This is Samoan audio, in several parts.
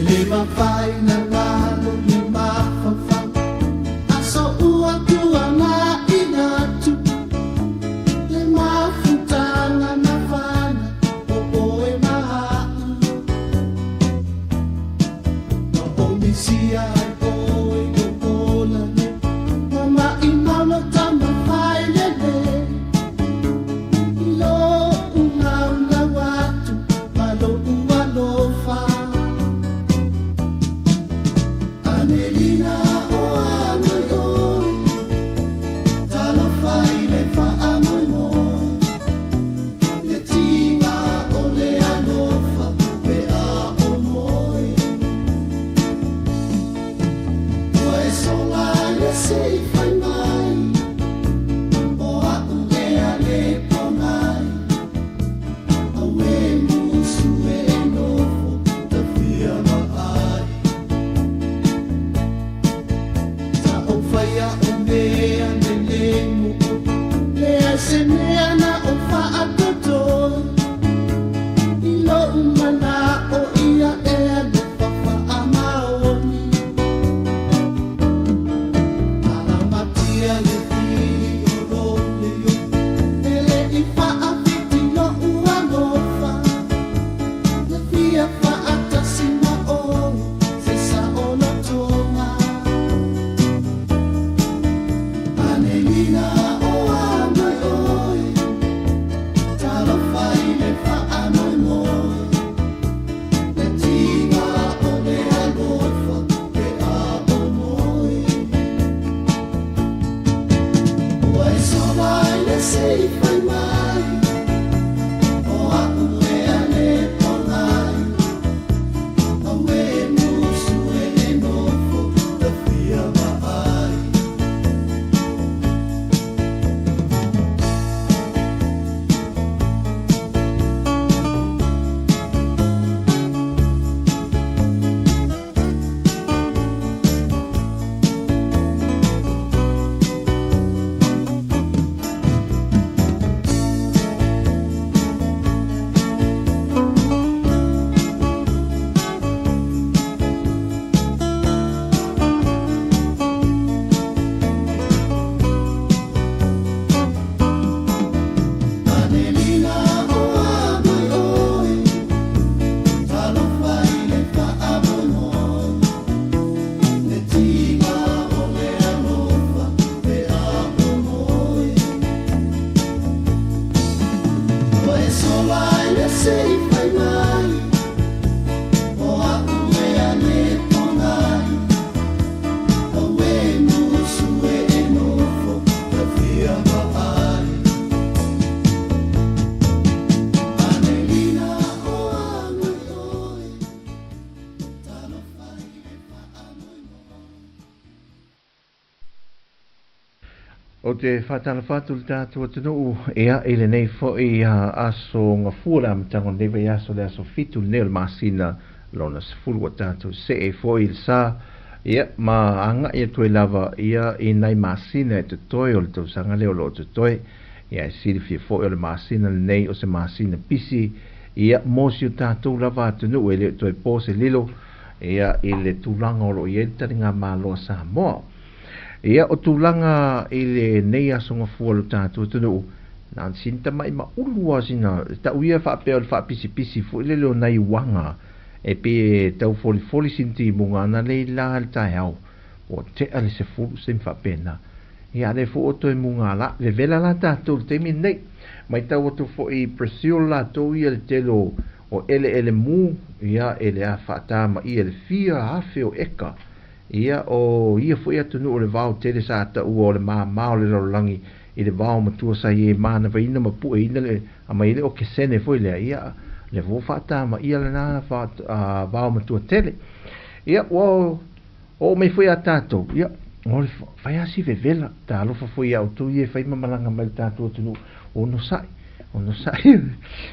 le mafai na galo le mafaufau Aso ua tuanaiina atu Le mafutaga mafana o oe ma a'u Ma ou misia ai oe i lou ola nei Ma maʻimau lou taumafai lelei I lo'u laulau atu ma lo'u alofa Anelina o a mai oe Talofa i le faamoemoe Le tiga o le alofa pe a o moe Ua e sola i le se i fai mai O a'u ea le pogai Auē musu e nofo tafia ma ai Sa ou faia o mea nei le mo'o Leai se mea na ou faatotoe I lo'u mana'o ia e alofa faamaoni Malamatia le fili o lou leo E le i faafiti lo'u alofa Le fia faatasi ma oe Se saolotoga Anelina o a mai oe Talofa i le faamoemoe Le tiga o le alofa pe a o moe Ua e sola i le se i fai mai O a'u ea le pogai Auē musu e le nofo tafia ma ai. Anelina o a mai oe Talofa i le faamoemoe Le tiga o le alofa pe a o moe Ua e sola i le se i fai mai O a'u ea le pogai Auē musu e e nofo tafia ma ai Anelina o a mai oe Talofa i le faamoemoe. Ou te faatalofa atu i le tatou atunuu, ia, i lenei foi aso gafua le amataga o lenei vaiaso, le aso 7 lenei o le masina lona 10 ua tatou see ai foi i le sa, ia, ma agai atu ai lava, ia, i nai masina e totoe o le tausaga lea o lo o totoe. Ia, e silafia foi o le masina lenei o se masina pisi, ia, mo si o tatou lava atunuu e le o toe po se lilo, ia, i le tulaga o lo o i ai le taligamalo a Samoa. Ia, o tulaga i lenei aso gafua o lo tatou atunuu, na ona sina tamai maulu lava sina, tau ia faapea o le faapisipisi foi lele o nai uaga e pei e tau folifoli sina timuga ana lei la i le taeao, ua tea le 10 se taimi faapena. Ia, a lea foi ua toe muga la, vevela la tatou i le taimi lenei. Matau atu foi i Brazil latou ia le tele o eleele mu, ia, e le a faatamaia i le fia afe o eka. Ia, o ia foi atunuu o le vao tele sa taua o le māmā o le lalolagi i le vao matua sa i ai manavaina ma pueina le aumai ai le okesene foi lea, ia, lea foi ua faatamaia lena vao matua tele. Ia, ua oo mai foi ia tatou, ia, o le fai lava si vevela, talofa foi ia outou ia e fai ma malaga mai i le tatou atunuu, onosai, onosai,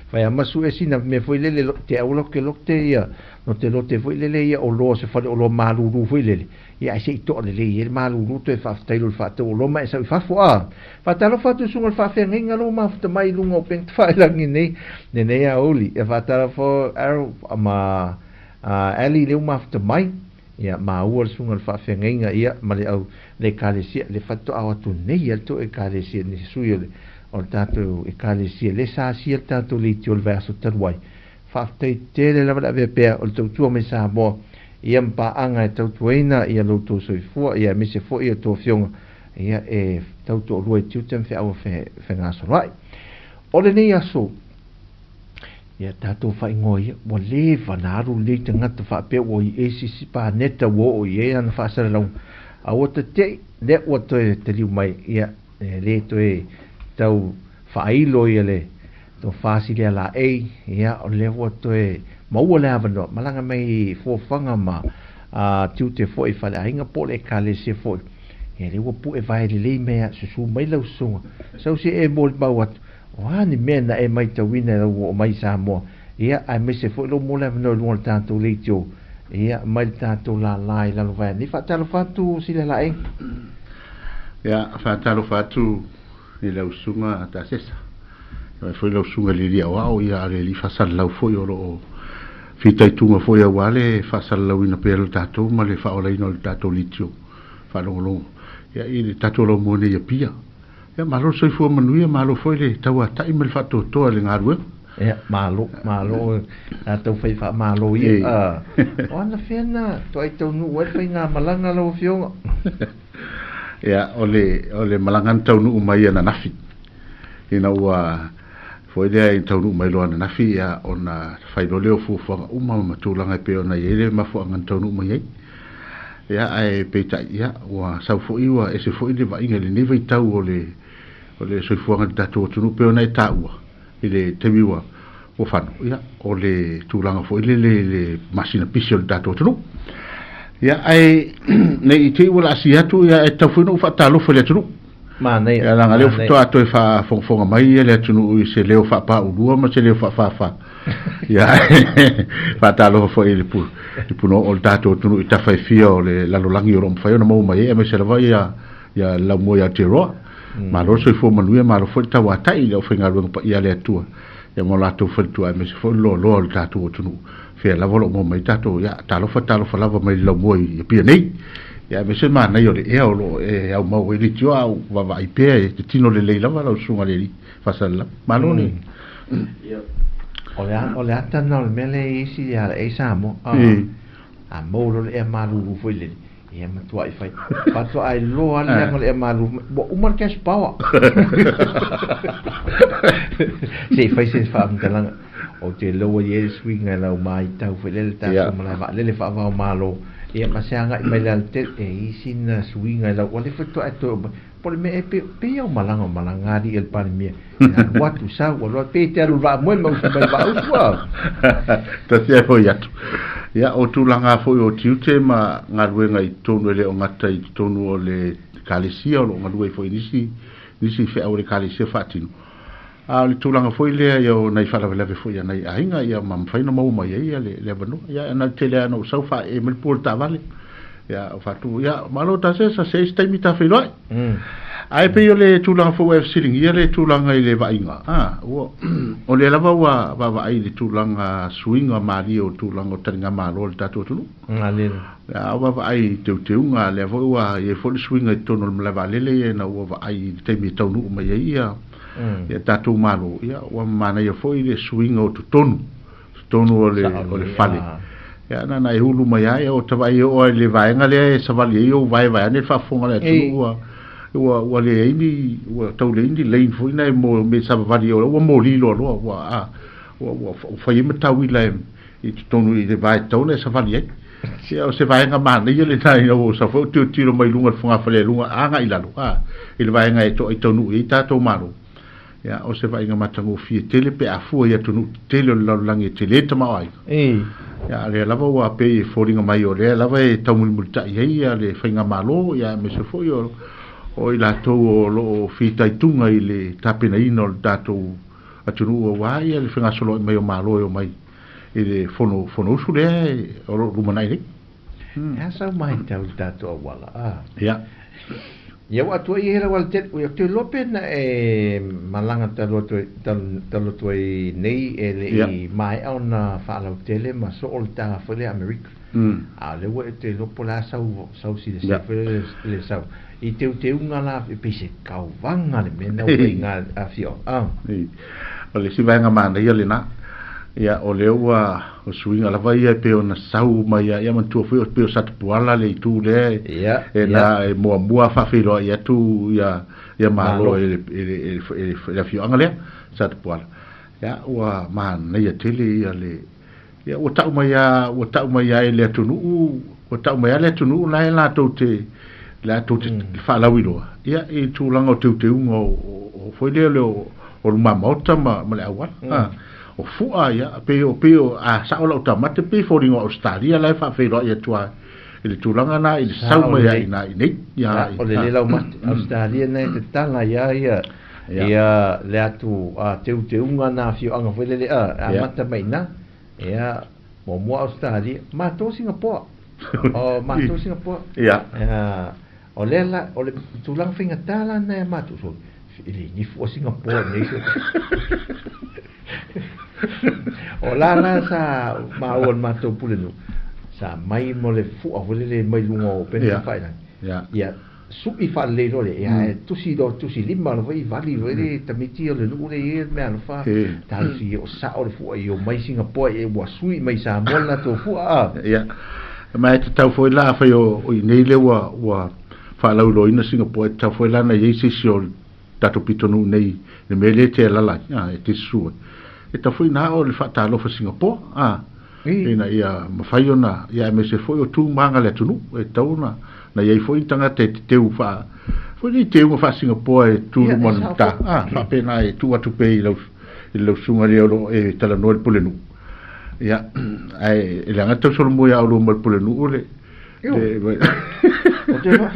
fai lava ma sue sina mea foi lele, te aua lokelote ia, Lotelote foi lele ia oloa se fale oloa malulu foi lele, ia ae se i toa lelei ai le malulu toe faafetai loa i le faatau oloa ma e sau i fafo a. Faatalofa atu i susuga i le faafeagaiga lo mafuta mai i luga o upega tafailagi nei, lenei aoauli. Ia faatalofa Arrow ma Ali lea ua mafuta mai, ia, maua le susuga i le faafeagaiga, ia, ma le au, le Ekalesia, le faatoa o atu nei lava le tou Ekalesia, nisi sui o le, o le tatou Ekalesia, lea sa asia le tatou leitio i le vaiaso talu ai. Faafetai tele lava le avea pea o le tautua mai Samoa, ia, ma paaga e tautuaina ia lo outou soifua, ia, aemaise foi a outou afioga, ia, e tautoalua i tiute ma feau e fegasoloai. O lenei aso, Ia tatou faaigoa ia, ua leva na alu lenei tagata faapea ua i ai se isi paneta ua oo i ai ana faasalalauga, a ua tete'i, lea ua toe taliu mai, ia, e le toe tau faailo ia le tofa silia laei, ia, o lea ua toe maua le avanoa, malaga mai i fuafuaga ma tiute foi i faleaiga po o le ekalesia foi, ia, lea ua pue vae lelei mai lava, susu mai lau susuga, sau se e molimau atu, O a ni mea na e maitauina i lau oo mai i Samoa, ia, aemaise foi lou mo le avanoa i luga o le tatou leitio, ia, mai le tatou lala i Lalovaea nei. Faatalofa atu Silelaei. Ia, faatalofa atu i lau susuga Tasesa, faapea foi lau susuga i le Alii Aoao, ia, a o le Alii Faasalalau foi o lo o fitaituga foi aua le faasalalauina pea o le tatou ma le faaolaina o le tatou leitio faalogologo, ia, i le tatou laumua nei i Apia. Ia, malo le soifua manuia, malo foi le tauatai ma le faatoatoa i le galuega. Ia, malo, malo, tatou fai faamalo ia. O ana fea na toai taunuu ai le faigamalaga lau Afioga? Ia, o le, o le malaga na taunuu mai ananafi. Ina ua foi lea i taunuu mai loa ananafi, ia, ona fai loa lea o fuafuaga uma ma tulaga e pei ona i ai le mafuaaga na taunuu mai ai. Ia, ae peitai, ia, ua sau foi ua ese foi le vaaiga i lenei vaitau o le, o le soifuaga i le tatou atunuu pei ona e taua i le taimi ua, ua fano, ia, o le tulaga foi lele i le masina pisi o le tatou atunuu. Ia, ae ne i te i ua laasia atu, ia, e tatau foi ona ou faatalofa i le atunuu. Manaia. Ia, leaga lea faatoa toe faafogafoga mai le atunuu i se leo faapaulua ma se leo faafāfā. Ia, faatalofa foi i le pu, i puno o le tatou atunuu i tafa e fia o le lalolagi o lo o mafai ona maua mai ai, aemaise lava ia, ia le laumua i Aotearoa. Malo le soifua manuia, malo foi le tauatai i le aufaigaluega paia a le Atua, ia ma o latou faletua, aemaise foi le loaloa o le tatou atunuu. Fea lava o lo o maua mai tatou, ia, talofa, talofa lava mai le laumua i Apia nei. Ia, aemaise le manaia o le ea o lo o e aumau ai leitioa, a o vaavaai pea e te tino lelei lava lau susuga i le alii Faasalalau. Malo le. O le ata lena o le mea lea e i ai isi ia e Samoa. A maua loa le ea malulu foi lele, ia matuai fai. Faatoa iloa lava le leaga o le ea malulu, ua uma le cash power. Se i fai se faamatalaga. Ou te iloa ua i ai le suiga i lau matau foi lele tatou malae vaalele faava o Malo, ia ma se agai mai le alatele, e i ai sina suiga i lau, ua le faatoa e toe oo mai. Po o le mea ea, pe, pei au malaga o malaga alii a le Palemia, e alu atu sau, alu atu, pei e te alu i le vaamoe ma usu mai le vaausu a. Tasi ae foi atu. Ia, o tulaga foi o tiute ma galuega i totonu e le o gata i totonu o le Ekalesia, o lo o galue ai foi nisi, nisi feau o le Ekalesia faatino. A o le tulaga foi lea ia o nai faalavelave foi a nai aiga ia ma mafai ona maua mai ai le, le avanoa. Ia, na tele lava ona ou sau faaee mai le pua o le taavale. Ia, o faatu, ia, malo Tasesa, se isi taimi ta feiloai. Ae pei o le tulaga foi ua e fesiligia le tulaga i le vaaiga, a, ua, o lea lava ua vaavaai i le tulaga suiga malie o tulaga o taligamalo a le tatou atunuu. Ia, a vaavaai i teuteuga, lea foi ua i ai foi le suiga i totonu o le malae vaalele ia ina ua vaai i le taimi e taunuu mai ai ia, ia tatou Malo, ia ua manaia foi le suiga o totonu, totonu o le, o le fale. Ia na na e ulu mai ai o tavaai o ai le vaega lea e savali ai o vae vae ane le faafofoga a le atunuu ua ua ua leai ni ua tau leai ni lane foi na e mo me savavali o ua moli loa loa ua a ua ua fai ai ma tauila e i totonu i le vae tatau ona e savali ai. Ia o se vaega manaia lena ina ua sau foi o tilotilo mai luga i le fogafale i luga agai i lalo, a, i le vaega e toai taunuu i ai tatou Malo. Ia, o se vaaiga matagofie tele pe a fua i atunuu tetele o le lalolagi e tele le tamaoaiga. Ia, a o lea lava ua pei e foliga mai o lea lava e taumulimulitai ai ia le faigamalo, ia aemaise foi o, o i latou o lo o fitaituga i le tapenaina o le tatou atunuu aua ia le fegasoloai mai o Malo e omai i le fono Fonousu lea o lo o lumanai nei. E a sau matau i le tatou auala, a? Ia. Ia ua atu ai he lau alatele, ua te iloa pe na e malaga talu atu ai, talu, talu atu ai nei e le i maea ona faalautele ma soo le taga foi lea Amerika. A o lea ua e te iloa po o le a sau, sau silasila foi lea le sau. I teuteuga la e pei se tauvaga le mea na ua i ga afioaga. Ah. O le isi vaega manaia lena. Ia, o lea ua, o suiga lava ia e pei ona sau mai ia, ia manatua foi pei o Satapuala le itu lea e, Ia, e ia. na e muamua faafeiloai atu ia, ia Malo Malo. i le, i le, i le, i le, i le afioaga lea, Satapuala. Ia, ua manaia tele ia le, ia ua tau mai a, ua tau mai a e le atunuu, ua tau mai a le atunuu la e latou te, latou te faalauiloa, ia i tulaga o teuteuga o, o, o foi lea o le, o luma maota ma, ma le auala. Ah, o fua, ia, pei o, pei o, a sao lau taumate, pei foliga o Ausetalia la e faafeiloai atu a i le tulaga na i le sau Sao mai lelei. ai na i nei. Ia, Ia, o le ah, le laumate. Ausetalia na e tatala ia ia Ia. ia le atu a teuteuga na afioaga foi lele a amata mai na. Ia, muamua Ausetalia, matou Singapoa. O matou Singapoa. Ia. Ia, o lea la, o le tulaga faigata la na e matou so, e le ni fua Singapoa nei so. O la la sa maua le matou pulenuu, sa mai mo le fua foi lele mai luga o upega Ia. tafailagi. Ia. Ia, sui faalelei loa lea, ia, e tusi loa, tusi lima loa foi vali foi le tamaiti o le nuu lea i ai mea alofa. E. Talosi ia o sao le fua i o mai Singapoa, ia ua sui mai Samoa le latou fua, a. Ia. Ma e tatau foi la, afai o, o i nei lea ua, ua faalauiloaina Singapoa, e tatau foi la ona i ai se isi o tatou pitonuu nei, le mea lea e te alala ai, a, e te susu ai. E tatau foi na o le faatalofa Singapoa, a, ina ia mafai ona, ia aemaise foi o tu ma aga a le atunuu, e tatau ona, na i ai foi ni tagata e teteu faa, foi nei teuga faa-Singapoa e tu Ia, luma e o le sao matā, foi. a, faapena e tuu atu pea i lau, i lau susuga lea o lo o e talanoa i le pulenuu. Ia, ae e leaga le tausolomua ia oulua ma le pulenuu le, Io. le, O te fa-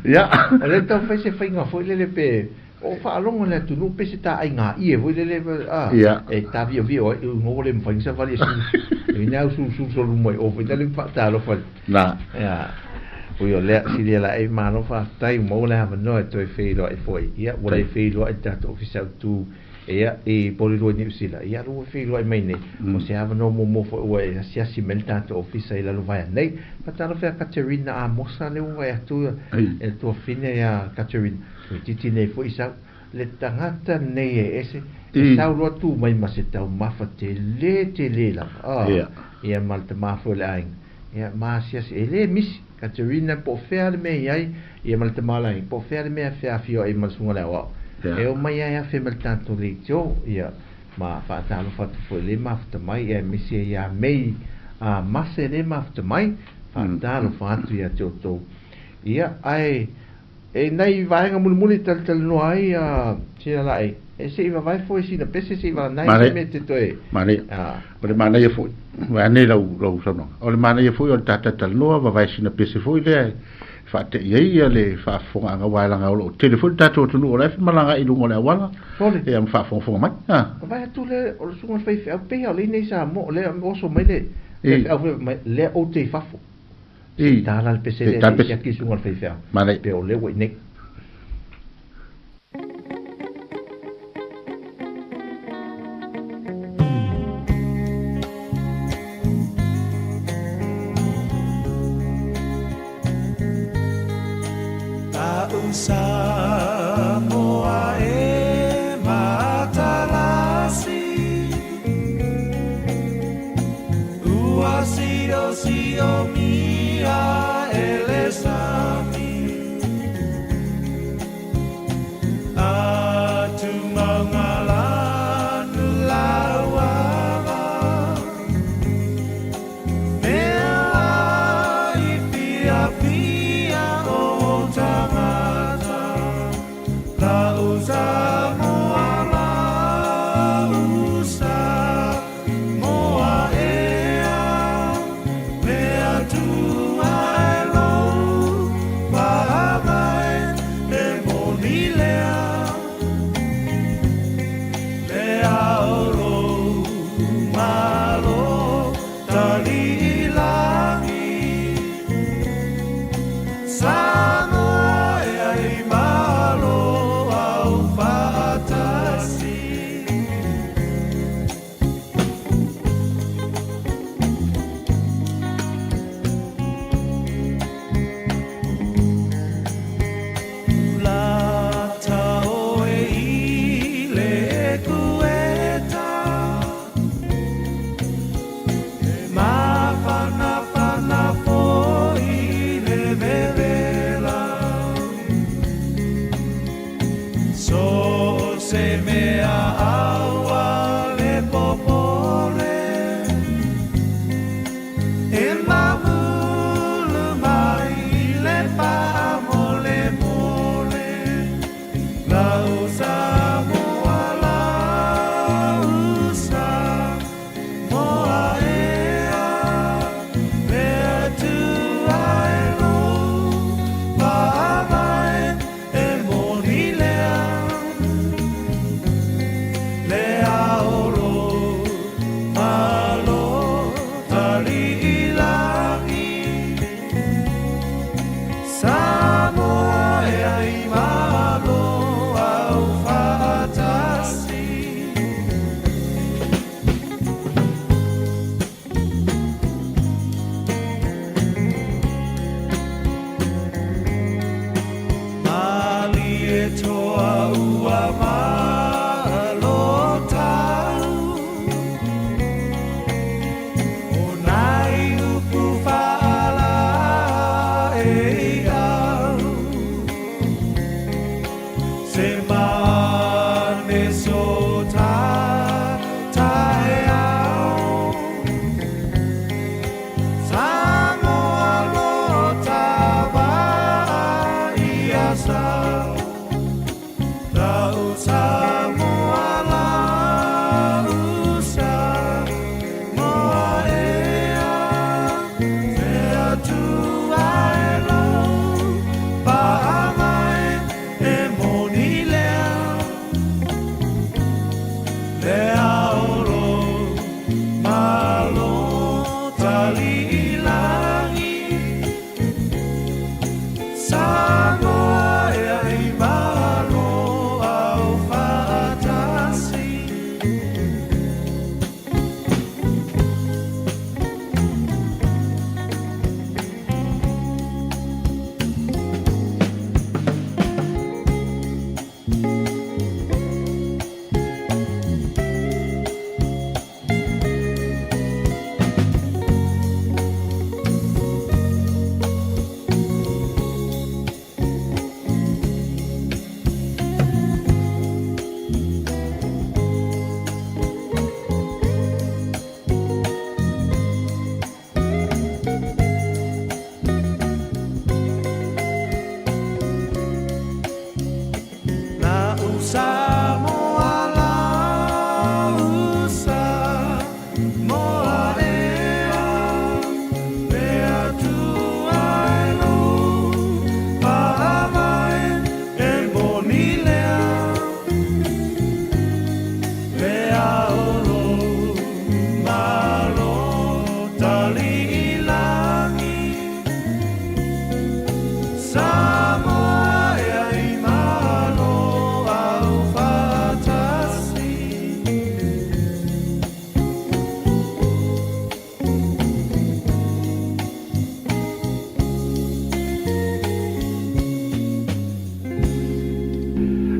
ia. O lea tau fai se faiga foi lele pe o faalogo le atunuu pe se taaiga ie foi lele a Ia. e taviovio ai uiga ua le mafai ona savali e sulu e ina au sulusulu mai o foi lale faatalofa. Na. Ia. Ui o lea silia la e malo faafetai ua maua le avanoa e toe feiloai foi. Ia ua le feiloai le tatou ofisa autu ia i Porirua i Niu Sila. Ia ua feiloai mai nei. O se avanoa muamua foi ua e asiasi mai le tatou ofisa i lalo vaea nei. Faatalofa ia Katerina Amosa lea ua vaai atu Ai. e le tuafine ia Katerina. Toeitiiti nei foi sau le tagata nei e ese e I. sau loa tu mai ma se taumafa tele tele lava. Ah, Ia. ia ma le tama foi o le aiga. Ia ma asiasi e le misi Katerina po o fea le mea i ai ia ma le tama o le aiga po o fea le mea e feafioai ai ma le susuga o le aoao. Ia. E omai ai afe ma le tatou leitio ia ma faatalofa atu foi le mafuta mai ia aemaise ia Mei a Mase le mafuta mai faatalofa atu ia te outou. Ia ae e nai vaega mulimuli talatalanoa ai a sina laei e se i vavae foi sina pese se i valanai se Manaia. mea te toe Manaia. a O le manaia foi, vaeane lau, lau saunoaga. O le manaia foi o le tatatalanoa, vavae sina pese foi lea e faatei ai ia le faafofogaaga, aua e leaga o lo o tele foi le tatou atunuu o la e femalagaai i luga o le auala, Sole. ia ma faafogafoga mai. Ah. Vavae atu le o le susuga i le faifeau pei lava o lea i nei Samoa o lea oso mai le I. faifeau foi mai lea ou te i fafo. I. Se tala le pese Se lea tala se i pese. siaki le susuga i le faifeau. Manaia. Pe o lea ua i nei. Ta'u Samoa e matalasi Ua siosiomia e le sami Atu mauga lanu lauala Mea i fiafia o tagata La'u Samoa la'u Samoa ea Mea tua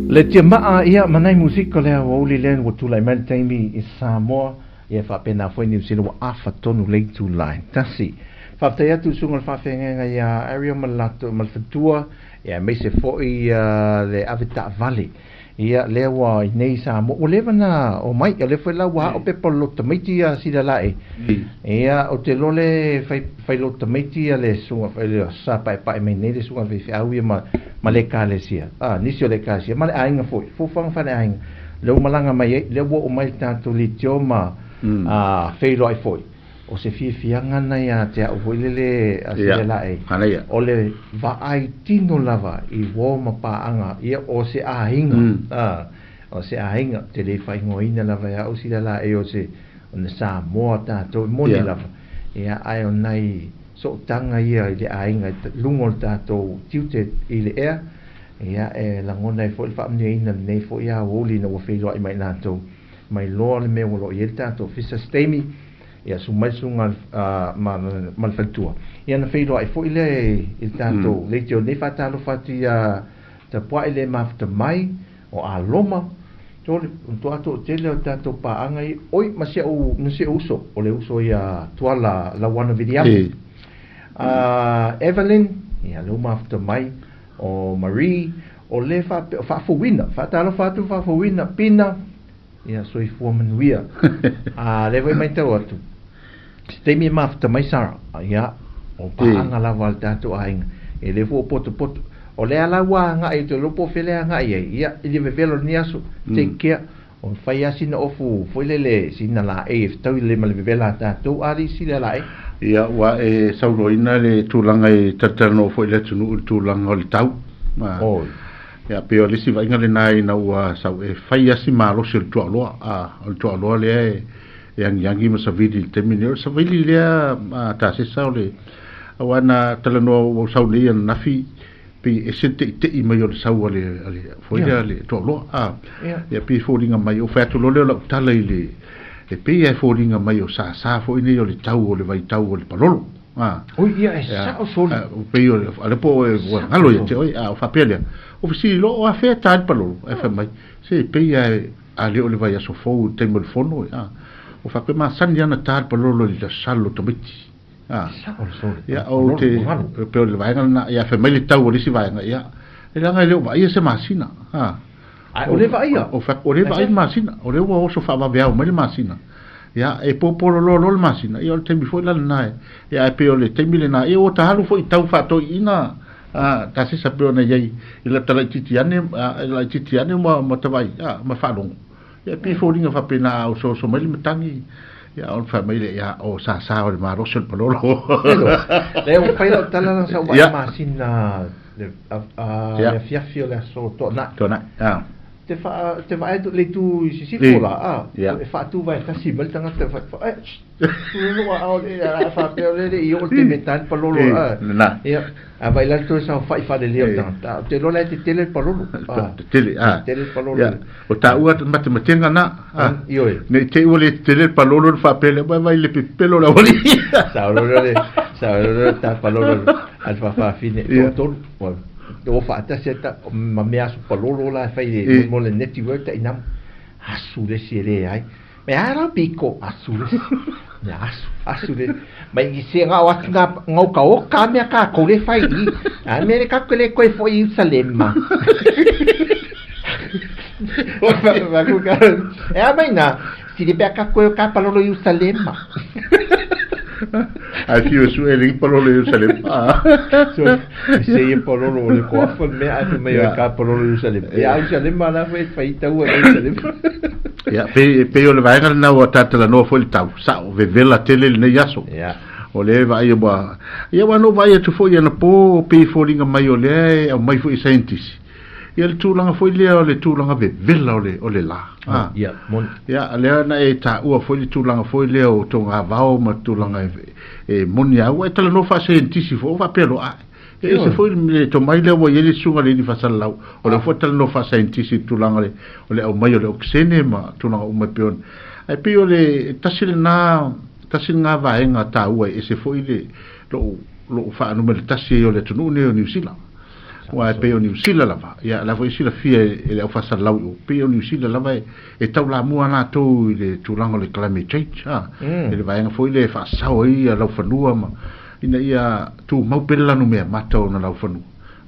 Le tiamaa ia ma nai musika lea ua uli lea ua tulai mai le taimi i Samoa ia faapena foi Niu Sila ua afa tonu le itula e tasi. Faafetai atu i susuga i le faafeagaiga ia Ariel ma le latou ma le faletua ia aemaise foi le ave taavale ia lea ua i nei i Samoa ua leva na omai o lea foi la ua ao pepa o le loto tamaiti ia sila lae ia o te iloa le fai fai loto tamaiti ia le susuga foi le sa paepae mai nei le susuga i le faifeau ia ma ma le ekalesia a nisi o le ekalesia ma le aiga foi fuafuaga faaleaiga lea ua malaga mai ai lea ua oo mai le tatou leitio ma a feiloai foi O se fiafiaga na ia te au foi lele a Ia, sila lae, manaia. o le vaai tino lava i uo ma paaga, ia o se aiga, a, o se aiga, ou te le faaigoaina lava e au sila lae o se, o na Samoa tatou, e moni Ia. lava, ia, ae o nai sootaga ia i le aiga i luga o le tatou tiute i le ea, ia, e lagona ai foi le faamanuiaina i lenei foi aoauli ina ua feiloai ma i latou, mai loa le mea ua lo o i ai le tatou Ofisa se taimi, Ia susu mai le susuga ma le faletua. Ia ona feiloai foi lea i le tatou leitio nei faatalofa atu ia Tapuai le mafuta mai o Aloma. Tole, matua toatele o tatou paaga ia. Oi, ma si au, ma si au uso, o le uso ia Tuala Lauana Viliamu. Evelyn, ia lea ua mafuta mai, o Marie, o le faapea, Faafouina, faatalofa atu Faafouina, Pina, Ia, soifua manuia. A, lea foi matau atu, se taimi e mafuta mai Sarah, ia, o paaga lava a le tatou aiga, e le foi o potopoto. O lea la ua agai atu, iloa po o fea le agai ai, ia, i le vevela o lenei aso, take care, o fai lava sina ofu foi lele, sina laei e fetaui lelei ma le vevela a tatou, a alii sili a laei. Ia, ua e saunoaina le tulaga e talatalanoa foi le atunuu i le tulaga o le tau. Oi. Ia, pei o le isi vaaiga lena ina ua sau e fai lava si malosi o le tuaoloa, a, o le tuaoloa lea e, e agiagi ma savili i le taimi lenei. O le savili lea a tasesa o le, aua na talanoa ua ou sau nei ananafi, pei e ese le teitei mai o le sau a le, a le, foi lea a le tuaoloa, a. Ia, pei e foliga mai, ou fai atu loa lea o lau tala i le, e pei lava e foliga mai o sasa foi nei o le tau o le vaitau o le palolo. A. Oi, ia, e sao soli. Pei o le po o ua galo ia te oe, a o faapea lea, o fesili loa, o afea e ta ai le palolo? Ae fai mai, se pei lava e, a le o le vaiaso fou i le taimi o le fono, a. O faapea, e masani lava ona ta le palolo i le salo o tamaiti. A. Sao le soli. Ia, o te, pei o le vaega lena, ia fai mai le tau o le isi vaega, ia, e leaga e le o vaaia se masina, a. Ae o le vaaia. O o le vaai le masina, o lea ua oso faavaveao mai le masina. Ia, e popolo loa loa le masina, ia o le taimi foi la lena e, ia ae pei o le taimi lena, ia ua ta alu foi i tau faatoiina, a, tasesa pei ona i ai i lata laitiiti ane, a, laitiiti ane ma, ma tavai, a, ma faalogo. Ia, e pei e foliga faapena a osooso mai le matagi, ia ona fai mai lea, ia, o sasa o le malosi o le palolo. Lea ua fai lau tala na sa ou vaai masina le afiafi o le aso Toanai. Toanai, a. Te wha, te vaai atu le itu i sisifo la, a, e whaatu vai tasi mai le tagata, wha, wha, e, shh, a o le, a whapea o le le i o le te me tani palolo, a. Na. Ia, a vai lalo toe sao whai whare leo tagata, o te lola e te tele palolo. Te tele, a. Te tele palolo. Ia, o tāua matematenga na, a. Ioe. Nei te ua le tele palolo le whapea le, vai vai le pepelo la wali. Sao lolo le, sao lolo ta palolo. A le faafafine toatolu ua o faatasi ai ta ma mea asu palolo la e fai le mo le network ta ina asu le isi e leai me a la piko asu le isi mea asu asu le mai i se ngao atu ngā ngau ka o ka mea ka kou le fai i a me le ka le koe fo i Usalema e a mai nā sili pea ka koe o ka palolo i Usalema. Ai fiu e sue le palolo i Usalema. So, se ia palolo o le koafa le mea ai mai o ka palolo i Usalema. Ia Usalema la foi fai taua i Usalema. Ia, pei, pei o le vaega lena ua tatalanoa foi le tau. Sao, vevela tele lenei aso. Ia. O lea e vaai ua... Ia, ua no vaai atu foi anapo, pei foliga mai o lea e aumai foi i scientist. Ia le tulaga foi lea o le tulaga vevela o le, o le lā. Ah. Ia, moni. Ia, lea na e taua foi le tulaga foi lea o togavao ma tulaga e, e moni a ua e talanoa faaseienitisi foi, o faapea loa, ae. E ese foi le tomai lea ua i ai le susuga i le alii faasalalau, o lea foi e talanoa faaseienitisi i le tulaga o le, o le aumai o le okesene ma tulaga uma e pei ona. Ae pei o le tasi lena, tasi lena vaega taua e ese foi le, lou, lou faanumera tasi ai o le atunuu lenei o Niu Sila. Aua e pei o Niu Sila lava, ia, o la foi e silafia e le aufasalalau i o, pei o Niu Sila lava e, e taulamua latou i le tulaga o le climate change, a, i le vaega foi lea e faasao ai ia laufanua ma, ina ia tumau pea le lanumea mata ona laufanua.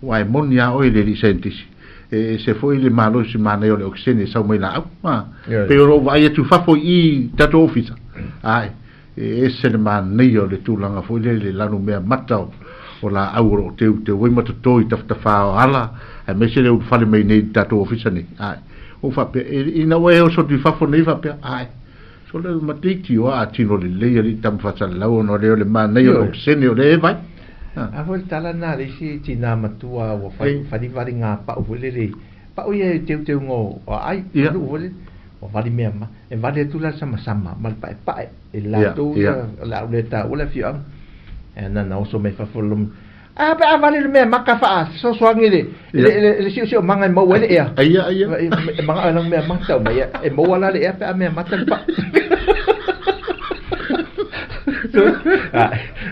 Aua e moni lava oe i le alii saienitisi, e ese foi le malosi manaia o le okesene e sau mai laau, a. Pei o lou vaai atu i fafo i i i tatou ofisa, ae, E ese le manaia o le tulaga foi lea i le lanumea mata o laau o lo o teuteu ai ma toto i tafatafa o ala, aemaise le ulufale mai nei i le tatou ofisa nei. Ae, ua ou faapea, ina ua e oso atu i fafo nei faapea, ae, sole mateitio a tino lelei alii tama faasalalau ona o lea o le manaia o le okesene o lea e vai. A foi le tala lena a le isi tina matua ua fai, valivali ngā pau foi lele, pau ia e teuteuga o aai, nuu foi lele, Ua vali mea ma, e vali atu la le samasama ma le paepae i le latou ia, o le a ou le taua le afioaga. E na na oso mai fafo le a pe a vali le mea maka faasoasoagi le le siosiomaga e maua ai le ea. Aia aia. E manao e lana mea mata mai e maua la le ea pe a mea mata le pau.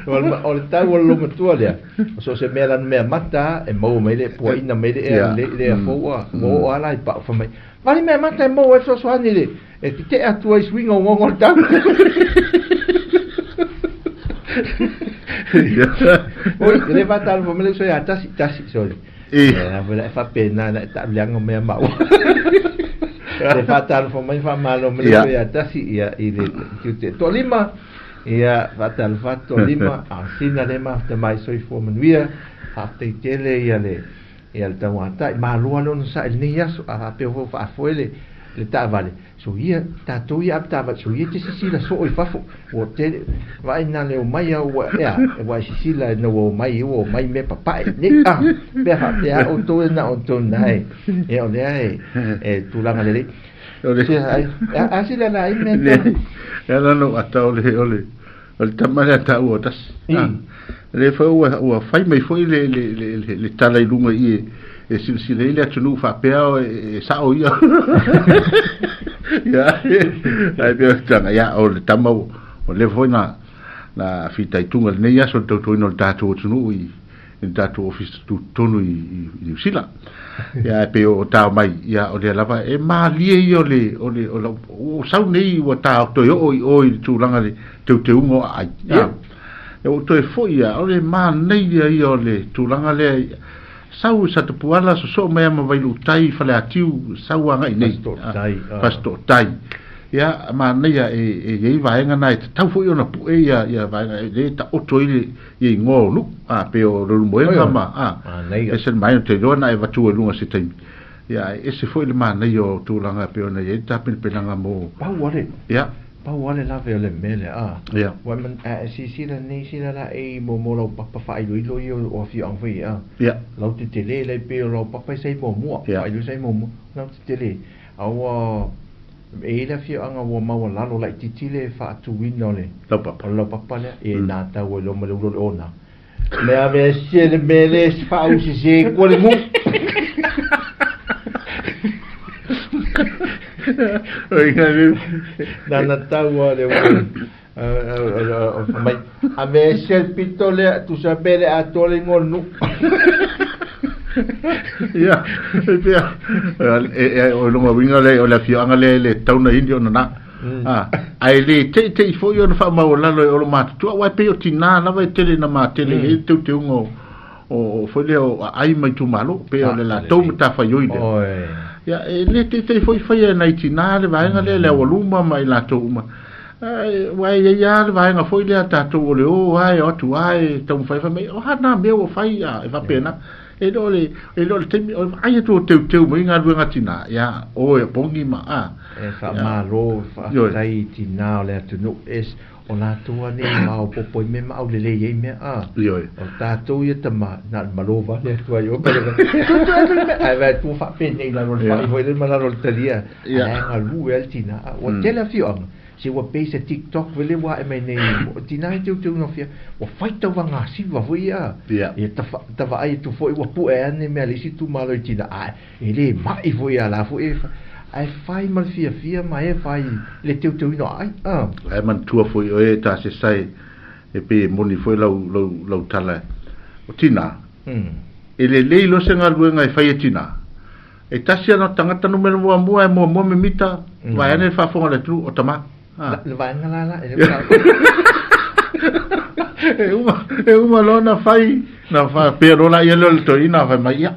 O le tau o le loomatua lea, so o se mea lana mea mata e maua mai le puaina mai le ea le ea fou a, ua oo lava la i pau fai mai. Vali mea mata e maua ai fesoasoani le e tetee atu ai suiga o ogaoga o le tau. Oi, le faatalofa mai le uso ia tasi, tasi, sorry. E. E, foi la e faapena na e taaviaga mai a maua. Le faatalofa mai faamalo mai le uso ia tasi, ia, i le tiute toalima, ia, faatalofa atu toalima, a sina le mafute mai soifua manuia, faafetai tele ia le, Ia le tauatai, malo lava le onosai i lenei aso, a faapea foi ua faafoe le le taavale, so ia, tatou ia ave taavale, so ia e te sisila soo i fafo, ua tele, vaai na le omai au ua, ea, ua e sisila ina ua omai, ua omai mea papae, nei, a, pea faapea lava outou e na o outou na e, ia o lea e, e tulaga lelei. O le, A sila la ai mea tau. E ala ona ou ata o le, o le, O le tama lea taua o tasi. Lea foi ua, ua fai mai foi le, le, le, le, le tala i luga i e, e silasila ai le atunuu faapea o e, e sao ia. Ia, ai pea o le tanga, ia, o le tama o, o lea foi na, na fitaituga lenei aso le tautuaina o le tatou atunuu i, i le tatou ofisa tutotonu i, i, i Niu Sila. Ia, e pei o tao mai, ia, o lea lava, e malie ia o le, o le, o lau, o sau nei ua tā toe oo i o i le tulaga le teuteuga o aai. Ia, e o toe foi ia, o le manaia ia o le tulaga lea, sau i Satapuala, sosoo mai ama Vailuutai, Faleatiu, sau agai nei. Fasitootai. Ia, manaia e, e i ai vaega na e tatau foi ona pue ia, ia vaega e le taoto ai le, ia igoa o nuu, a, pei o Leulumoega ma, a, ese le manaia, ou te iloa na e avatu ai luga se taimi. Ia, ae ese foi le manaia o tulaga e pei ona i ai le tapenapenaga mo. Pau ale. Ia. Pau ale lave o le mea lea, a. Ia. Ua e man, a e silasila nei sila la e mo mo lau papa faailoilo ia o afioaga foi ia, a. Ia. Lau tetele lai pei o lau papa e sai muamua, Ia. faailoilo sai muamua, lau tetele. A ua E i ai le afioaga ua maualalo laitiiti le faatuina o le Laupapa. O le laupapa lea, e na tau ai loa ma le ula o le ona. Mea ave se le mea le faausese kua le nuu. Na na tau a le ua mai ave se le pito lea tusa pe le atoa le igoa o le nuu. Ia, e pea, e, o lona uiga lea, o le afioaga lea e le tatau ona ini ona na. Ah, ae le teitei foi ona faamaualalo e olo matutua, aua e pei o tinā lava e tele ina matele i ai le teuteuga o, o, o foi lea o aai ma itumalo, pei o le latou matafaioi lea. Ia, e le teitei foi faia e nai tinā le vaega lea, le aualuma ma i latou uma. Aua e i ai lava le vaega foi lea a tatou o le o lava e o atu lava e taumafai fai mai, o a na mea ua fai, a, e faapena. E le o le, e le o le taimi, o le vaai atu o teuteu mai galuega tinā, ia, o e pongi ma, a. E faamalo, faafetai i tinā o le atunuu, es, o latou lava nei e maopoopo ai mea ma aulelei ai mea, a. Ioe. O tatou ia tama, na o le malo vale atu ai o ma le, tu tu atu le mea, ae vaai atu ua faapenei i lalo o le fai foi lea ma lalo o le talia, Ia. Ae galue lava le tinā. Ua tele afioaga, se ua pei se TikTok foi lea ua ae mai nei, o tinā e teuteu nofia, ua fai tauvaga siva foi ia. Ia. Ia tafa, tavaai atu foi ua pue ane mea a le isi itumalo i tinā, ae e le mai foi ia la foi e ae fai ma le fiafia ma e fai i le teuteuina o aai. A. Ae manatua foi oe e Tasesai, e pei e moni foi lau, lau, lau tala, o tinā, E lelei loa se galuega e fai e tinā, e tasi ana tagata numera muamua e muamua mimita, vaeane le faafofoga a le atunuu, o tamā. A. Le vaega la la, e le E uma, e uma loa ona fai, na faapea loa laia lea o le toeaina, fai mai, ia,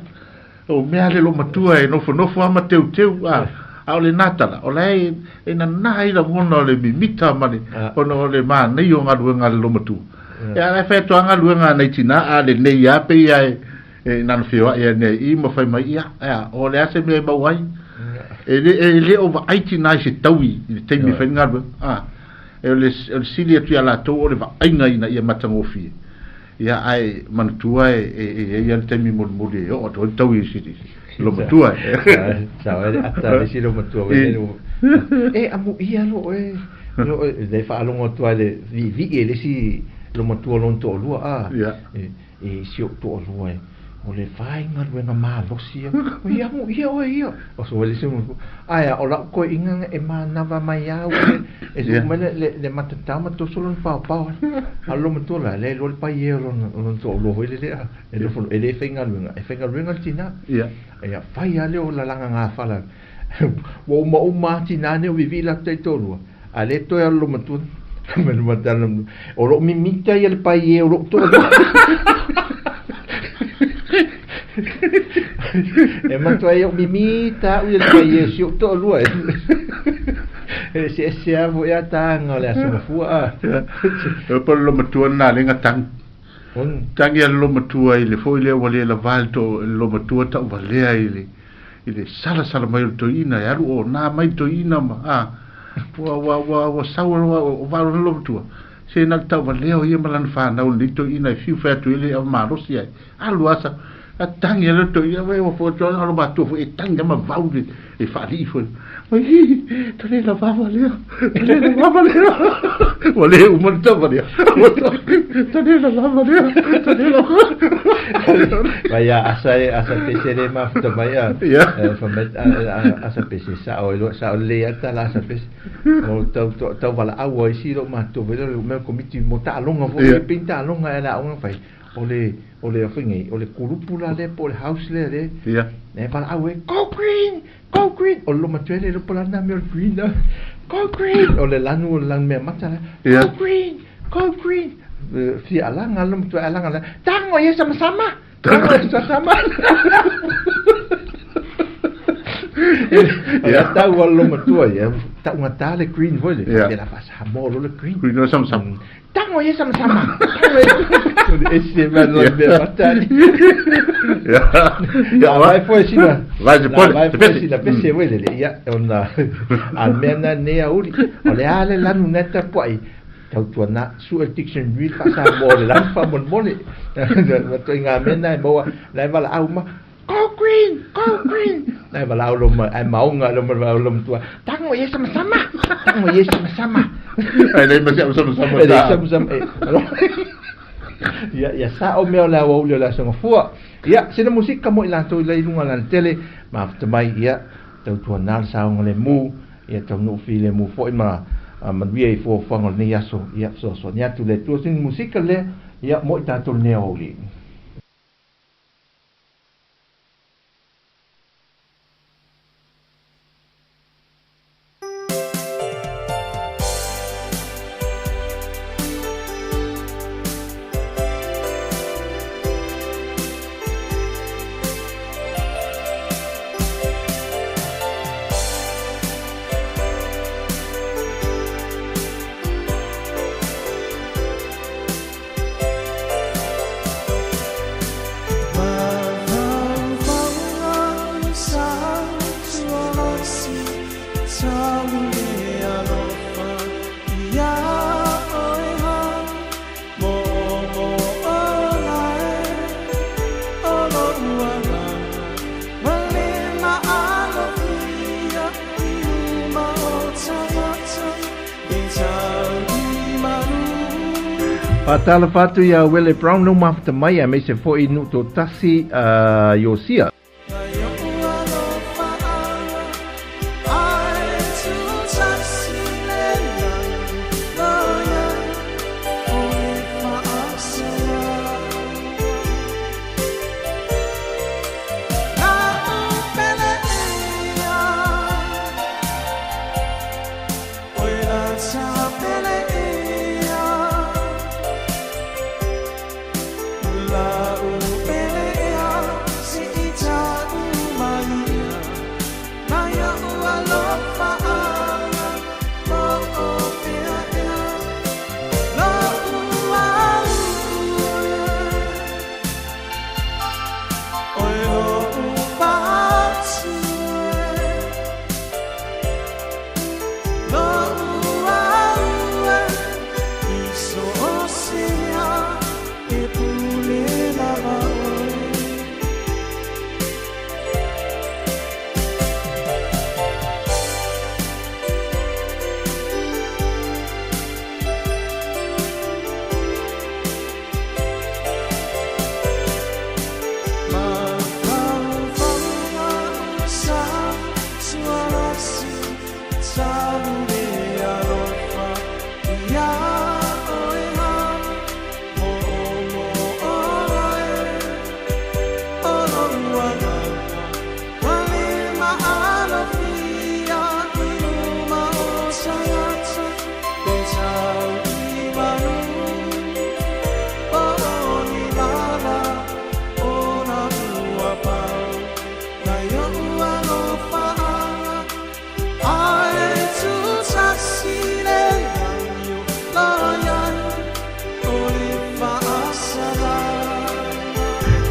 o mea le loomatua e nofonofo lava ma teuteu, a, a o lena tala, o la e, e nana ai lagona o le mimita ma le, ona o le manaia o galuega a le loomatua. E a la e fai atu lava galuega a nai tinā, a lenei lava pei lava e, e na ona feoai ane ai i i ma fai mai, ia, e a, o le a se mea e maua ai? E le, e le o vaai tinā i se taui i le taimi e fai le galuega, a. E o le, o le sili atu iā latou o le vaaiga ina ia matagofie. Ia, ae manatua e, e, e i ai lava le taimi mulimuli e oo atu ai le taui i si loomatua e. Sao ai le ata a le isi loomatua foi lele ua, E, amuia loo e, loo e, lea e faalogo atu lava i le viivii e le isi loomatua o lona toalua, a, e, E si ou toalua e, o le fai galuega malosi ia. O ia amu ia oe ia. O so le se ae a o lau toeaina e manava mai au e e su'u mai le le matatau ma toso lona paopao. A o le loomatua la, lea e iloa le paie o lona o lona toalua foi lele a e nofo e le faigaluega, e faigaluega le tinā. Ia fai lava lea o lalaga gafala. Ua umauma lava tinā nei o viivii latou taitoalua. A lea toe alu loomatua o loo mimita ia le paie o lou toalua. E matua ai ou mimita au ia le paie o si ou toalua. E eseese lava foi a taga o le aso mafua a. E po le loomatua lena lea na tagi. Tagi a le loomatua i le foi lea ua le lavā le to le loomatua tauvalea i le i le salasala mai o le toeaina e alu o nā mai le toeaina ma a ua ua ua ua sau ua o valo le loomatua se na le tauvalea o ia ma lana fanau lenei toeaina e fiu fai atu ai le malosi ai alu asa a tagi e le toeaina wai ua fo toa alo matua foi e tagi ma vau le e faalii foi mai ta le lavava lea ta le lavava lea ua le uma le tauvalea ta le lavava lea ta le lavava Vai a asa e asa pese le mafuta mai a fa mai asa pese sao e sao lelei lava le tala asa pese o tau tau valaau ai isi loomatua foi lea o le mea komiti mo taaloga foi pei ni taaloga ea le aoga na fai o le o le foi nei o le kulupu la lea po o le house lea le e valaau ai go green go green o le loomatua le iloa po o le a lena mea o le green go green o le lanu o le lanu meamata la go green go green fia alaga le loomatua e alaga le tago ia sama-sama tago ia sama-sama Ia tau a le loomatua ia taugata le green foi le la faa-Samoa loa le green green sama-sama Tago ia sama-sama. Tago ia. O le ese ma lona mea matali. Ia vai foi sina. Vai se pole. Vai foi sina pese foi lele. Ia ona a mea na nei auli. O le a le lanu na tapuai. Tautuana sue le dictionary le faa-Samoa o le lanu faamolemole. Ma ituaiga mea na e maua na e valaau ma Go green, go green. Nai valaau lo ma ai maunga lo ma valaau lo matua. Tago ia sama-sama. Tago ia sama-sama. Ai lei ma sama sama E lei sama-sama. E. Ia ia sao mea o le aoauli o le aso gafua. Ia sina musika mo i latou i lai luga o lana tele mafuta mai ia tautuana le saoga lemu ia taunuu filemu foi ma manuia i fuafuaga o lenei aso. Ia fesoasoani atu le Atua sina musika lea ia mo i tatou lenei aoauli. Faatalofa atu iā Wele Brown lou mafuta mai aemaise foi Nuutoatasi Iosia.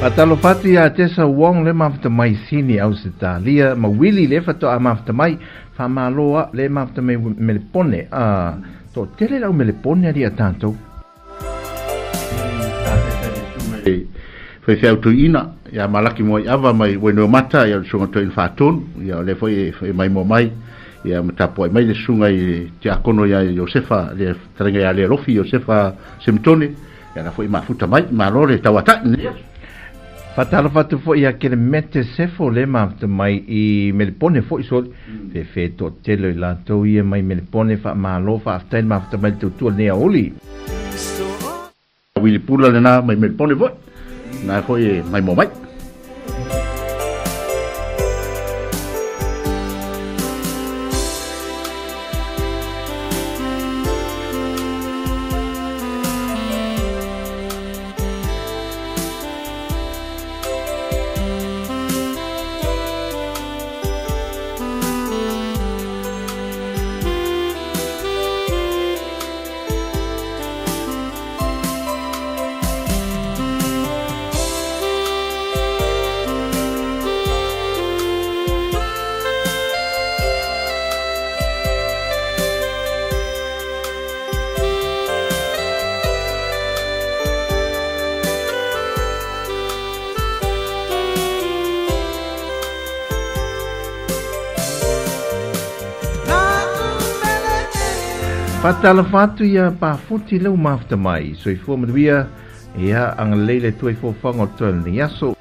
Faatalofa atu ia Tessa Wong le mafuta mai Sini Ausetalia ma Willy le faatoa mafuta mai faamalo a le mafuta mai Melepone a toatele le au Melepone alii a tatou. Faifeau Tuiina, ia Malaki Moaiava mai Wainuiomata, ia le Susuga Toeaina Faatonu, ia o lea foi e maimoa mai, ia ma tapuai mai le Susuga i le Tiakono ia Iosefa, le fetalaiga ia Lealofi Iosefa Semitone, ia la foi mafuta mai, malo le tauatai i lenei aso. Faatalofa atu foi ia Kelemete Sefo le mafuta mai i Melepone foi soli. Fefe toatele o i latou ia mai Melepone faamalo faafetai le mafuta mai le tautua lenei aoauli. Wili Pula lena mai Melepone foi, na foi e maimoa mai. Faatalofa atu ia Pafuti leu mafuta mai. Soifua manuia, ia agalelei le Atua i foafoaga o toe lenei aso.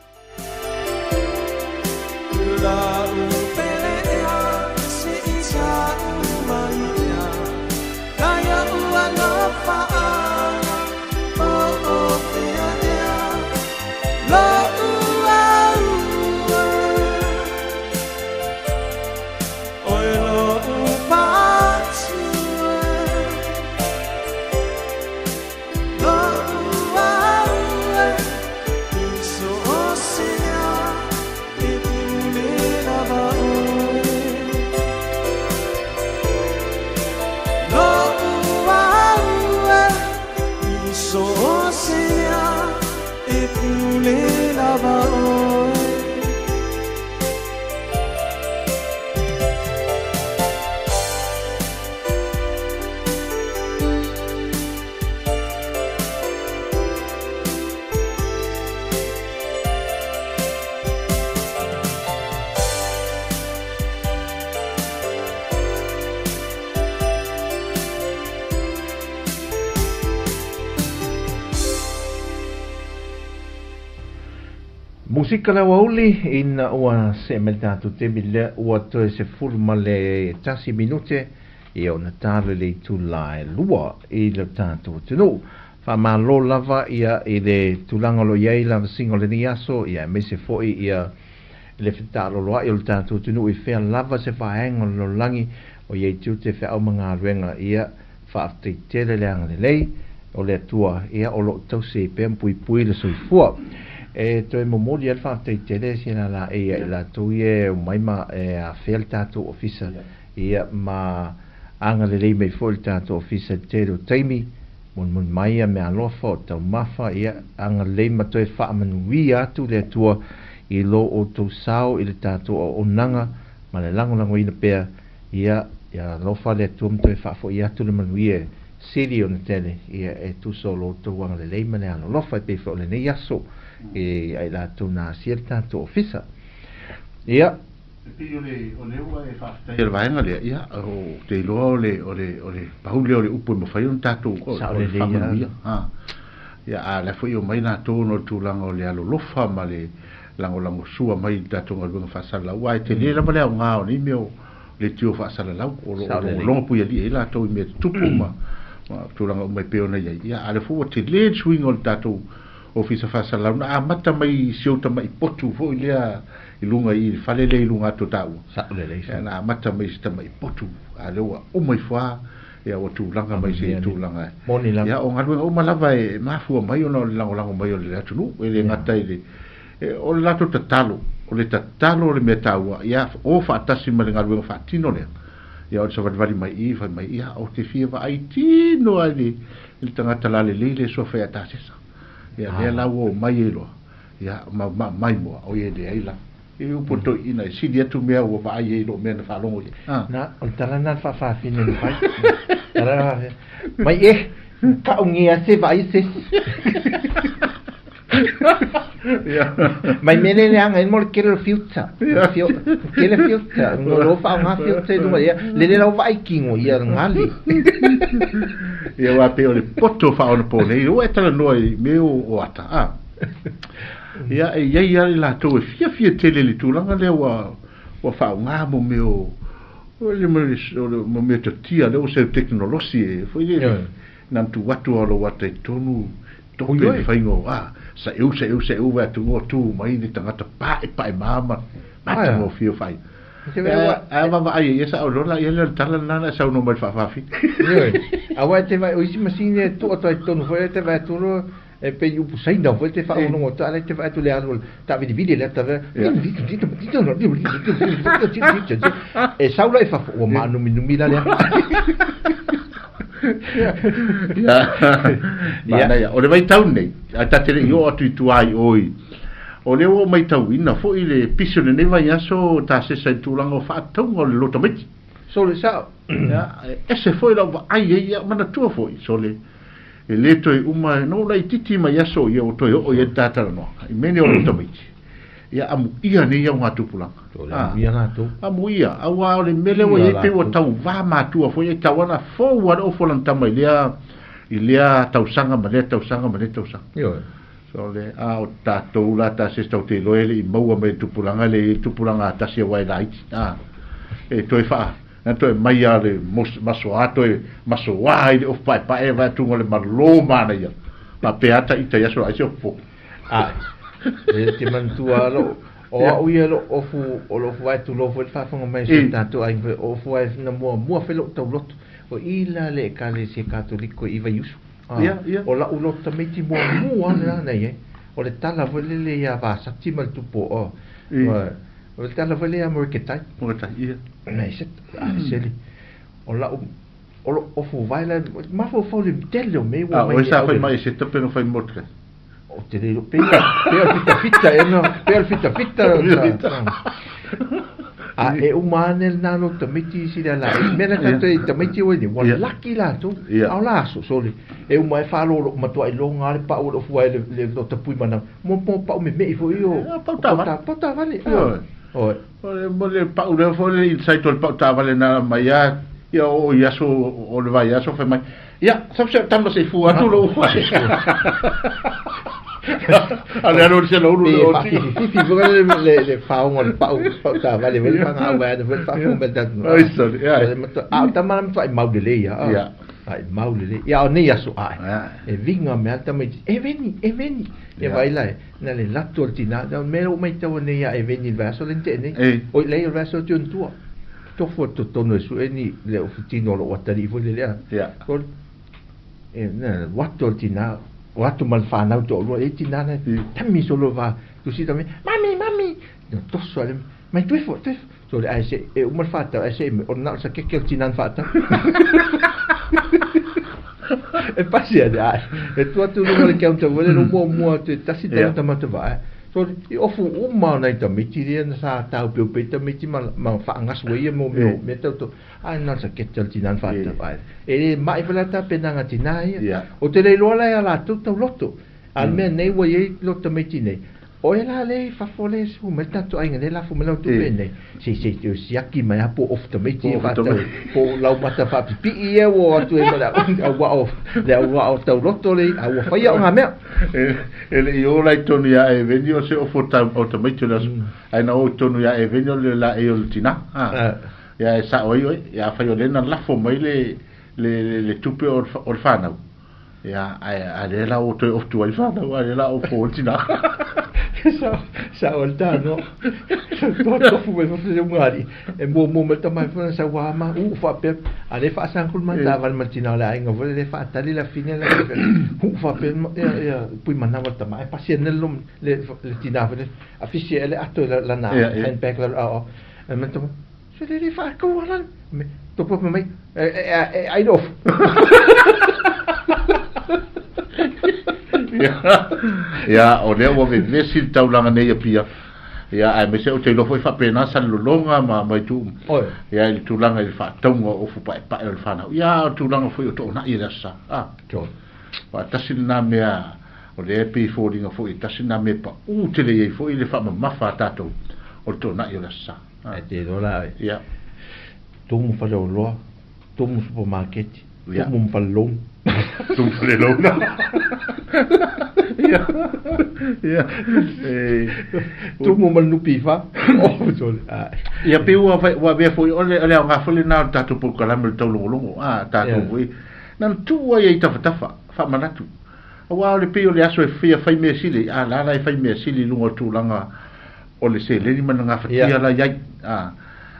Musika le aoauli ina ua see mai le tatou taimi lea ua toe 11 minute ia ona talo i le itula e 2 i le tatou atunuu. Faamalo lava ia i le tulaga o lo o i ai lavasiga o lenei aso ia aemaise foi ia le fetaaloloai o le tatou atunuu i fea lava se vaega o le lalolagi o i ai tiute feau ma galuega ia faafetai tele le agalelei o le Atua ia o lo o tausi ai pea ma puipui le soifua. E toe momoli ai le faafetai tele se lala ia i latou ia e omai ma e afea le tatou ofisa ia ma agalelei mai foi le tatou ofisa i le tele o taimi Mulimuli mai ia meaalofa o taumafa, ia agalelei ma toe faamanuia atu le Atua i lo outou sao i le tatou auaunaga ma le lagolagoina pea, ia, ia alofa le Atua ma toe faafoi atu le manuia e sili ona tele, ia e tusa o lo outou agalelei ma le alolofa e pei foi o lenei aso i a i latou na asia le tatou ofisa. Ia. E pei o le, o lea ua e faafetai i le vaega lea, ia, ou te iloa o le, o le, o le pau lea o le upu e mafai ona tatou, o, o le faamanuia. Ha. Ia, a o lea foi e omai latou ona o le tulaga o le alolofa ma le lagolagosua mai i le tatou galuega faasalalau, aua e tele lava le aoga o nei mea o leitio faasalalau, o lo o logologo puialii ai latou i mea tutupu ma, ma tulaga uma e pei ona i ai. Ia, a o lea foi ua tele le suiga o le tatou Ofisa Faasalalau, na amata mai i si ou tamai potu foi lea i luga i le fale lea i luga atu o taua. Sao lelei sao. Na amata mai i se tamai potu, a lea ua uma ifo lava, ia ua tulaga mai se tulaga. Moni lava. Ia o galuega uma lava e mafua mai ona o le lagolago mai o le atunuu, e le gata i le o le latou tatalo, o le tatalo o le mea taua, ia o faatasi ma le galuega faatino lea. Ia o le savalivali mai i i fai mai, ia ou te fia vaai tino lava i le tagata lalelei lea e suafa ia Tasesa. Ia lea la ua omai ai loa. Ia, ma, ma, maimoa, oi e leai la. E upu a toeaiina e sili atu mea ua vaai ai i lou mea na faalogo i ai. Ah. Na, o le tala lena a le faafafine na fai. Tala le faafafine, Mai e, ka'ugia se vaai se isi. Mai mea le leaga ai mo le kele o le filter. Kele filter, no lo whaonga filter i lunga ia, lele lau vaai kingo ia ngali. Ia wā pe o le poto whaona pō nei, o e tala noa i me o, o ata. Ah. Ia, e iai a i latou e fiafia tele i le tulaga lea ua, ua faaaoga mo mea o, o le, mo mea totia lea ua seu tekonolosi e foi lele. Na ona tuu atu lava o lou ata i totonu, tope le faiga o, a, saeu, saeu, saeu vae atu o tu mai le tagata paepae ma matagofie o faaiuga. Ae vaavaai ai ia sa o lola ia lea o le tala lena na e saunoa mai i le faafaafina. Ioe, aua e te vaai, o isi masini e tuu atu ai i totonu foi e te vaai atu loa, E pei upu Saina foi te faalogologo atu, a lea te vaai atu le alu o le taavilivili le ata e sau la i fafo, ua maanuminumi la lea. Manaia. O le vaitau lenei, ae ta te le i oo atu i tua i o i, o lea ua ou maitauina foi le pisi o lenei vaiaso tasesa i le tulaga o faatauga o le loto maiti. Sole sao. Ia, e ese foi lau vaai ai, ia manatua foi, sole, E le toe uma, no laititi mai aso ia ua toe oo i ai le tatalanoaga, i mea nei o lou tamaiti. Ia amuia nei au ngā tupulaga. Amuia latou. Amuia, auā o le mea lea ua i ai pei ua tauvā matua foi e tau ana fou a le ofo lana tama i lea i lea tausaga ma lea tausaga ma lea tausaga. Ioe. So le, a o tatou la ta se tau te iloa e le i maua mai e le tupulaga le i le tupulaga a tasi aua e laiti. A, e toe wha, Na toe mai a le masoa toe masoa ai le ofu paepae vae atu le malo manaia. Faapea ata ita i aso ai se ofu po. Ae, e te manatua lo, o au ia lo ofu, o lo ofu vae tu lo foi le faafofoga mai si o tatou aiga foi, o ofu vae na muamua foi lou tauloto, o i la le Ekalesia Katoliko i Vaiusu. O la'u loto tamaiti muamua lena na i ai. O le tala foi lele ia Vasati ma le Tupu o, O le tala foi lea Muriketai. Muriketai, ia. Nei se, a seli. O la'u, o lo ofu vae la, mafaufau le tele o mea ua mai. A oe sa fai mai e se tape na fai Mordecai. O te le pei, pei o le fitafita e na, pei o le fitafita. A e uma ane lena no tamaiti i sila la. Mea na tatou i tamaiti ua ni, ua laki latou. A o la aso, sole. E uma e faalolo, matuai loga le pau o le ofu vae le, le no tapui mana. Mo mo pau meme'i foi o pau taavale. Pau taavale. Ioe. Oi. O le mo le pau lea foi le insight o le pau taavale na mai a ia o i aso o le vai aso fai mai. Ia, sa se tama se fu atu lo fu. A le alo se lo ulu lo ti. Fifi foi le le le faongo le pau pau taavale foi le fanga au vai foi le faafofoga mai tatu. Ai sorry. Ia. A o tama na matua i mau lelei ia. Ia. Ai mau lelei. Ia o nei aso ae. E viga mea le tamaiti, e veni, e veni. E vaai la e, na le lato o le tina, na mea ua maitau nei ia e veni i le vaiaso lea na tea nei. Oi leai o le vaiaso atu i ona tua. Tofu atu totonu e sue ni le ofutino o lou atalii foi le lea. E na wato le tina, o atu ma le fanau toalua, e tina na tami solo va, tusi tami, mami, mami. Na toso ale, mai tuifo, tuifo. Sole ae se e uma le faatau ae se o na o sa keke o le tina na faatau. E pasi ane ae. E tu atu i lunga o le counter foi lele o muamua atu e tasi tagata ma te vaai. So i ofu uma o nai tamaiti ria na sa tāupeupei tamaiti ma ma faagasu ai ia mo mea mea tau to ae na o sa kete o le tina na faatau ae. E le mai foi la tapenaga tina ia. O te le iloa la e a latou tauloto. A o le mea nei ua i ai lo tamaiti nei, Oe la le i fafo le su mai le tatou aiga nei lafo mai lau tupe nei sei sei te siaki mai a po ofu tamaiti e faatau po o lau mata faapipii ia ua o atu ai ma le au waa o le au waa o tauloto le a ua faia o ngā mea. E le i o la i tonu ia Eveni o se ofo tau o tamaiti o le aso ae na o i tonu ia Eveni o le la e o le tina a ia e sao ai oe ia afai o lea na lafo mai le le le tupe o le whanau Ia, ae, a lea la ua toe ofu ai whanau, a lea la o fo tina. Sa, sa o le tāno. Toa tofu mai fafo se ungari. E mua mua mai tamai fana sa wā ma u whapea. A le whaasangul mai tā vale ma tina o le ainga fo le whaatali la fine la hu whapea ia, ia pui manawa le tamai. Pasi ane le le, le tina fo a fisi e le ato la, la nā handbag la o. E me tama, se le le whaakau ala. Me, topo mai, e, e, e, ai ofu. Ia, o lea ua vevesi le taulaga nei i Apia, ia, aemaise ou te iloa foi faapena Salelologa ma, ma itu uma. Oi. Ia, i le tulaga i le faatauga o ofu paepae o le fanau. Ia, a o le tulaga foi o toonai i le Aso Sa. A. Sure. Aua tasi lena mea o lea e pei e foliga foi tasi lena mea e paū tele i ai foi le faamamafa a tatou o le toonai o le Aso Sa. A. Ae te iloa la e. Ia. Tumu faleoloa, tumu supamaketi, Ia. tumu ma fale loan. Tumu fale loan. Ia. Ia. E. Tumu ma le NPF. Oh, sorry. Ah. Ia pei ua ua avea foi o le o le aoga foi lena o le tatou polokalame o le taulogologo a tatou Ia. foi na ona tuu ai i tafatafa faamanatu aua o le pei o le aso e fia fai mea sili a la la e fai mea sili i luga o le tulaga o le seleni ma le gafatia Ia. la i ai a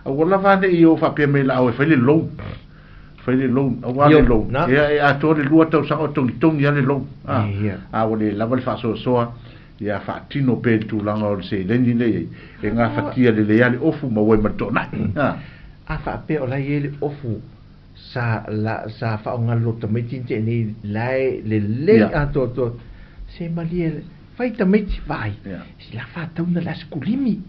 aua lava ne i o faapea mai laau e fai le loan fai le loan aua le Io, loan na. ia e atoa le 2 tausaga o togitogi lava le loan a Ia. a ua le lava le faasoasoa ia faatino pea i le tulaga o le seleni lea i ai e gafatia lelei lava le ofu ma ua ai ma le toonai a A faapea o la e i ai le ofu sa la sa faaaoga le loto tamaiti na tea nei la e lelei Ia. atoatoa se malie fai tamaiti vaai Ia. se la faatauna le asikulimi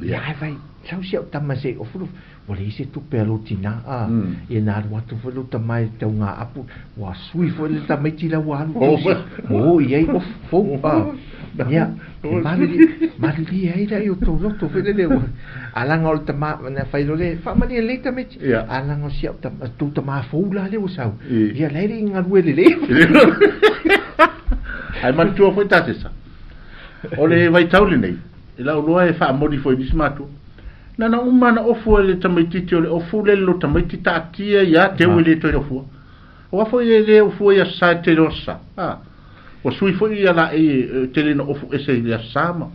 Ia. ia vai sau si au tama se ofu ua leai se tupe a lou tinā a ia na alu atu foi lou tama i tauga apu ua sui foi le tamaiti la ua alu ua o i ai ofu fou a ia malilie malilie ai laia o tou loto foi lele ua alaga o le tama na fai loa le faamalie lelei tamaiti alaga o si au tama tou tama fou la lea ua sau ia la e le i galue lelei. Ae manatua foi Tasesa, o le vaitau lenei, i lau iloa e faamoni foi i nisi matua, na ona uma ona ofu e le tamaitiiti o le ofu lea i le lo tamaiti taatia ia te au e le toe ofua. Aua foi e le ofua i Aso Sa i le tele o Aso Sa. A, ua sui foi ia laei e tele ina ofu ese i le Aso Sa ma.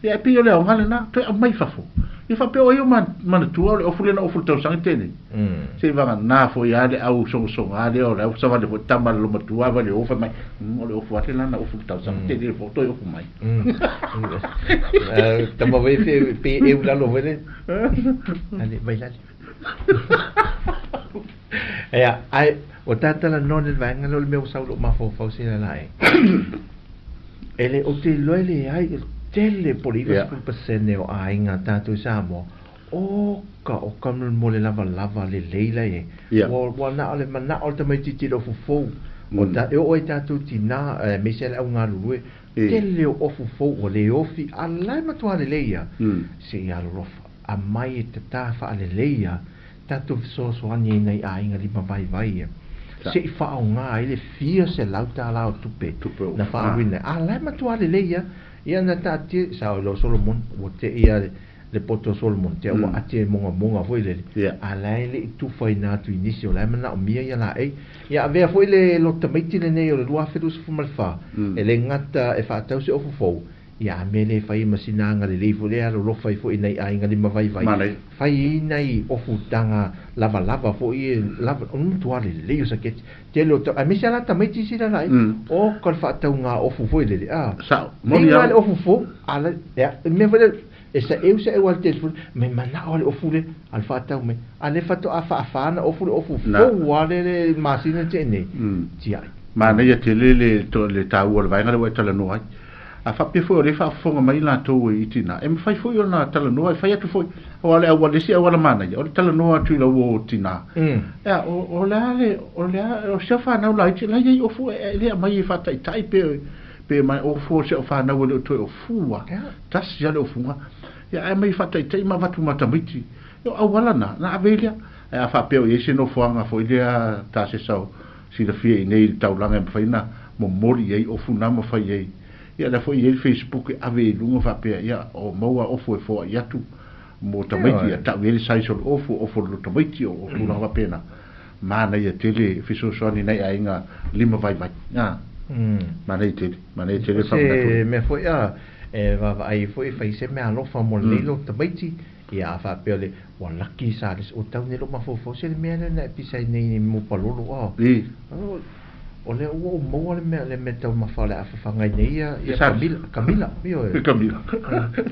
Ia e pei o le aoga lena, toe aumai i fafo. Ia faapea o ai o manatua o le ofu lea na ofu i le tausaga tele. Se i vagana foi lava le au sogasoga lea o le au savali foi tama a le lomatua vai le o fai mai, o le ofu atu lena na ofu i le tausaga tele foi toe ofu mai. Tama foi pe pe eu lalo foi le. Ale vai lale. Ia, ai o talanoa le vaega lea o le mea ua sau i lou mafaufau sina la e. E le o te iloa e leai e tele po o le 90% o aiga tatou i Samoa, oka oka mo le lavalava lelei la e. Ia. Ua ua na o le manao o le tamaitiiti i le ofu fou. O ta, e oo ai tatou tinā, aemaise le au galulue, tele o ofu fou ua le ofi, a la e matua lelei ia. Se i alolofa, aumai e tatā faalelei ia, tatou fesoasoani ai nai aiga lima vaivai ia. Sa. Se i faaaoga ai le fia $100 o tupe Tupe o na faaaluina. A la e matua lelei ia, ia na taatia, sao i loa Solomon, ua tei ia le poto o Solomon, te ua ati e mogamoga foi lele. Ia. A la e le i tufaina atu i nisi o la e manaomia ia laei. Ia avea foi le loto tamaiti lenei o le 2024, e le gata e faatau se ofu fou, ia a mea lea e fai ma sina agalelei foi lea alolofa ai foi i nai aiga lima vaivai. Manaia. Fai ai nai ofutaga lavalava foi e lava, o le matua lelei o saketi. Tele o tau, aemaise lava la tamaiti isi la laei. Oka le faatauga ofu foi lele, a. Sao. Moni Liga lava. le ofu fou, a la, ia, mea foi lea, e saeu saeu lava i le telefoni, mai manao lava le ofu lea, a le faatau mai. A lea faatoa faafa ona ofu le ofu Na. fou lava lea le masina tea nei. Tiai. Manaia tele le le taua o le vaega lea ua e talanoa ai. A faapea foi o lea e faafofoga mai latou i tinā, e mafai foi ona talanoa, e fai atu foi, aua o le auala, le isi auala manaia, o le talanoa atu i lau uo tinā. Ea, o, o le a le, o le a, o si au fanau laiti, la e i ai ofu e, e le aumai e faataitai pe, pe mai ofu o si au fanau e le o toe ofua. Tasi lava le ofuga. Ia, ae aumai e faataitai ma avatu ma tamaiti. Ia, o auala na, na ave ai lea. Ae a faapea o i ai se nofoaga foi lea tasesa o silafia i inei i le taulaga e mafai ona momoli i ai ofu na ma fai ai. Ia lea foi e i ai le Facebook e ave i luga faapea, ia, o maua ofu e foai atu mo tamaiti, ia tau i ai le size o le ofu, ofu o le loto tamaiti, o tulaga faapena. Manaia tele fesoasoani nai aiga lima vaivai. A, manaia tele, manaia tele O se faamanatu. mea foi a, e vaavaai foi e fai se mea alofa mo lenei loto tamaiti, ia a faapea le, ua laki sa le, o tau nei lou mafaufau se le mea lea na e pisa ai nei mo palolo a. I. O, O lea ua ou maua le mea le mea taumafa o le a fafaga ai nei ia ia Camila, Camila, ioe. Camila.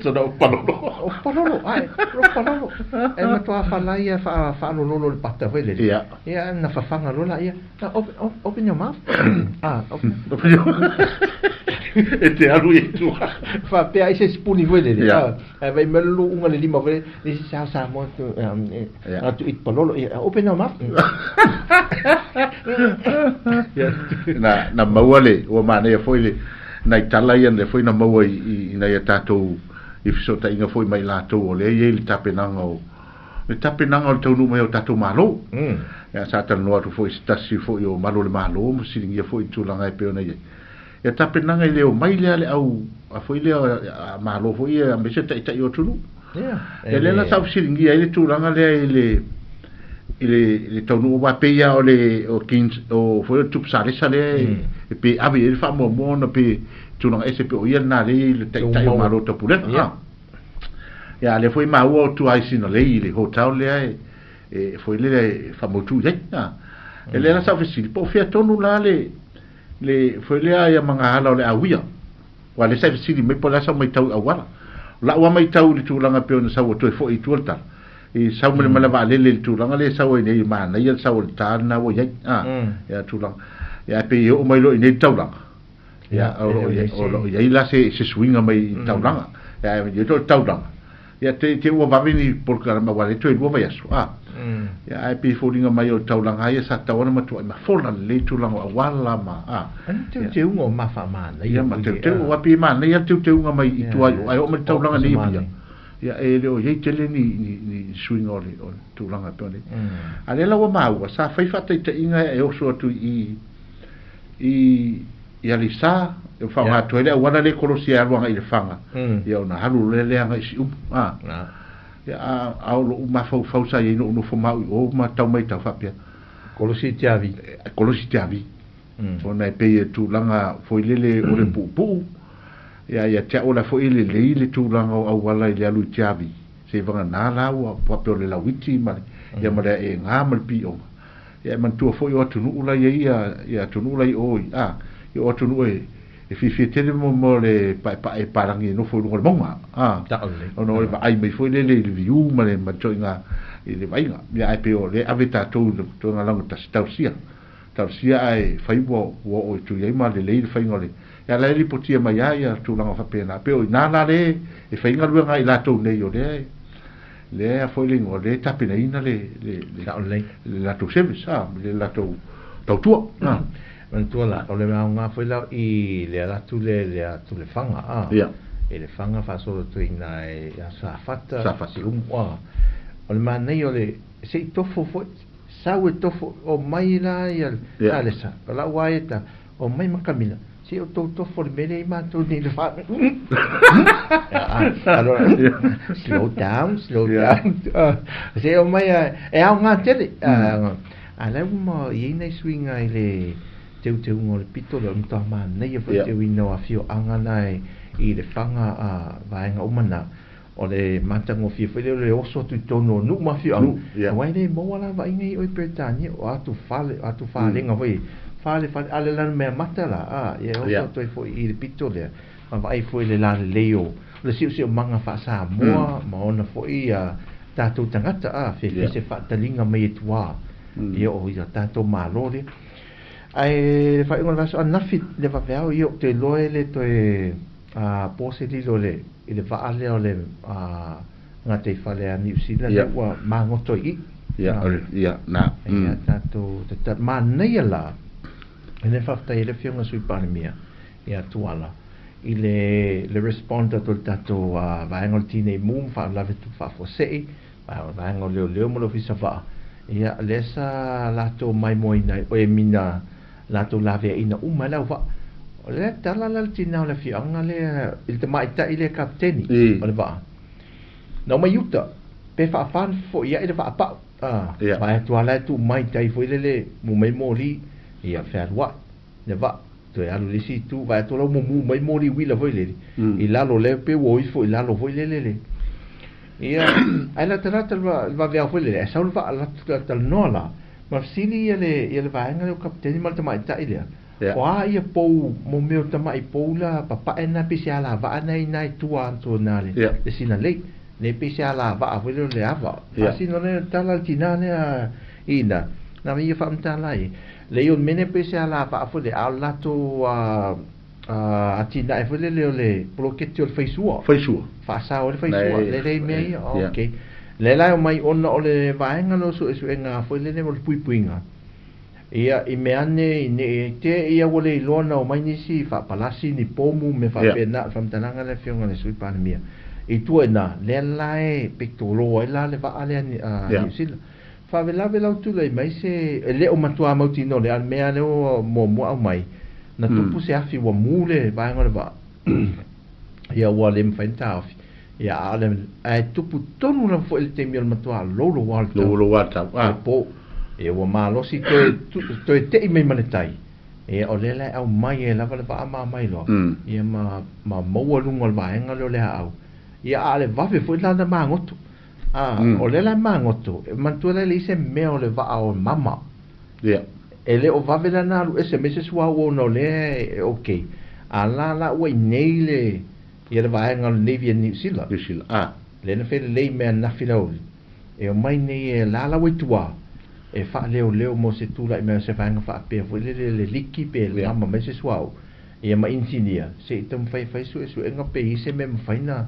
Sona o palolo. O palolo, ae, o palolo. E matua fala ia fa faalololo le pata foi lele. Ia. Ia na fafaga loa laia. Ah, open, open your mouth. Ah, open. Open your E te alu i tua. Faapea ai se sipuni foi lele. Ia. Ah, ae vai mai le uga le lima foi lele. This is how Samoa to, Ia. to eat palolo. Ia, open your mouth. Ia. Na, na maua le, ua manaia foi le, nai tala ia lea foi na maua i, i, i nai a tātou i fesootaiga foi ma i latou o lea e i ai le tapenaga o, le tapenaga o le taunuu mai o tatou Malo. Ia, sa talanoa atu foi i se tasi foi o malu o le Malo ma fesiligia foi i le tulaga e pei ona i ai. Ia tapenaga e le omai lea le au a foi lea a Malo foi ia aemaise taitai o atunuu. Ia, Ia lea la sa fesiligia ai le tulaga lea i le i le i le taunuu aua pei lava o le o Kings o foi o le Tupu Salesa lea e e pe ave i ai le faamuamua ona pe tulaga ese pe o ia lena lea e i ai le taitai o Malo Taupulega. Ia. Ia a lea foi maua o tua i Sinalei i le hotel lea e e foi lea e faamautu i ai. E lea la sa ou fesili po o fea tonu la le le foi lea ia magahala o le auia. Aua lea sa e fesili mai po o le a sau maitau i auala. O lau lava maitau i le tulaga e pei ona sau ua toe foi i tua le tala, i sau ma le mala vaalele i le tulaga lea e sau ai nei, manaia le sau o le ta lena ua i ai, a, ia tulaga. Ia ae pei e oo mai loa i inei le taulaga, ia, o lo o i ai, o lo o i ai la se, se suiga mai i le taulaga. Ia ae i ai le taulaga, ia te, te ua vave ni polokalame aua lea toe lua vaiaso, a. Ia ae pei e foliga mai o le taulaga lava ia sa tatau ona matuai mafola lelei tulaga o auala ma, a. Ai le teuteuga o mafaamanaia. Ia ma teuteu, aua pei e manaia le teuteuga mai i tua i o, ae oo mai le taulaga nei i Apia, ia e le o i ai tele ni, ni, ni suiga o le, o le tulaga e pei ona i ai. A lea la ua maua, sa fai faataitaiga e oso atu i, i, i Aleisa, e faaaoga atu ai le auala lea e kolosi ai alu agai i Lefaga, ia ona alu loa lea agai i Siumu, a. Ia, a, a o lou mafaufau sa i ai na ou nofo ma au i o ma tau maitau faapea. Kolosi i Tiavi. Kolosi i Tiavi. Ona e pei e tulaga foi lele o le puupuu, ia, ia te au la foi e lelei le tulaga o auala i le alu i Tiavi, seivagana la ua faapea o le lauiti ma le, ia ma le aega ma le pioga. Ia e manatua foi o atunuu la i ai ia, ia atunuu la i o i, a, ia o atunuu e, e fiafia tele mo, mo le paepae palagi e nofo i luga o le mauga, a, ona o le vaai mai foi lele i le viu ma le, ma le ituaiga, i le vaaiga. Ia ae pei o lea e ave tatou i le ituaiga lagatasi, talosia, talosia ae fai ua, ua oo atu i ai ma lelei le faiga o le, ia la e lipotia mai lava ia tulaga faapena. Pei o i ina la le e fai galuega a i latou nei o lea e, lea foi le igoa, lea e tapenaina le, le, le, Sao lelei. le latou service, a, le latou tautua. A. Manatua la, o le aoga foi la i le ala atu le, le atu le Faga, a. Ia. I le Faga faasolo atu i ina i Safata, Safata. Siumu, a. O le manaia o le, se i tofo foi, sau e tofo, o mai la ia, Ia. Salesa, o lau lava ia ta, O mai ma Camilla, se i outou tofo le mea lea i matou nei le fa. Allora, slow down, slow down. Se o mai e aoga tele. A la ua ma i ai nai suiga i le teuteuga o le pito lea, o le matua manaia foi teuina o afioaga na i Lefaga a vaega uma na. O le matagofie foi lea o le oso atu i totonu o nuu ma afioaga, aua e le maua la vaaiga i o i Peretania, o atu fale, o atu falega foi, fale fale, a o le Lanumeamata la, a, ia e oso atu ai foi i le pito lea, ma vaai foi i le lalelei o le siosiomaga faa-Samoa ma ona foi tatou tagata, a, fiafia se faataliga mai e tua, ia o ia tatou Malo lea. Ae le faaiuga o le vaiaso ananafi le vaveao, ia ou te iloa e le toe po se lilo i le i le vaa lea o le gataifale a Niu Sila lea ua magoto i i. Ia, ia, na. Ia tatou tata manaia la, e le faafetai ai le Afioga i le Sui Palemia ia Tuala i le le respond atu o le tatou vaega o le Tinei Mu ma faalavelave tupu faafuasei, vaega o Leoleo ma le Ofisa Vaa, ia lea sa latou maimoaina ai oe mina latou laveaiina uma ai le auvaa. O lea tala la le tina o le afioaga lea i le tamaitai lea kapeteni o le vaa. Na omai i uta, pe faafa ona fofoiai le vaa pau. A, vaai atu lava la e tuu mai i tai foi lele, mu mai moli, ia fealuai le vaa. Toe alu i le isi itu, vaai atu la ua mumu mai moli uila foi lele, i lalo lea pei ua o ifo i lalo foi lele le. Ia, ae latalata le vaveao foi lele, ae sau le vaa latou talanoa la, Ma fesili ia le, ia le vaega lea o Kapeteni ma le tamaitai lea, O a ia pou mo mea o tamaʻi pou la papaʻe na pei se alavaa na ina i tua atu na le le Sinalei nei pei se alavaa foi lea o le ava faasino lea tala le tinā lea ina na ia faamatala ai le o le mea pei se alavaa foi lea a o le latou atinae foi lele o le poloketi o le faisua. Faisua. Faasao ai le faisua. Lelei mea ia. Okei. Lea la e omai ona o le vaega lea o suesuega foi lele o le puipuiga. Ia, i mea ane ne i te i ia ua le iloa ona omai nisi faapalasi ni pomu mea faapena, le faamatalaga lea Afioga i le Sui Palemia. I tua i ina, lea la e petolo ai la le vaa lea a Niu Sila. Faalavelave lau tulai mai se, e le o matua mautinoa lea, a o le mea lea ua muamua aumai, na tupu se afi ua mu le vaega o le vaa, ia ua le mafai ona taofi. Ia, a o le, ae tupu tonu lava foi i le taimi o le matua louloua o le tau. Louloua le tau, ah. Le po. Ia ua malosi toe, toe tei mai ma le tai. Ia, o lea la e aumai ai lava le vaa ma aumai loa, ia ma, ma maua luga o le vaega lea o le aau. Ia, a o le vave foi la ona magoto. A, o lea la e magoto, e manatua la e leai se mea o le vaa o mama. Ia. E le o vave la ona alu ese mai se suauu ona o lea e okay. A la la ua i nei le, ia le vaega o le Navy a Niu Sila. Niu Sila, a. Lea na felelei mea ananafi le aoauli. E omai nei e la la ua i tua, e faaleoleo mo se tulai mai o se vaega faapea foi lele le liki pe mama mai se suauu. Ia ma inisinia, se i taumafai e fai suesuega pe i ai se mea e mafai na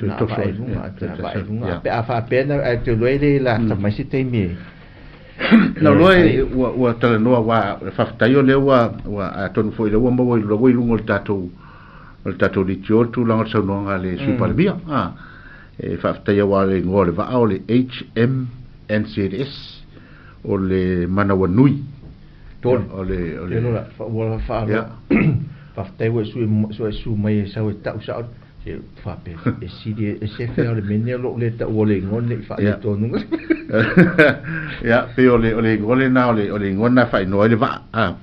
Toe na toso vaai ai, luga, ia, toe na vaai toso, luga. ia. Pe a faapea na, ae toe iloa e le lata mai se taimi e Na e loa fai. ua talanoa aua faafetai o lea ua atonu foi o lea ua maua i lua i luga o le tatou litio le tulaga o le saunoaga a le Sui Palemia. A e faafetai aua o le igoa o le vaa o le HMNZS o le manawanui. Tolu. O le o le Telu la ua faaloa. Faafetai ua e sui su mai e sau e tau sao. Se faapea e sili e sefe o le mea nei o lou le taua o le igoa ne i faaletonu. Ia, pei o le o le igoa lena o le o le igoa lena e faaigoa ai le vaa. A.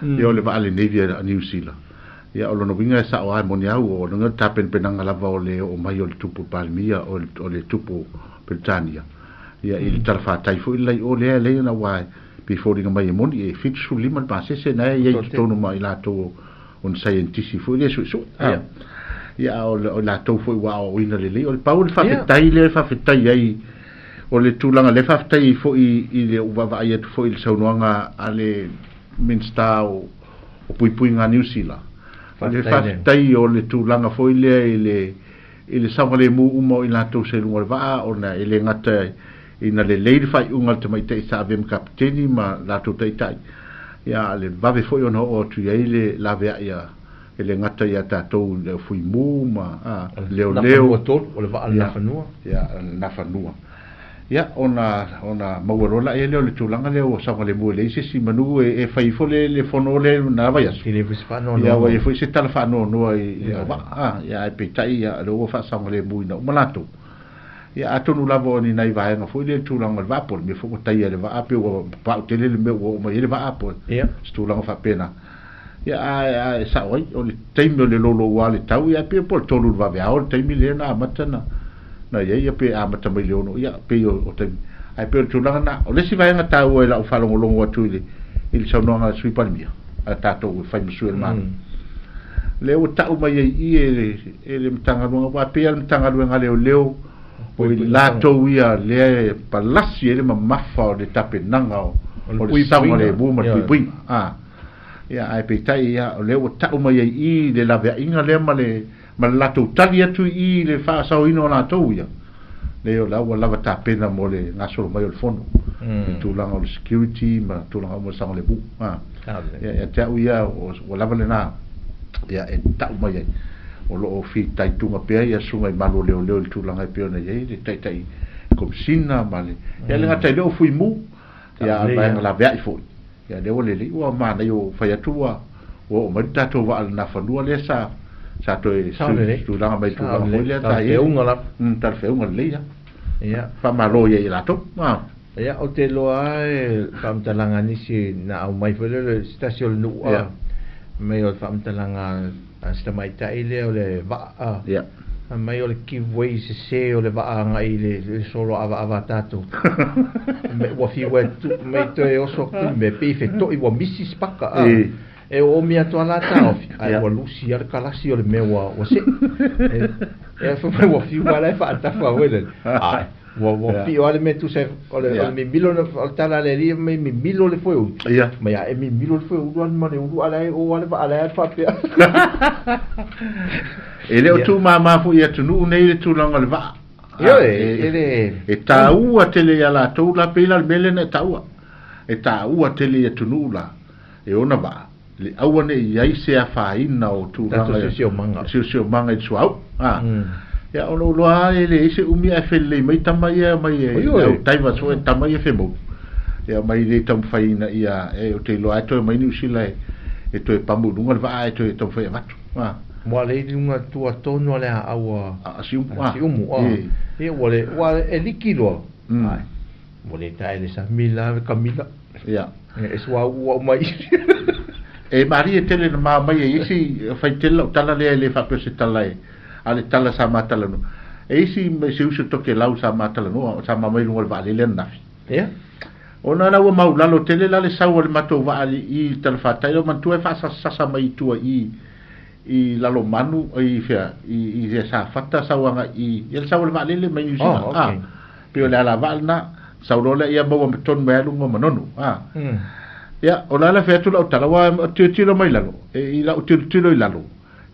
Ia o le vaa a le Navy a Niu Sila. Ia o lona uiga e sao lava e moni au o lona tapenapenaga lava o le oo mai o le Tupu Palemia o le Tupu o Peretania. Ia i le talafatai foi le laio lea e lei ona aua e pei e foliga mai e moni e 75 le pasese na e i ai i totonu ma i latou o ni saienitisi foi lea e suesue. Ia. Ia a o i latou foi ua aoaoina lelei. O le pau o le faafetai lea e faafetai ai o le tulaga lea e faafetai ai foi i le ou vaavaai atu foi i le saunoaga a le Minisita o Puipuiga a Niu Sila. O le faafetai o le tulaga foi lea i le i le saogalemu uma o i latou sa i luga o le vaa ona e le gata ina lelei le faaiuga a le tamaitai sa avea ma kapiteni ma latou taitai, ia a o le vave foi ona oo atu i ai le laveai a e le gata ia tatou i le fuimu ma a leoleo. Nafanua tonu, o le vaa o le Nafanua. Ia, le Nafanua. Ia, ona, ona maua loa laia lea o le tulaga lea ua saogalemu e leai se isi manu e, e fai ifo le, le fono lea i na vaiaso. E leai foi se faanoanoa. Ia, ua i ai foi se tala faanoanoa i, i le auvaa, a, ia, ae peitai, ia, o lea ua faasaogalemuina uma latou. Ia, atonu lava o ni nai vaega foi lea i le tulaga o le vaa, po o le mea foi ua taia e le vaa, pe ua papau tele le mea ua oo mai ai le vaa, po o se tulaga faapena. Ia, ae, ae sao ai, o le taimi o le louloua o le tau, ia, pei po o le 3 i le vaveao le taimi lea na amata na, na i ai, ia, pe amata mai i le 6, ia, pei o, o taimi. Ae pei o le tulaga lena. O le isi vaega taua i lau faalogologo atu i le, i le saunoaga a le Sui Palemia, a tatou e fai ma sui o le Malo, lea ua tau mai ai i i e le, e le Matagaluega, aua e pei lava le Matagaluega a Leoleo, o i latou ia lea e palasi ai le mamafa o le tapenaga o, o le saogalemu ma le puipuiga. A. Ia, ae peitai, ia, o lea ua tau mai ai i i le laveaiga lea ma le, ma le latou tali atu i i i le faasaoina o latou ia, leai o la ua lava tapena mo le gasolo mai o le fono, i le tulaga o le security ma tulaga uma o le saogalemu. A. Ia, ia te au ia, ua lava lena, ia, e tau mai ai. O lo o fitaituga pea ia susuga i malu o leoleo i le tulaga e pei ona i ai le Taitai Komesina ma le, ia le gata i lea o Fuimu, ia a o le vaega laveai foi. Ia lea ua lelei, ua manaia ua fai atu ua ua oo mai le tatou vaa i le Nafanua lea sa sa toe tulaga mai tulaga foi lea sa i ai. Talafeauga lava. Talafeauga lelei lava. Ia. Faamalo i ai i latou. Ia, ou te iloa lava e faamatalaga a nisi na aumai foi lea o se tasi o le nuu a mai o le faamatalaga a si tamaitai lea o le vaa. Ia. Fai mai o le give way sese o le vaa agai i le solo avaava a tatou. Ua fiu e tu mai toe oso atu le mea pei e feto'i ua misi se paka a. E oomi atu lava la taofi, ae ua lusi lava le kalasi o le mea ua see. E fai mai ua fiu lava la e faatafa foi lele. Ae ua pio lava le mea tusa o le mimilo, o le tala a le alii mai mimilo le foeuli. Mai a e mimilo le foeulu alu ma le ulu a la e o lava le vaa la e alu faapea. E le o tuumāmā foi i atunuu nei le tulaga o le vaa. Ioe, e le... E taua tele ia latou la, pei la o le mea lea na e taua. E taua tele i atunuu la, e ona vaa, le aua ne i ai se afaina o tulaga Tatou siosiomaga. Siosiomaga i le suauu. A. Ia, o lou iloa lava e leai se umi ae felelei mai tama ia mai e, Ioe. au divers foi tama ia femou. Ia mai le taumafai ina ia, e, ou te iloa lava e toe mai Niu Sila e, e toe pamu i luga le vaa ae toe taumafai e avatu. A. Ua le i luga tua tonu a le aau a, A, a Siumu, a. Siumu, a. E. Ia, ua le, ua e liki loa. Ae, ua le tae le sami la le kamila. Ia. E suauu au mai. E malie tele na mao mai e isi, fai tele lau tala lea e le faapea o se tala e, a le tala sa ma talanoa. E isi se uso Tokelau sa ma talanoa, sa ma mai luga o le vaalele ananafi. Ia. Ona la ua maulalo tele la le sau o le matou vaa i le talafatai, lau manatua e faasasasasa mai i tua i i Lalomanu, i fea, i i Safata sau agai i, ia le sau o le vaalele mai Niu Sila. Oh, okay. Ah, pei o le alavaa lena, sau loa lea ia maua ma tonu mai lava luga o Manono. Ah. Ia, o la la fai atu lau tala, aua tilotilo mai lalo, e, i lau tilotilo i lalo,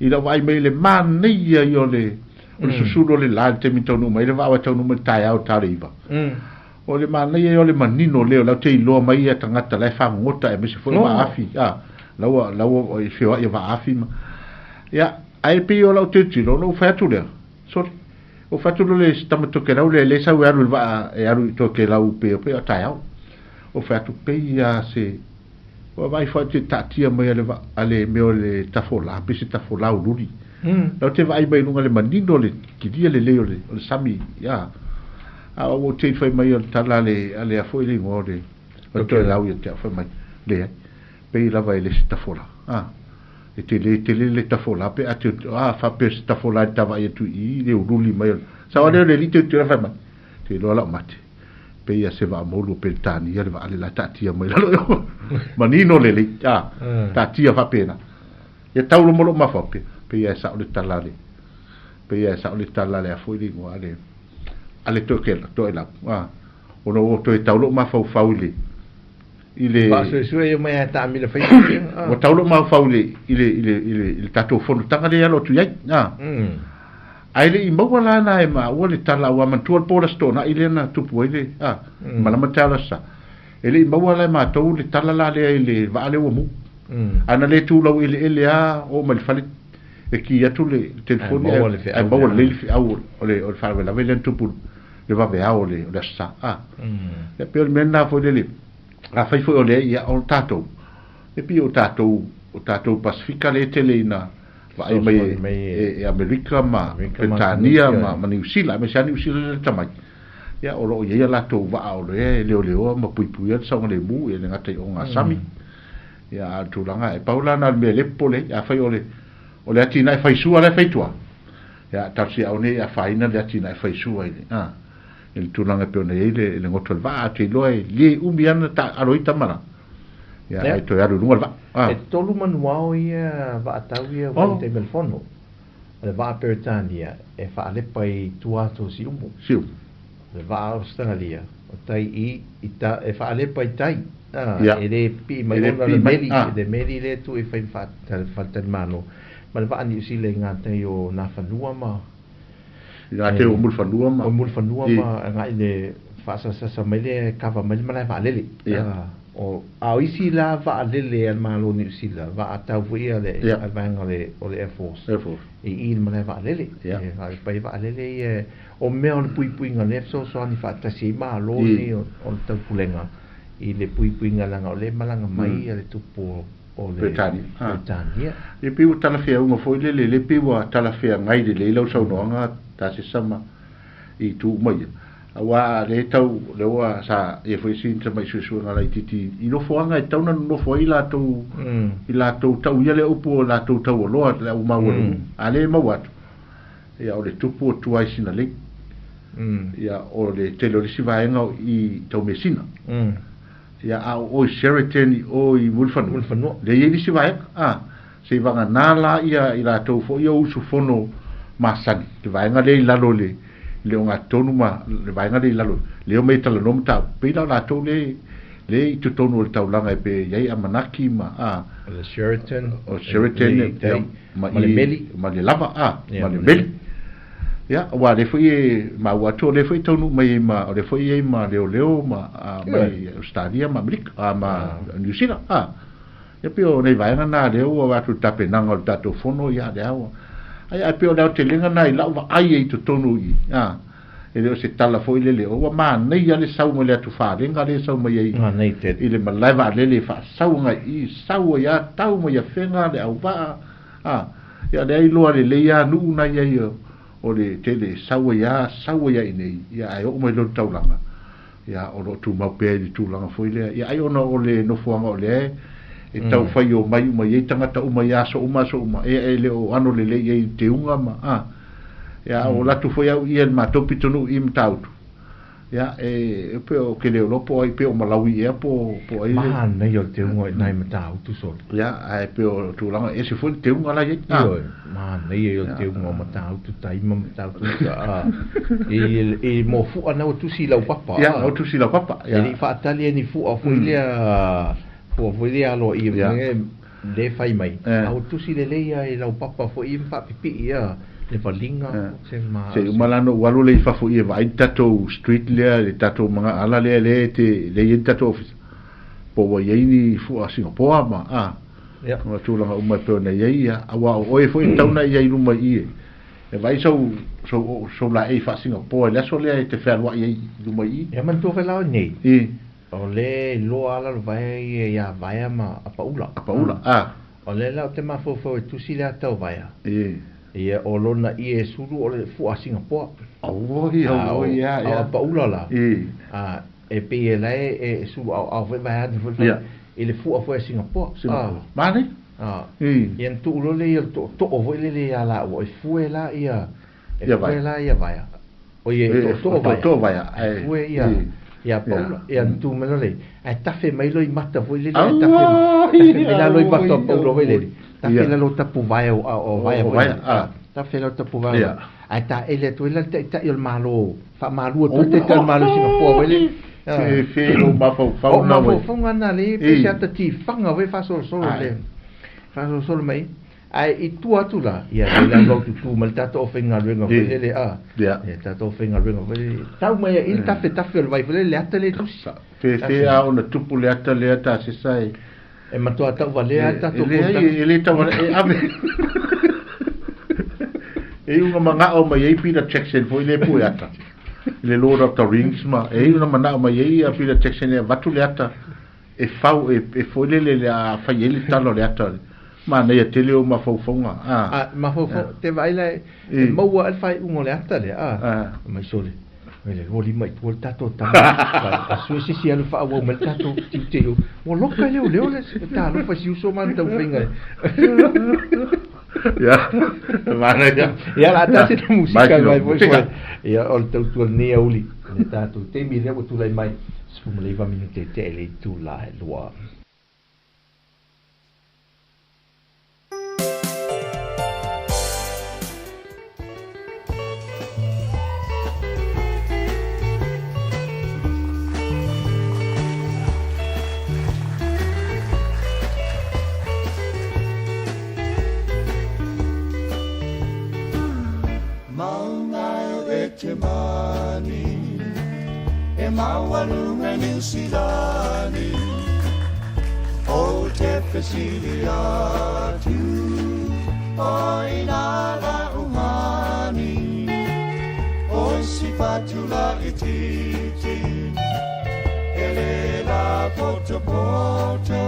i lau vaai mai i le manaia ia o le, o le susulu o le la i le taimi taunuu mai, le vaa e taunuu mai i le taeao i le 9. O le manaia ia o le manino lea, o la ou te iloa mai ia tagata la e fagogota aemaise foi o vaafi, a, la ua, la ua e feoai e vaafi ma, ia, ae pei o lau tilotilo, ona ou fai atu lea, sole, ou fai atu loa le tama Tokelau lea, lea e sau e alu i le vaa, e alu i Tokelau pei, pei o taeao. Ou fai atu, pei lava se, ua vaai foi te taatia mai a le vaa, a le mea o le tafola, pei se tafola uliuli. La ou te vaai mai i luga le manino le kilia lelei o le, o le sami, ia. A ua ou te fai mai o le tala a le, a le a foi le igoa o le, o le Toelau ia te au, fai mai, leai, pei lava e le se tafola. A, e tele tele le tafola pe a te, a faapea se tafola e tavaai atu i i le uliuli mai o le, sao lea o le alii teuteu fai mai, te iloa lau mate, pei a se vaa moulu o Peretania le vaa le la taatia mai lalo i o. Manino lelei, a, taatia faapena. Ia tau loa ma lou mafaufau, pe, pei a e sao le tala a le, pei a e sao le tala a le a foi le igoa a le, a le Toekela, Toelau, a, ona ua toe tau lou mafaufau i le, i le... Faasuesue ia mai a taamilo Facebook, a. Ua tau lou mafaufau i le, i le, i le, i le, i le tatou fonotaga lea e alo atu i ai, a. Ae le i maua la na e maua le tala, aua manatua le po o le Aso Toonai lea na tupu ai le, a, malama taeao le Aso Sa. E le i maua la e matou le tala la lea i le vaa lea ua mu. A na le tu laueleele lava oo mai le fale e ki atu le telefoni ae maua lelei le feau o le faalavelave lea na tupu le vaveao o le Aso Sa. A, e pei o le mea lena foi lele, afai foi o lea, ia o tatou, e pei o tatou, o tatou Pasefika lea e tele ina vaai mai e Amerika ma Peretania ma Niu Sila, aemaise lava Niu Sila lea e lata mai. Ia, o lo o i ai a latou vaa o lea e leoleoa ma puipuia le saogalemu, e le gata i ogasami. Ia, a o le tulaga, e pau la na o le mea e le popole ai. Afai o le, o le atinae faisua la e fai tua, ia, talosia aua ne i afaina le atinae faisua i le, a, i le tulaga e pei ona i ai le, le goto o le vaa. Ou te iloa e le umi lava ona ta, alo ai tama la, ia, ae toe alu i luga le vaa. A. E tolu manuao ia vaatau ia ua i taimi o le fono. O le vaa Peretania e faalepa i tua atu o Siumu. Siumu. O le vaa Ausetalia, o tai i, i ta, e faalepa i tai. A, Ia. e le pipii mai E le ona le pipii mai, meli, a. le meli lea e tuu e fai ma faletalimalo, ma le vaa Niu Sila i ngā tai o Nafanua ma I ngā tai o Mulifanua ma O Mulifanua ma agai i le faasasasa mai lea e kava mai le malae vaalele. Ia. A, o, a o isi la vaalele a le Malo o Niu Sila, vaa tau foi ia le, Ia. a le vaega o le, o le Air Force. Air Force. I i le malae vaalele. Ia. E faalepai vaalele ia, o mea o le puipuiga lea e fesoasoani faatasi ai Malo I. nei o, o le taupulega i le puipuiga leaga o lea e malaga mai ia le tupu o, o le Peretania. Peretania. E pei ua talafeauga foi lele, le pei ua talafeagai lelei lau saunoaga Tasesa ma i itu uma ia. Aua a lea tau, lea ua sa ia foi si tamai suesuega laitiiti i nofoaga e tatau ona nonofo ai latou, i latou tau ia lea upu o latou taualoa le au maualuga. A lea e maua atu, ia o le tupu o tua i Sinalei. Ia o le tele o le isi vaega o i Taumeasina. Ia, a o oe i Sheraton i o i Mulifanua. Mulifanua. Lea e i ai nisi vaega, a, se i vagana la ia i latou foi ia o usufono masani, le vaega lea i lalo i le, i le ogatotonu ma le vaega lea i lalo, lea e omai e talanoa mataupu, pei la o latou lea, lea i totonu o le taulaga e pei e i ai Amanaki ma, a. O le Sheraton. O Sheraton, ia, ma ma le Meli. Ma le Lava, a, ma le Meli. Ia, aua o lea foi e maua atu, o lea foi e taunuu mai ai ma, o lea foi e i ai ma leoleo ma, a, mai Ausetalia ma Amerika, a, ma Niu Sila, a. Ia pei o nai vaega na lea ua avatu i le tapenaga o le tatou fono, ia, lea ua. Ai, ae pei o le aotelega na i lau vaai ai i totonu i i, a. E le o se tala foi lele, ua manaia le sau mai le atu falega lea e sau mai ai i le malae vaalele e faasau agai i, sau ai a tau mai Afega le auvaa, a, ia lea iloa lelei a nuu na i ai o le tele e sau ai a, sau ai a i nei, ia ae oo mai loa le taulaga, ia o lo o tumau pea i le tulaga foi lea. Ia ai ona o le nofoaga o lea e tau fai omai uma i ai tagata uma i aso uma aso uma, ia e le o ano lelei i ai i le teuga ma, a. Ia, o latou foi au ia i le matou pitonuu i Matautu. Ia, e pei o ke leo loa po o ai pei o Malawi ea po po ai le. Manaia o le teuga i nai Matautu solo. Ia, ae pei o tulaga e ese foi le teuga la i ai. Ioe, manaia ia o le teuga o Matautu tai ma Matautu uta a. I i mo fua na ua tusi i laupapa. Ia, ua tusi i laupapa. Ia. E le i faatali ai ni fua foi lea, fua foi lea aloaia. Ia. Le fai mai, a ua tusi lelei a i laupapa foi ia ma faapipii ia le valiga se ma. Se i uma la ona ou alu lea i fafo i e vaai le tatou street lea, le tatou magaala lea lea e te lea e i ai le tatou ofisa, po ua i ai ni fua Singapoa ma a, ma tulaga uma e pei ona i ai ia, aua o oe foi e tatau ona e i ai i luma i i e vaai sou sou sou laei faa-Singapoa i le aso lea e te fealuai ai i luma i i. Ia manatua foi la oe nei. I. O lea e iloa lava le vaea ia ia Vaea ma Apaula. Apaula, a. O lea la ou te mafaufau e tusi le ata o Vaea. E. Ia, o lona ie e sulu o le fua a Singapoa. Auoi, auoi, ia, ia. A o Apaula la. E. A, e pei e la e e sulu aoao foi vaea ane foi Ia. I le fua foi a Singapoa. Singapoa. Manaia. A. E. Ia na tuu loa lea ia o le tootoo foi lele ia laua, e fue la ia, e Ia fue Vaea. la ia Vaea. O ia e tootoo vaea. Tootoo vaea. Ae fue ia ia Paula. Ia na tu mai loa le, ae tafe mai loa i mata foi lele, ae tafe, tafe mai lalo i mata o Paula foi lele. Tafe lalo tapu vaea o o vaea foi lele. Tafe lalo tapu vaea. Ae taele atu ai la le taitai o le Malo, faamalu atu ai le taitai o le Malo i Singapoa foi lele. Se fe lou mafaufau O mafaufauga na le pei se ata tifaga foi faasolosolo le faasolosolo mai. Ae i tua atu la, ia lea la ua tutū mai le tatou aufaigaluega foi lele, a, Ia. le tatou aufaigaluega foi lele, tau mai ai i le tafetafe o le vai foi lele, le ata lea e tusi. Fefe a ona tupu le ata lea tasesa e. E matua tauvalea lava le tatou E leai, konekarate. e le tauvalea, e ave. E iu na manao mai ai Peter Jackson foi lea pue ata. Le Lord of the Rings ma, e iu na manao mai ai a Peter Jackson e avatu le ata e fau, e, e foi lele le a fai ai le tala o le ata. Manaia tele ou mafaufauga, a. A, mafaufau, te vaai la e, e maua ai le faaiuga o le ata lea, a. A. Mai sole, mai le 25 i tua le tatou tama, a sue se isi alu faaauau mai le tatou tiute i o. Ua loka e leoleo le talofa i si uso ma ana taumafaiga e. Ia, manaia. Ia, la tasi na musika Mai mai foi musika. foi. Ia, o le tautua lenei aoauli, le tatou taimi lea ua tulai mai, 19 minute e tea i le itula e 2. Maunga e te mani, e maualuga i Niu Silani, O te fesili atu, o ina la uhani, O si fatu la itiiti, e le la potopoto,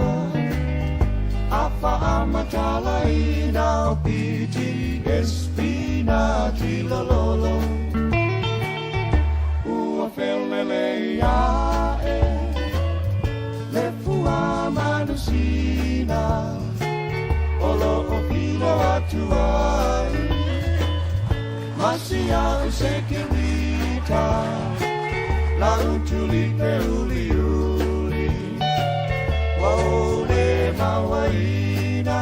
A faamatalaina o PTSP na tilololo, Ua felelei ae le fua manusina, O lo o pilo atu ai, Ma si a'u sekirita, La utulipe uliuli. mauaina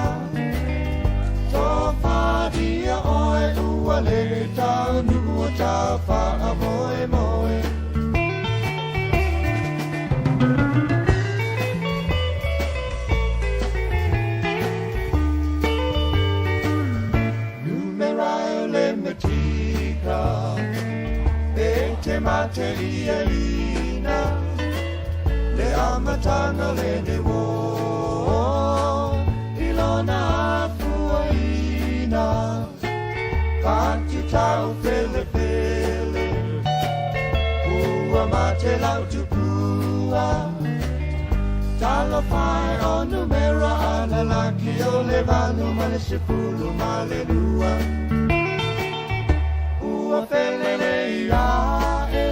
Tofadia oe ua le taunuu o ta faamoemoe. Numera o le matika e te mate i elina le amataga le wo i lona afuaina Patu tau pele pele Ua mate lau tupua Talofa e o numera alalaki o le valu ma le sefulu ma le lua Ua felelei ae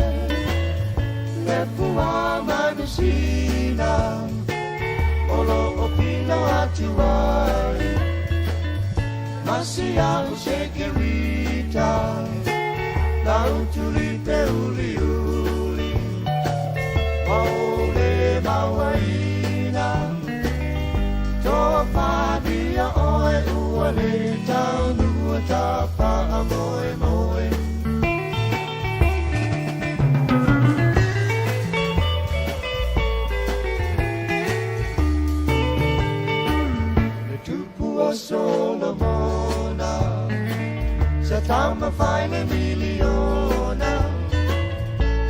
le pua manusina O loo pilo atu ai Ma si au sekerita Lau tuli te uli uli Ma o le mauaina Tofadia oe ua le taunuu ta faamoemoe. Le tupu o Solomona Sa taumafai le miliona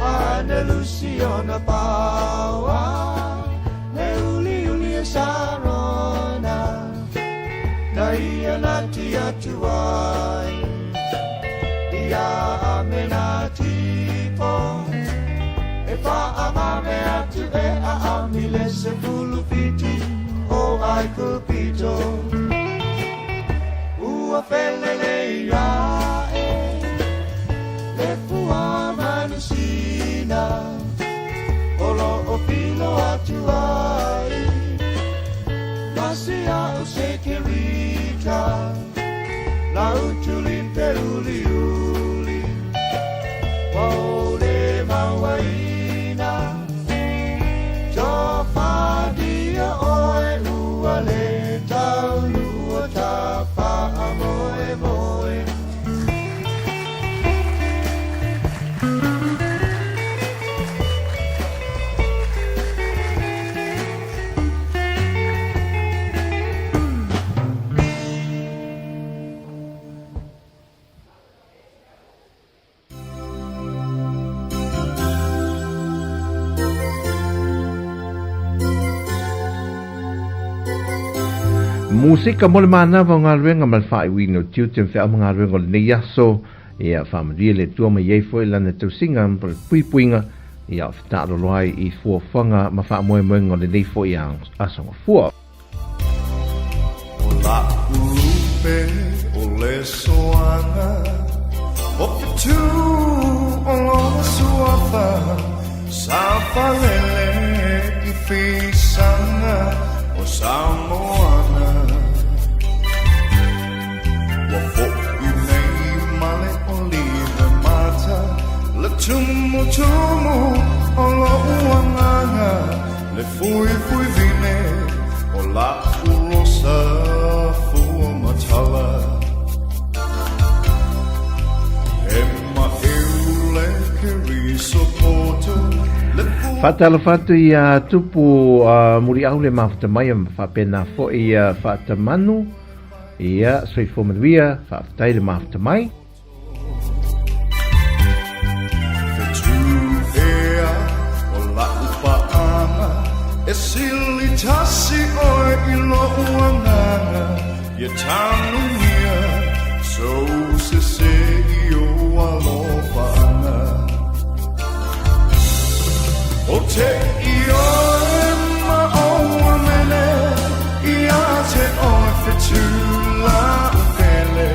Ana Luciona Paoa Le uliuli e Sarona Na ia nati atu ai Ia amena tipo E faamame atu e aami le 17 o ai kupito Ua felelei ae le pua manusina O loo pilo atu ai Ma si au sekerita Lau tuli te uli uli Ua o le mauaina Tofadia oe ua le taunuu o ta faamoemoe. Musika mo le manava o galuega ma le faaiuina o tiute ma feau ma galuega o lenei aso. Ia faamanuia le Atua ma i ai foi lana tausiga ma le puipuiga ia o fetaalolo ai i fuafuaga ma faamoemoega o lenei foi aso gafua. O la'u lupe o le soaga O fetu o lona suafa Sa falele i fisaga o Samoana Ua fo'i nei ma le olive mata Le tumutumu o lo'u agaga Le fuifui vine o la'u rosa fua matala He ma'eu le keriso poto Le fu Faatalofa atu ia Tupu Muliau le mafuta mai ma faapena foi ia Faatamanu ia soifua manuia faafetai le mafuta mai. Fetu ea o la'u paaga E sili tasi oe i lo'u agaga Ia tanugia sou sese i ou alofaaga O te ioe ma ou amene Ia te oe fetu la'u pele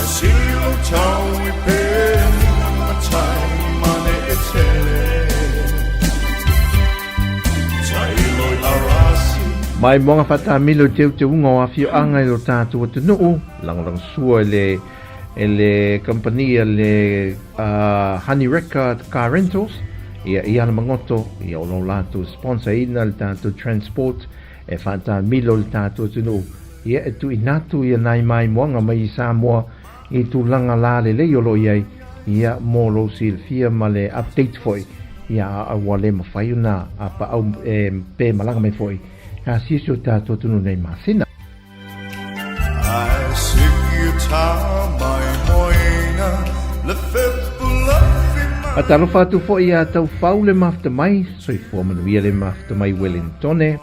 E sili lou tau i peni matai ma ne'etele Tailoi arasi Mai moga faatamilo i teuteuga o afioaga i lo tatou atunuu, lagolagosua i le e le kamupani a le Honey Record Car Rentals, ia i Alamagoto, ia o lo latou sponsor ina le tatou transport. e faatamilo le tatou atunuu, ia e tuuina atu ia nai maimoaga mai i Samoa i tulaga lalelei o lo o i ai, ia mo lou silafia ma le update foi, ia a ua le mafai ona paau e pe malaga mai foi e asiasi o tatou atunuu nei masina. Faatalofa atu foi ia Taufau le mafuta mai, soifua manuia le mafuta mai Wellingtone.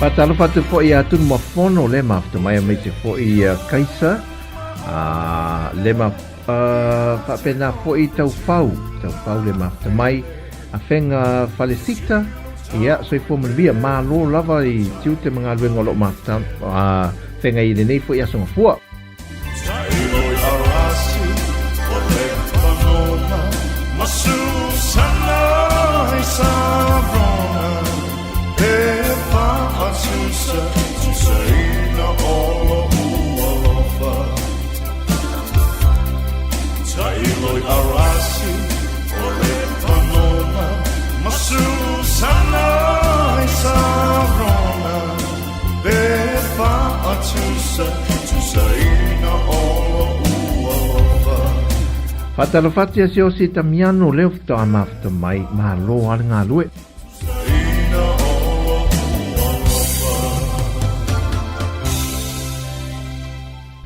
Faatalofa atu foi ia Tunumafono le mafuta mai aemaise foi ia Kaisa a le ma faapena foi Taufau Taufau le mafuta mai Afega Falesita ia soifua manuia malo lava i tiute ma galuega o lo o mafuta feagai i lenei foi aso gafua. Faatalofa atu ia Siaosi Tamiano leo faatoa mafuta mai malo a le galue.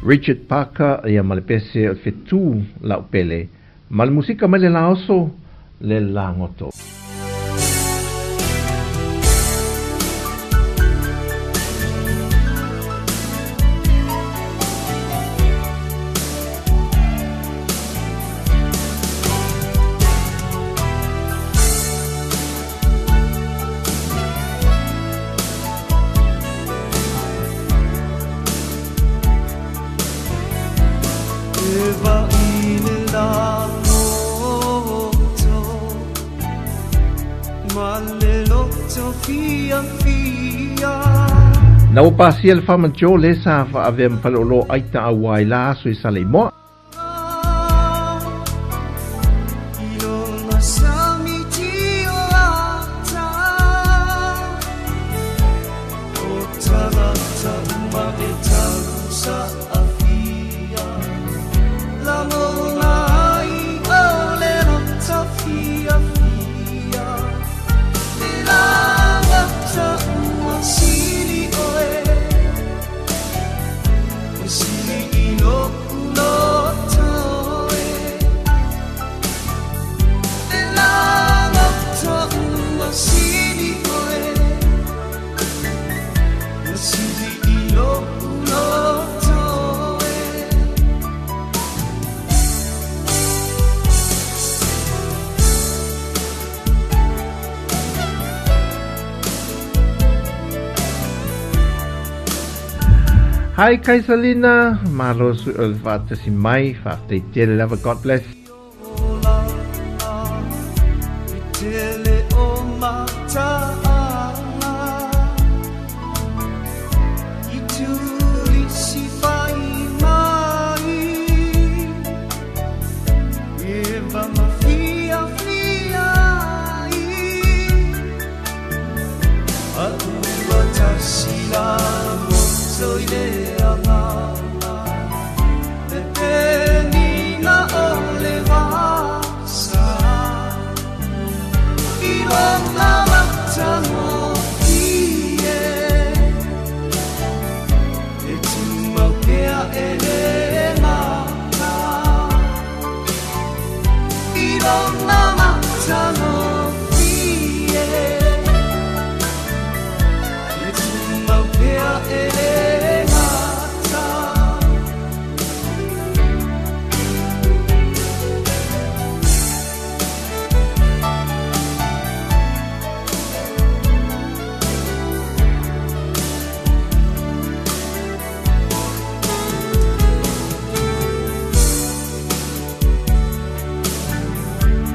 Richard Parker ia ma le pese o le fetu lau pele ma le musika mai le laoso le lagoto. Na ua pasia le faamanatio le sa faaavea ma faleoloa ai taauai la aso i Saleimoa. Hi Kaisalina, malo sui o le faatasi mai, faafetai tele lava, God bless.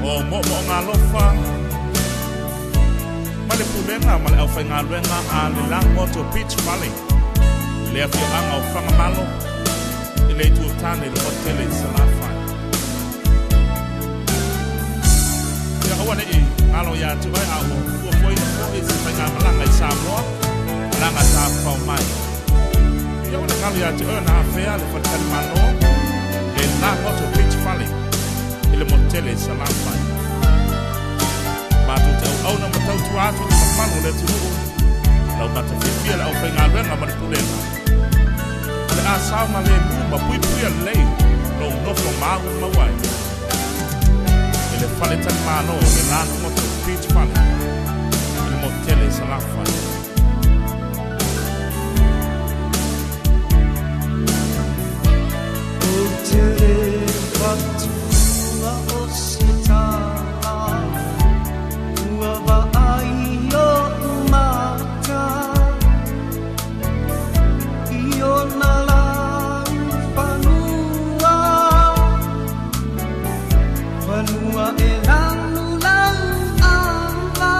O moomooga alofa ma le pulega ma le aufaigaluega a le Lagoto Beach Valley i le afioaga o Fagamalo i le itu o tane i le hotele i Salafai. Ia aua neʻi galo iā te oe a ua fuafuaina foi se faigamalaga i Samoa, malaga tafafao mai. Ia aua ne galo iā te oe na afea le faletalimalo le Lagoto Beach Valley i le motele i Salafai. Matou te auauna ma tautua atu i le mamalu o le atunuu, lau matafiafia le aufaigaluega ma le pulega. O le a saogalemu ma puipuia lelei lou nofo maumau ai i le faletalimalo le Lagoto Beach Fale i le motele i Salafai. Ou te le fatua o se tala, ua vaai oʻu mata i ona laufanua, fanua e lanulau ala,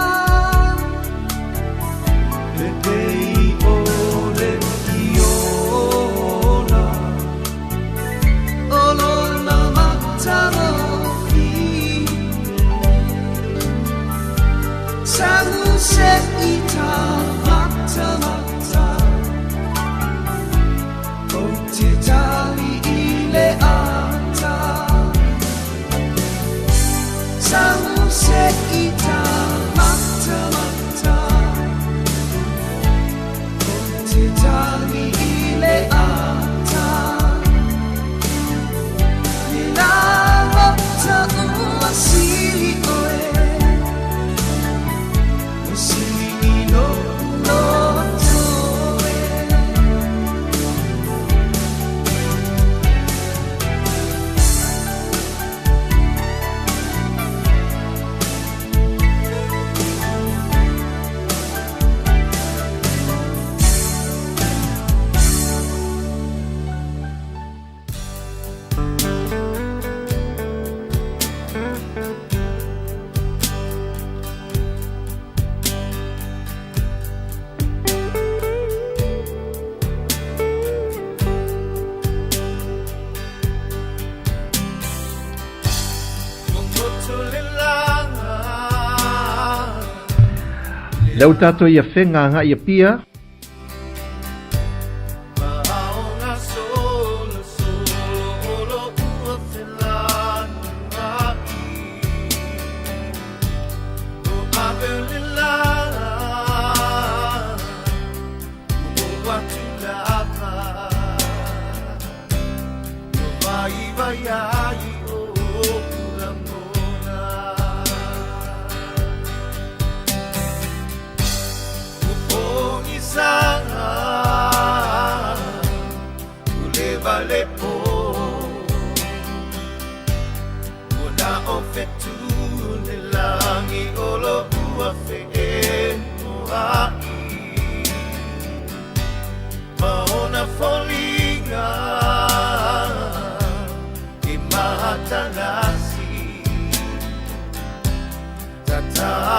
e pei o le Iona o lona matagofie. Sagu se i ta matamata, ou te tali i le ata. Sagu se i ta matamata, ou te tali i le ata. Le lagota ua sili oe, ua sili i lou loto e. Lea ua tatou i Afega agai i Apia.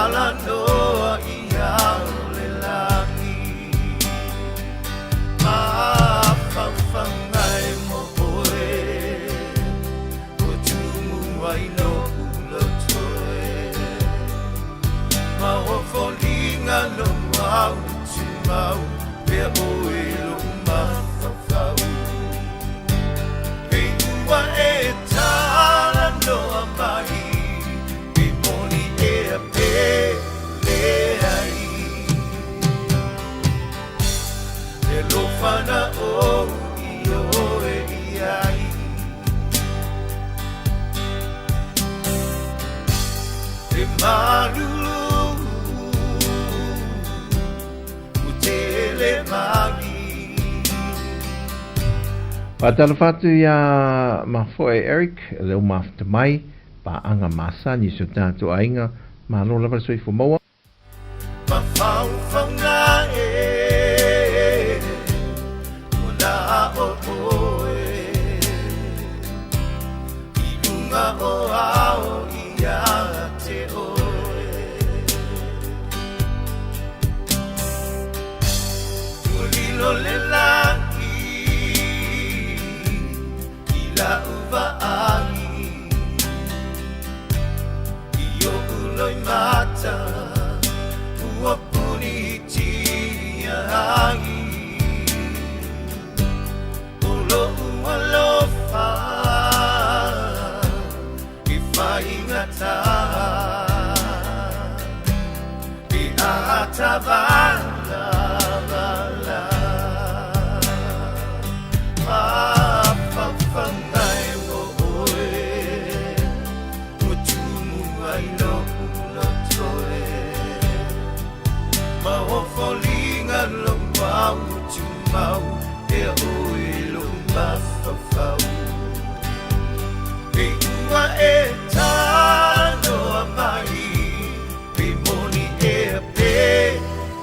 Talanoa i ao le lagi Mafaufauga e mo oe Ua tumu ai lo'u loto e Ma o foliga lou au tumau Pea oe lo'u mafaufau Pei ua e talanoa mai Pe moni ea pe leai Le alofa na ou ioe i ai E malulu Ua tele magi. Faatalofa atu iā Mafoe Eric, lea ua mafuta mai, paaga masani i si o tatou aiga, malo lava le soifua maua. Mafaufauga e Ua na o oe I luga o ao ia te oe Ua lilo le lagi I la'u vaai I oʻu loimata Ua punitia ai O lo'u alofa I faigata Pe a tavalavala Mafaufauga e mo oe Ua tumu ai lo'u loto e Ma o foliga lou au tumau Pea oe lo'u mafaufau Pei ua e talanoa mai Pe moni ea pe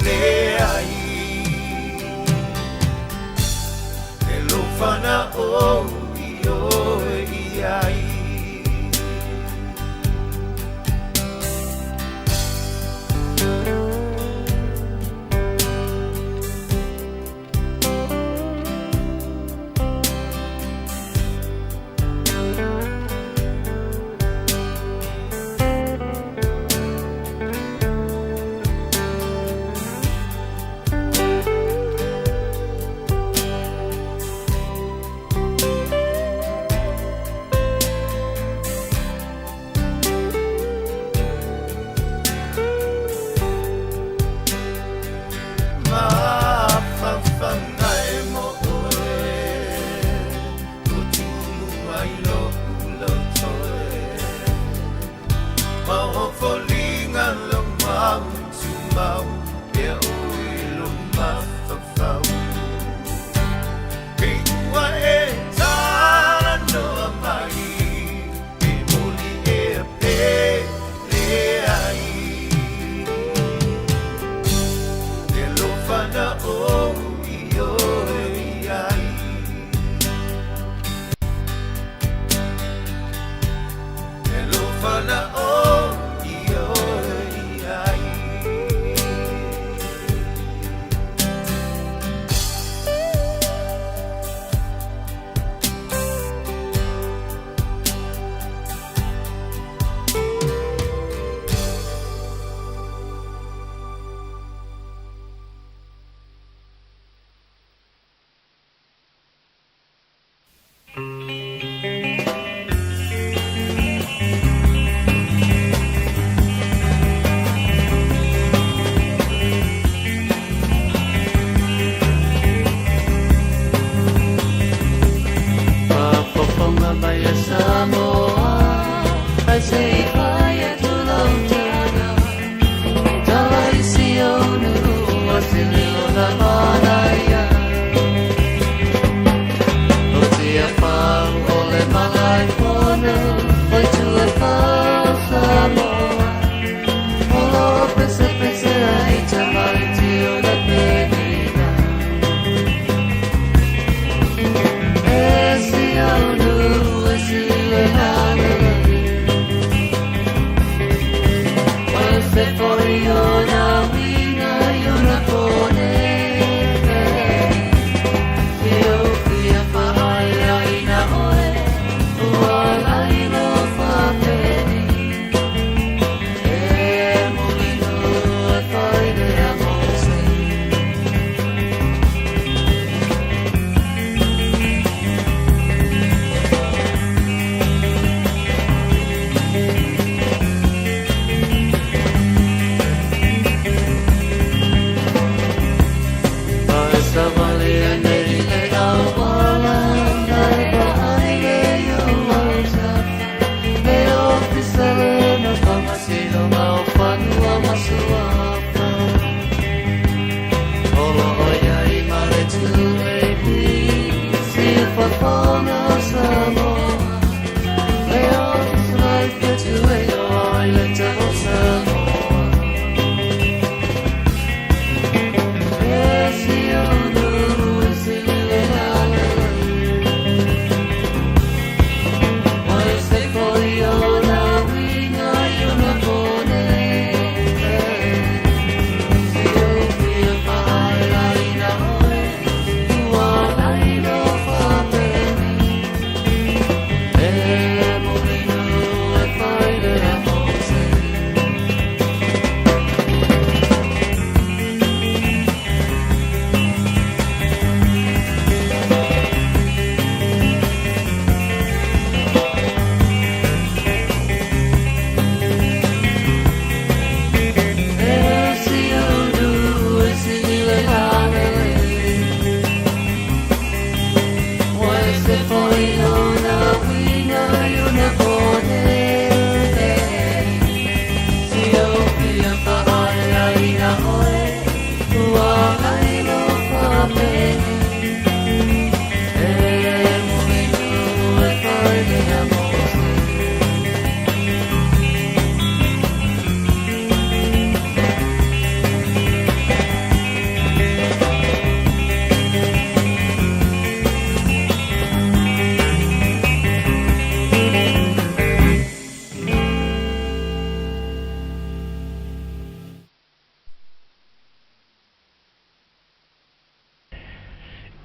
leai Le alofa na ou ioe i ai.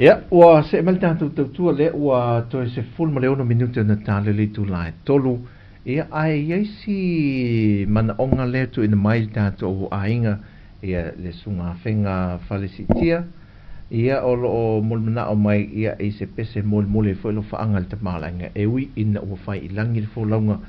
Ia, ua see mai le tatou tautua lea ua toe 16 minute ona tala i le itula e 3. Ia, ae i ai si manaoga lea tuuina mai i le tatou aiga, ia le Susuga Afega Falesitia, ia o lo o molimanaʻo mai ia i se pese molemole ai foi alofaaga i le tamaoaiga e ui ina ua fai i lagi le folauga,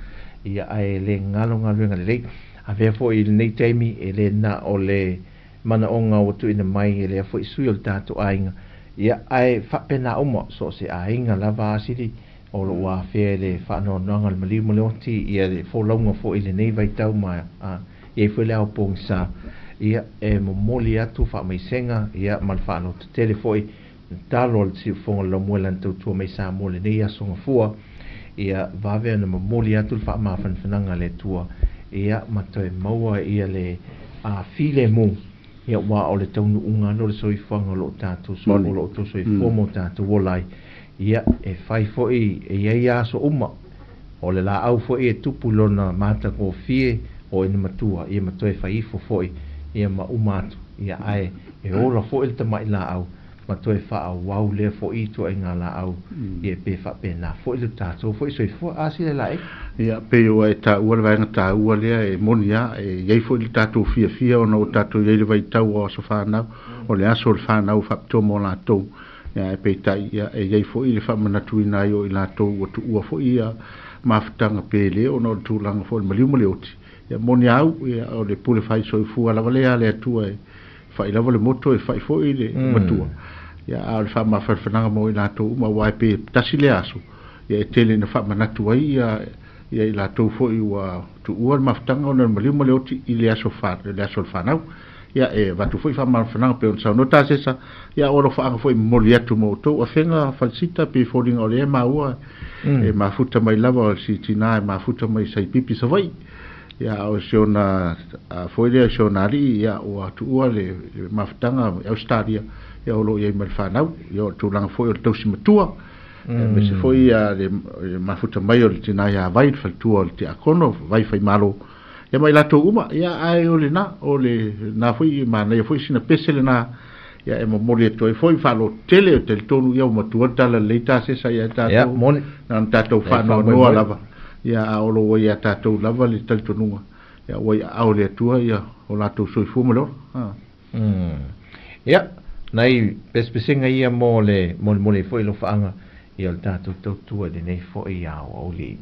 ia ae le galo galuega lelei. Avea foi i lenei taimi e le na o le manaoga ua tuuina mai e lea foi sui o le tatou aiga, ia ae faapena uma so o se aiga lava asili o lo o afea i le faanoanoaga o le maliu ma le oti, ia le folauga foi i lenei vaitau ma i ai foi le ao pogisa, ia e momoli atu faamaisega ia ma le faalototele foi talo a le siufofoga o le laumua i lana tautua mai Samoa i lenei aso gafua, ia vave ona momoli atu le faamafanafanaga a le Atua, ia ma toe maua ia le filemu, ia aua o le taunuuga lea o le soifuaga o lo o tatou o lo o outou soifua ma o tatou ola ai, ia e fai foi e i ai aso uma o le laau foi e tupu i lona matagofie o ina matua, ia ma toe fai ifo foi ia ma uma atu, ia ae e ola foi le tamai laau ma toe faaauau lea foi ituaiga laau, ia pe faapena foi le tatou foi soifua a sila laei. Ia, pei ua e taua le vaega taua lea e moni lava, e i ai foi le tatou fiafia ona ua tatou i ai i le vaitau o aso fanau, o le aso o le fanau faapitoa mo latou. Ia, ae peitai, ia, e i ai foi le faamanatuina ai o i latou ua tuua foi ia mafutaga pe le ona o le tulaga foi o le maliu ma le oti. Ia, moni lava au, ia, o le pule fai soifua lava lea a le Atua e fai lava le moto e fai foi le matua. Ia, a o le faamafanafanaga mo i latou uma, aua e pe tasi lea aso, ia e tele ina faamanatu ai ia ia i latou foi ua tuua le mafutaga ona o le maliu ma le oti i le aso fa, le aso o le fanau. Ia e avatu foi faamafanafanaga pei ona saunoa Tasesa, ia o alofaaga foi e momoli atu mo outou afega falesita pei foliga o lea e maua e mafuta mai lava o si tina e mafuta mai Saipipi Savaii. Ia o si ona foi lea si ona alii, ia ua tuua le mafutaga i Ausetalia, ia o lo o i ai ma le fanau. Ia o le tulaga foi o le tausi matua, aemaise foi ia le mafuta mai o le tina ia Vai, le faletua o le tiakono, Vai Faimalo, ia ma i latou uma. Ia ae o lena, o lena foi e manaia foi sina pese lena, ia e momoli atu ai foi faalototele, e talitonu ia ua matua le tala lelei Tasesa ia tatou, na ona tatou faanoanoa lava, ia a o lo o ua ia tatou lava le talitonuga, ia ua i aao le Atua ia o latou soifua ma le ola. Ia, nai pesepesega ia mo le molimoli ai foi alofaaga ia o le tatou tautua i lenei foi aoauli.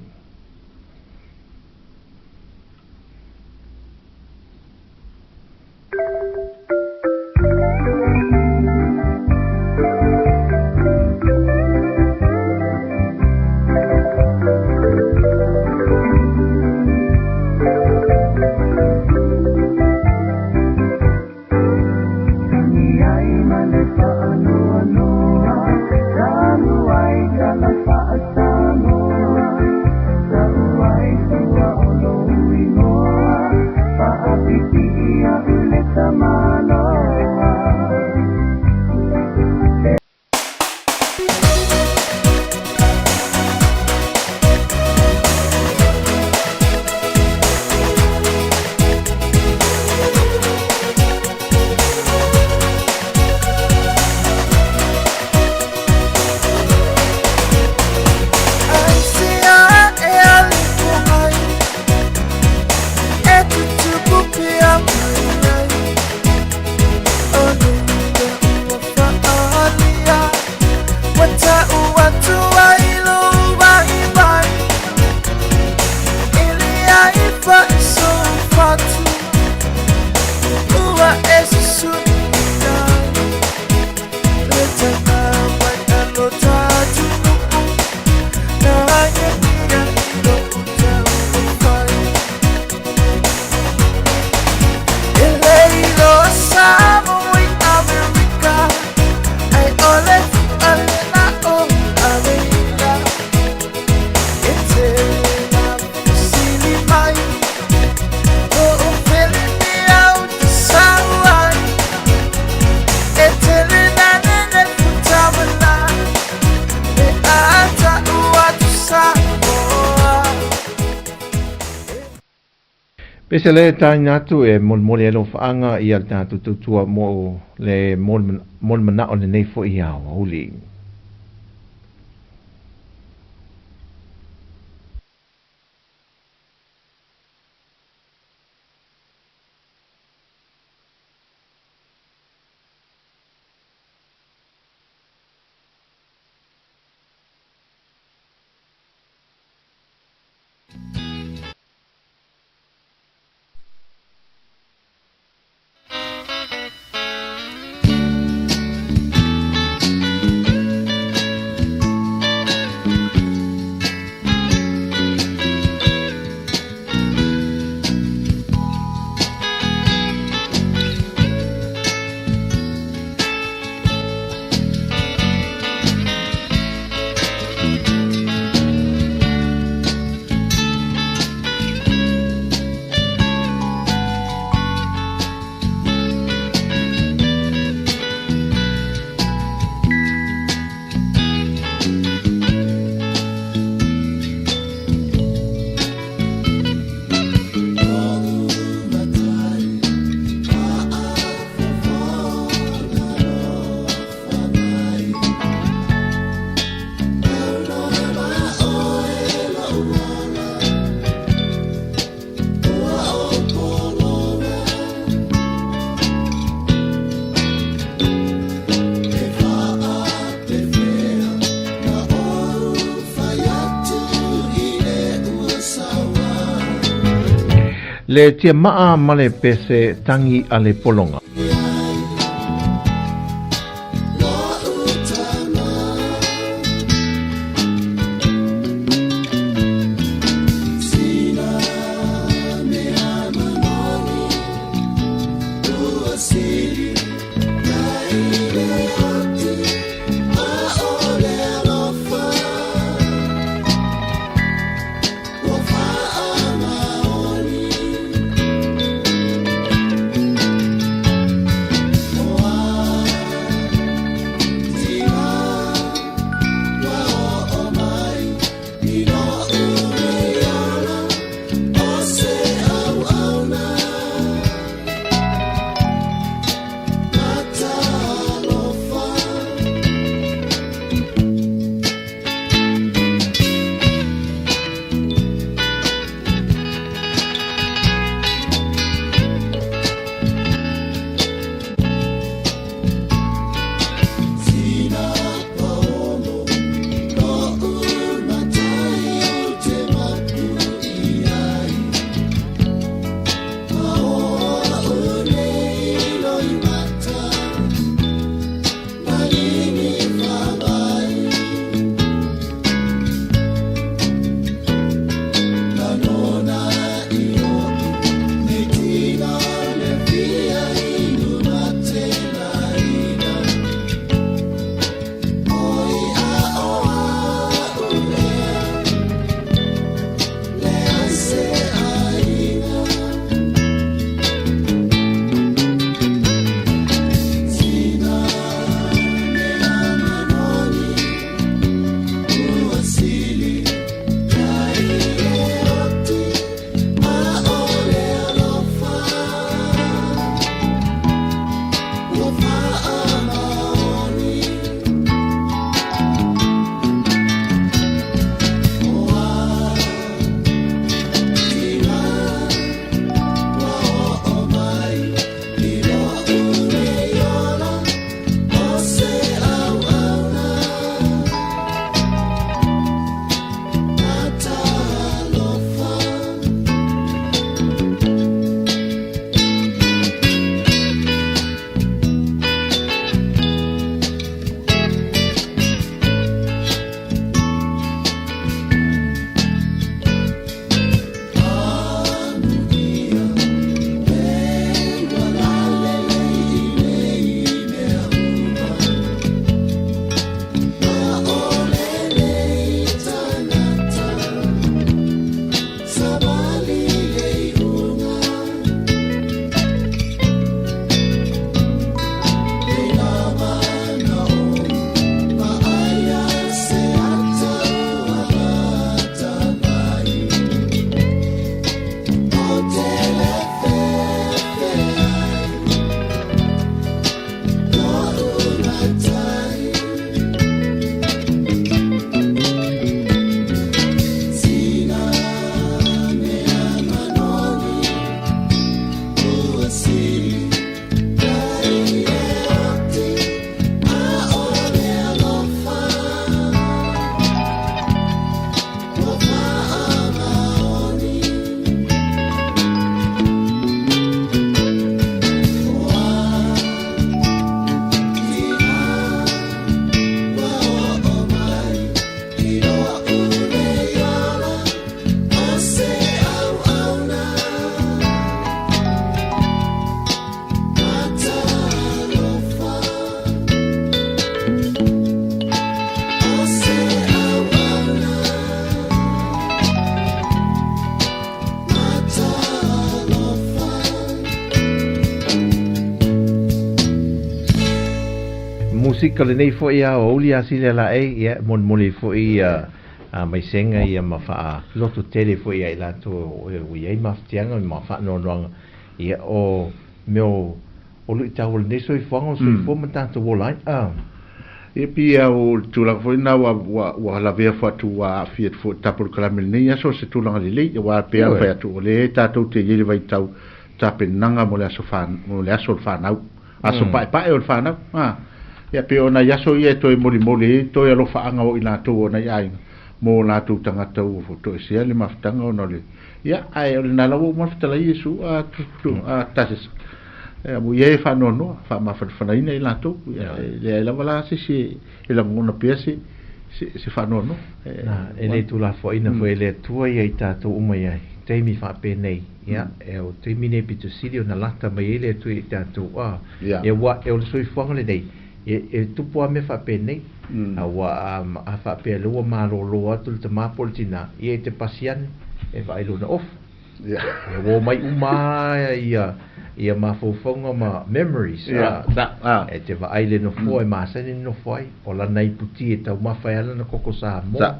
Pese le taina atu e molimoli ai lofaaga ia le tatou tautua mo le mo le manao lenei foi aoauli. Le tiamaa ma le pese tangi a le pologa. Musika lenei foi a aoauli a sili ala e, ia, molimoli foi ia a maisega ia ma faaloto tele foi ia i latou ua i ai mafatiaga ma faanoanoaga, ia, o mea o o luitau o lenei soifuaga o le soifua ma tatou ola ai. A. Ia pei lava o le tulaga foi lena ua, ua, ua lavea foi atu ua aafia atu foi i le tapolokalamme i lenei aso se tulaga lelei, aua e pei lava ona fai atu o lea tatou te i ai le vaitau tapenaga mo le aso mo le aso o le fanau, aso paepae o le fanau. A. Ia pei o nai aso ia e toe molimoli ai toe alofaaga o i latou o nai aiga mo o latou tagata ua toesea le mafutaga ona o le Ia, ae o lena lava ua uma ona fetalai Iesu, a, tu, a, Tasesa. Ia, ua i ai e faanoanoa, faamafanafanaina i latou. Ia, e leai lava la se isi e lagona pea se, se, se faanoanoa. E, Na, e le tulafoaina foi e le Atua ia i tatou uma i ai taimi faapenei. Ia, e o taimi nei pito sili ona lata mai ai le Atua i tatou, a, ia, ua, e o le soifuaga lenei, e, e tupu lava mea faapenei. A ua, a, a faapea lea ua malolo atu le tama po o le tina, ia e te pasi ane, e vaai lona ofu. Ia ua omai uma lava ia, ia mafaufauga ma memories, a, e te vaai i le nofoa e masani ona nofo ai, o lana iputi e taumafa ai lana koko Samoa,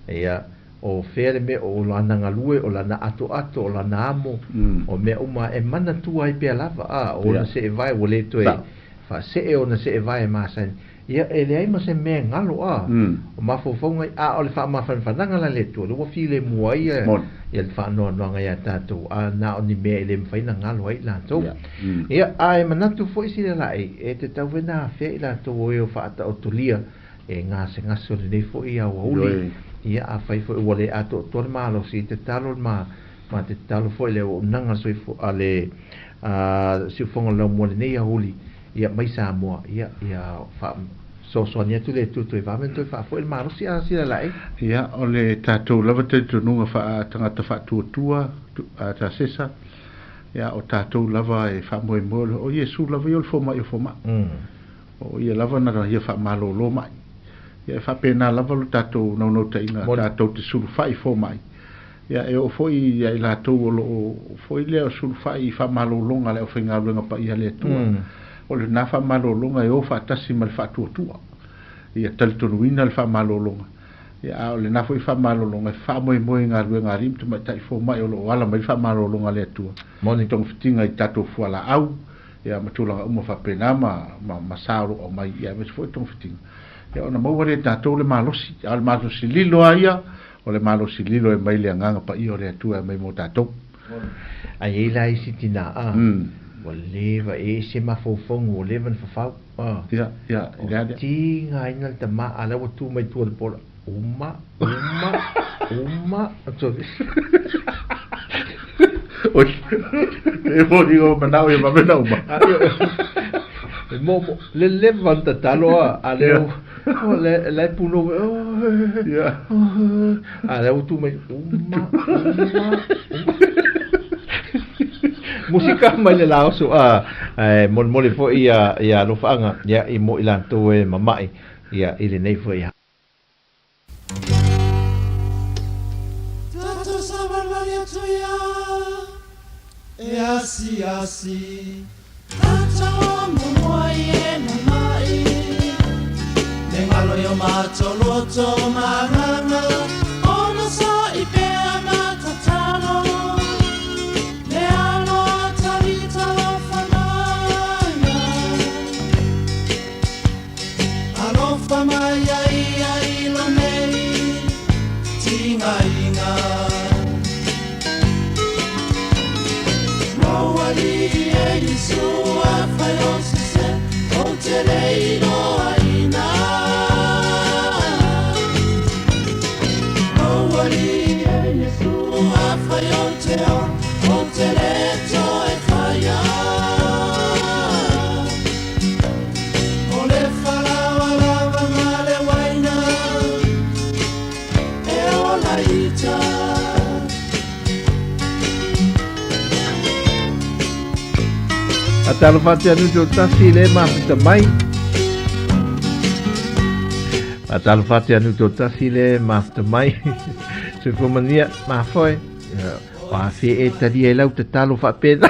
ia, o fea le mea, o lana galue, o lana atoato, o lana amo, o mea uma e manatua ai pea lava, a, o ona seevae ua le toe faasee ona seevae e masani. Ia, e leai ma se mea e galo, a, o mafaufauga ia, a o le faamafanafanaga la le Atua, lea ua filemu ai ia, ia le faanoanoaga ia tatou, a na o ni mea e le mafai ona galo ai i latou. Ia, a e manatu foi sila laei, e tatau foi ona afea i latou o e o faataotolia e gasegase o lenei foi aoauli. Ia, afai foi ua le atoatoa le malosi, e tatalo le ma, ma te tatalo foi le auaunaga a le soifua, a le, a siufofoga o le laumua i lenei aoauli, Ia mai Samoa, ia, ia fesoasoani atu le Atua toe vave ona toe faafoi le malosi a sila laei. Ia, o le tatou lava talitonuga faa-tagata faatuatua, a Tasesa, ia, o tatou lava e faamoemoe, o Iesu lava ia o le fomai o fomai. O ia lava na ia faamalolo mai. Ia, e faapena lava lo tatou naunautaiga, tatou te sulufai i fomai. Ia, e oo foi ia i latou o lo o foi lea o sulufai i faamalologa a le aufaigaluega paia a le Atua. O lena faamalologa e o faatasi ma le faatuatua. Ia talitonuina le faamalologa. Ia, a o lena foi faamalologa e faamoemoe i galuega a alii ma tamaitai fomai o lo o ala mai le faamalologa a le Atua. Moni. Togafitiga i tatou fualaau, ia, ma tulaga uma faapena ma, ma, ma sa o lo o aumai, ia, aemaise foi togafitiga. Ia, ona maua lea e tatou le malosi. A o le malosi lilo lava ia, O le malosi lilo e mai le Agaga Paia o le Atua e aumai mo tatou. A i ai la isi tina, a, ua leva e ese mafaufauga, ua leva ona fafau, a. Ia, ia, i le a lea. O tigaina le tama, a la ua tu mai tua o le pola, uma, uma, uma, Oi, e foliga ua manao ia vave ona uma. E mo, le leva ona tatalo, a, a lea ua, O le la e punou mai, oh, yeah. Oh, a lea ua tu mai, uma, uma, uma. Musika mai le laoso, a, e molimoli foi ia, ia alofaaga, ia, i mo i latou e mama'i, ia, i lenei foi. Tatou savalivali atu ia e asiasi Tatou amomoai e mama'i Me ngalo i o matou loto ma agaga Ona sa'i pea ma tatalo Le aloha talita alofa maia Alofa mai ia ia i lo nei tigaina Lou alii e Iesu afai o sese Ou te le iloaina Lou alii e Iesu afai ou te ola Ou te le toe faia O le falaoa lava ma le uaina e ola ita. A talofa atu ia Nuto Tasi le mafuta mai. A talofa atu ia Nuto Tasi le mafuta mai. Soifua manuia, mafoe. O a fe e talia i lau tatalo faapena.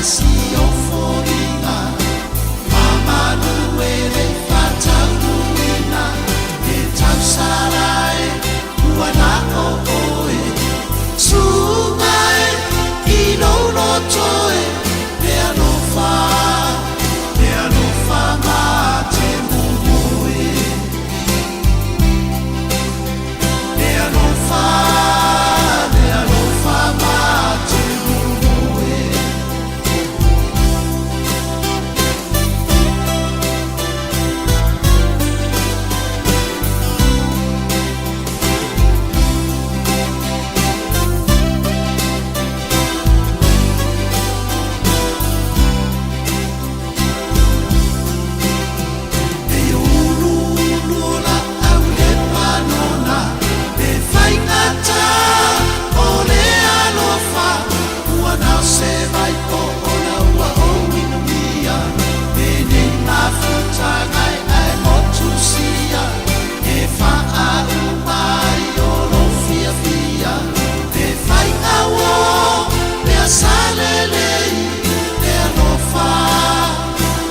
tasi o foliga mamalu e le faataunuuina le tausala e ua na o oe suga e i lou loto e le alofa le alofa ma te momoe le alofa le alofa ma te momoe. E uluulu o laau le panona le faigata o le alofa ua na o se vai o ona ua ou inumia lenei mafutaga e ae motusia e faauma ai o lou fiafia le faiga ua mea sa lelei le alofa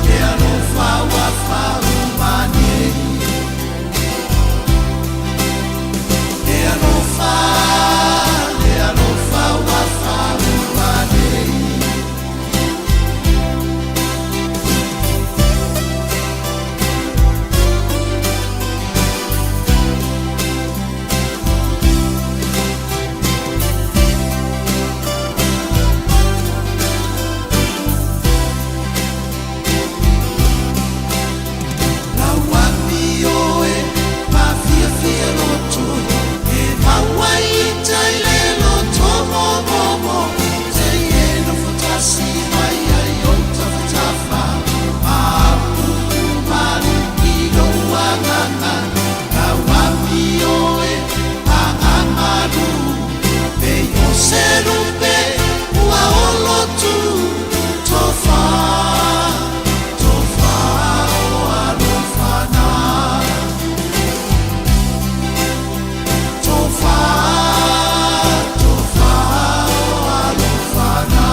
le alofa ua faauma nei le alofa le alofa ua faauma nei. Lau amio e mafiafia loto e maua i tai le loto momomo te e nofo tasi mai ai o tafatafa mapupu malu i lou agaga lau amio e agamalu pe o se lupe ua olotu tofa tofa o alofana tofa tofa o alofana.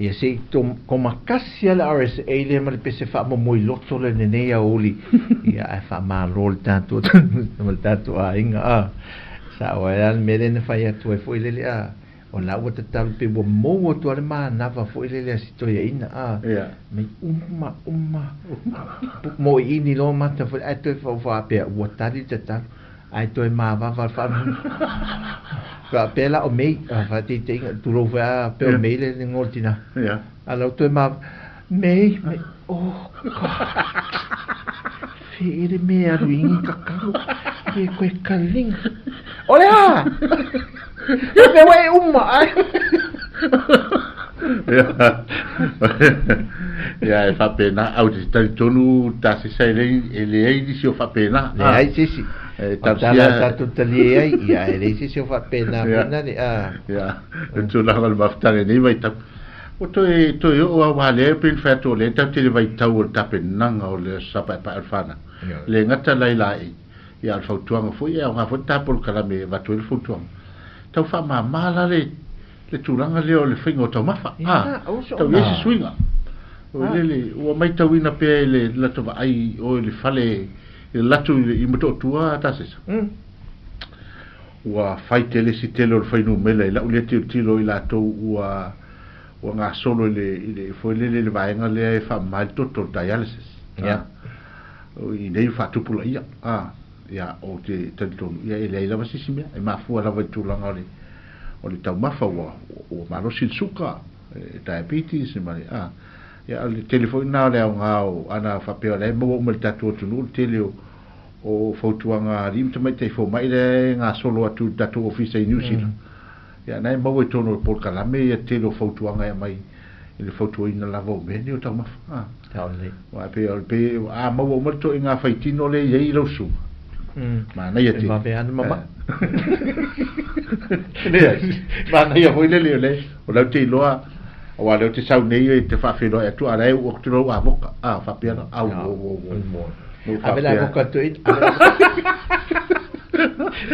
Ia se i komakasi a le RSA lea ma le pese faamomoi loto le lenei aoauli. Ia ae faamālō le tatou ma le tatou aiga a. Sao ai lava le mea lea na fai atu ai foi lele a. O la ua tatalo pe ua mou atu a le manava foi lele a si toeaina a. Mai uma uma mo i ini loa mata foi ae toe faufaa ua tali le tatalo ae toe mavava le faapea la o mei faataitaiga tulou foi a pea o mei le igoa o le tina. A lau toe ma mei mei oh God fe le mea alu ingi kakalo e koe kalinga o le a e mea ua e uma ai. Ia e faapena au te talitonu tasesa e leai nisi o faapena. Leai se isi. E O tala tatou talie ai, ia e leai se isi o faapena foi nale a. Ia, le tulaga o le mafutaga i nei vaitau. Ua toe toe oo lava aua lea pei ona fai atu o lea tatou te i le vaitau o le tapenaga o le Aso Sa Paepae o le Fanau. Le gata la i laei, ia a o le fautuaga foi e aoga foi le ta polokalame e avatu ai le fautuaga. Tau faamama la le le tulaga lea o le faiga o taumafa, a, tau i ai se suiga. O lele, ua matauina pea i le latou vaai o i le fale, i le latou i Motootua Tasesa. Ua fai tele si tele o le fuainumera i lau lea tilotilo i latou ua ua gasolo i le i le foi lele i le vaega lea e faamama ai le toto, le dialysis. Ia. I nei faatupulaia. A, ia, ou te talitonu, ia e leai lava se isi mea, e mafua lava i le tulaga o le o le taumafa ua ua malosi le suka, diabetes ma le a. Ia o le tele foi lena o le aoga o ana faapea o la e maua uma i le tatou atunuu le tele o o fautuaga a alii ma tamaitai fomai lea e gasolo atu i le tatou ofisa i Niu Sila. Ia na e maua i totonu o le polokalame ia tele o fautuaga e aumai i le fautuaina lava o mea nei o taumafa. A. Sao lelei. Aua e pei o le pei a maua uma le toaiga faitino lea e i ai i lau susuga. Manaia E tele. vave lava ona mama'i. Leai, manaia foi lele o le o la ou te iloa aua o lea ou te sau nei e te faafeiloai atu a o la e uu atu lau avoka a faapea la au o o o o Ave le avoka a le toeaina.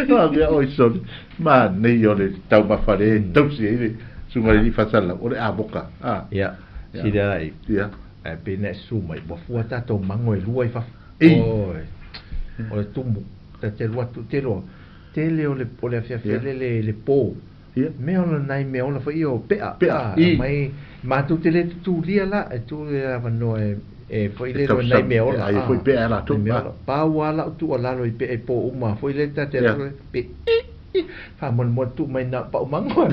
Faapea oi sole manaia o le taumafa lea e tausi ai le susuga i le alii faasalalau o le avoka a. Ia, sili ai. Ia. Ae pei na e susu mai, ua fua tatou mago e lua i fafo. Ei. Oi. O le tumu. Ta te alu atu, te iloa, tele o le, o le afiafi Ia. lele i le po. Ia. Mea ola nai mea ola foi ia o pea. Pea, A, i. aumai, matou te le tutulia la, e tu le avanoa e, e foi E lele o nai tausami, mea e ola. ai A, foi pea e nai latou. mea A. ola. Pau lava lau tuualalo i pea i po uma foi lele ta te Ia. alu pe, i, i, faamolemole tuu mai na o pau mago.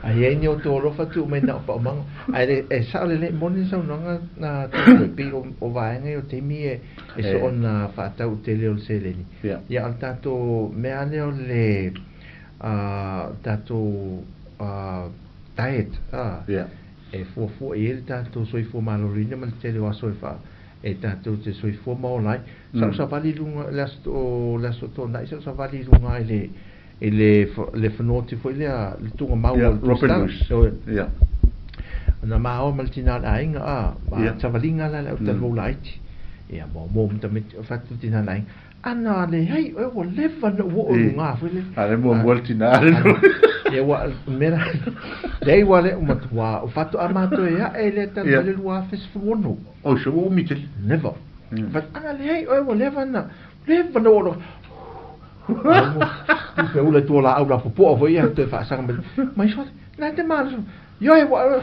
A i ai ni outou alofa tuu mai na o pau mago. Ae le, e sao lelei, moni le saunoaga na tuu e pei o, o vaega ia o taimi e, e E. soona faatau tele o le seleni. Ia. Ia, o le tatou mea lea o le tatou diet, a, Ia. e fuafua i ai le tatou soifua maloloina ma le tele o aso e faa, e tatou te soifua ma ola ai. Sa ou savali i luga, le aso, o le aso Toonai, sa ou savali i luga i le, i le, le fonoti foi lea, le tuugamau Ia, o le Robin Tusitala. Lewis. Ioe. Ia. Na ma o ma le tina o le aiga, a, ma Ia. savaliga la le au talavou laiti. Ia, mo, mo ma tamaiti, o fatu le tina o le aiga. Ana leai oe ua leva ona ou oo i I. luga foi lele. A le muamua le tina le Ana, ia ua, mea la, leai ua le uma atu, o faatoa matou e ae lea talu Ia. mai le 2016. Oi, se ua umi tele. Never. Fai, ana leai oe ua leva ona, leva ona ou oo i luga. Ula tua laau la popoa foi ia toe faasaga mai. Mai sole, na te malosi. Ioe ua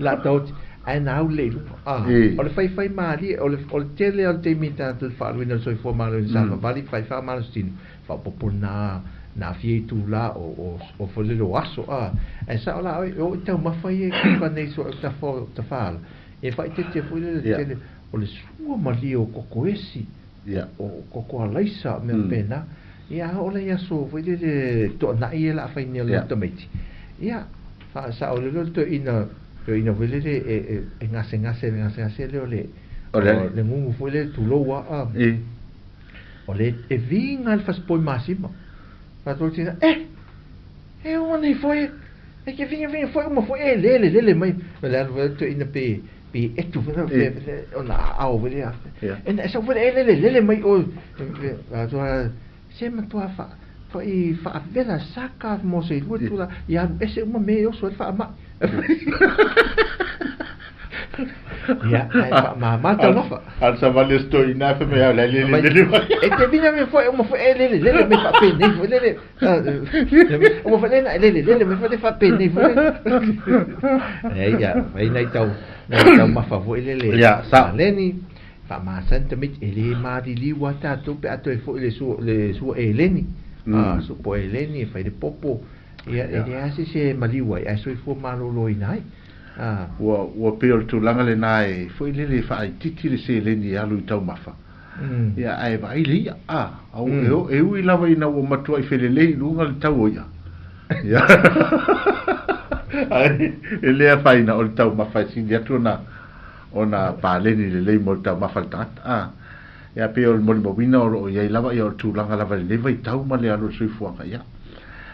la taoti. Ae na au le i luga. Ah, E. o le faifai malie, o le, o le tele o le taimi tatou te faaluina le soifua maloloina sa favali faifai malosi tino. Faaopoopo na na fia itulā o o o foi lele o aso a. Ae sao la oe, e oo i taumafa ia e kuka nei so tafa tafala. E faaeteete foi lele Ia. tele o le sua malie o koko esi. Ia. O koko alaisa mea pena. Ia a oo la i aso foi lele toanai ia o le a fai nei o le Ia. tamaiti. Ia, faasao lele o le toeaina, toeaina foi lele e, e, e gasegase le gasegase lea o le, O le- le gugu foi lele tulou a, a. I. O le e viga le fasipoi masima. Faatolu tina, eh, e o nei foi, e ke viga viga foi uma foi e lele lele mai. O le alu foi le toeaina pe, pe etu foi E. pe, ona aao foi lea. Ia. E na sau foi e lele lele mai o. Faatoa, se matua fa, foi faavela saka mo se lua E. tula, ia alu ese uma me e oso ai le faamai. Ia, ae faamama taumafa. A le savali a si toeaina fai mai au le lele lele mai. E te vina me foi uma foi e lele lele me faapenei foi lele. Uma foi lele lele lele me foi le faapenei foi lele. E ia, fai nai tau nai taumafa foi lele. Ia, sao. Leni faamasani tamaiti e le maliliu lava tatou pe a toe foi le sua le sua eleni. A su po eleni e fai le popo. Ia e leai se isi e maliu ai ae soifua maloloina ai. A. Ua, ua pei o le tulaga lena e foi lele e faaitiiti le seleni e alu i taumafa. Ia, ae vaai le i'a, a, au, e, o, e ui lava ina ua matuai felelei i luga le tau o i'a. Ia. Ae e le afaina o le taumafa e sili atu ona, ona paleni lelei mo le taumafa a le tagata. A. Ia, pei o le molimauina o lo o i ai lava ia o le tulaga lava i lenei vaitau ma le alu o le soifuaga, ia.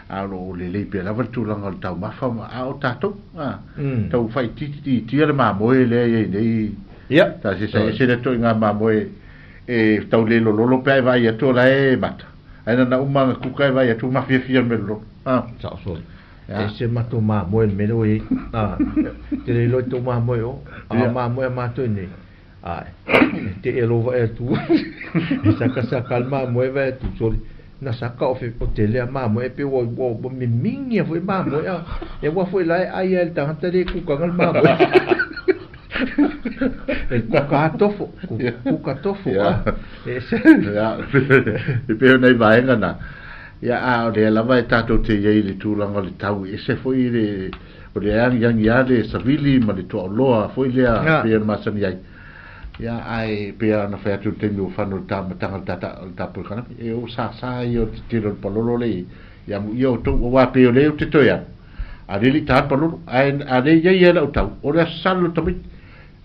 A o lo o lelei pea lava le tulaga o le taumafa ma, a o tatou, a, tau faaitiititia le mamoe lea e i ai nei. Ia. Ta se sa ese le atoiga mamoe e tau le lololo pe a e vaai atu o la e mata. Ae na na uma ana kuka e vaai atu mafiafia le mea lololo. A. Sao sole. Ia. E se matou mamoe le mea lea ua i ai. A, te le iloa i tou mamoe o, a Ia. o mamoe a matou nei. Ae, e tee lou vaai atu, e sakasaka le mamoe vaai atu, sole, na saka o fe, o tele a mamoe, e pei ua, ua, ua mimigia foi mamoe, a, e aua foi la e ai a e le tagata le kukaga le mamoe. E kuka a tofo, kuka tofo, Ia. a, e se. Ia, e pei o nai vaega na. Ia, a o lea lava e tatou te i ai i le tulaga o le tau, e ese foi le, o le agiagi lava le savili ma le tuaoloa foi lea Ia. pei ona masani ai. Ia, ae pei lava ona fai atu i le taimi ua fano i le tamataga o le tata, o le tapu economy, e o sasa ia o le tetele o le palolo le i, ia amuia outou, aua pei o lea ou te toe alu, a lea e le i ta le palolo, ae a le i ai lava lau tau, o le aso Sa le tamaiti.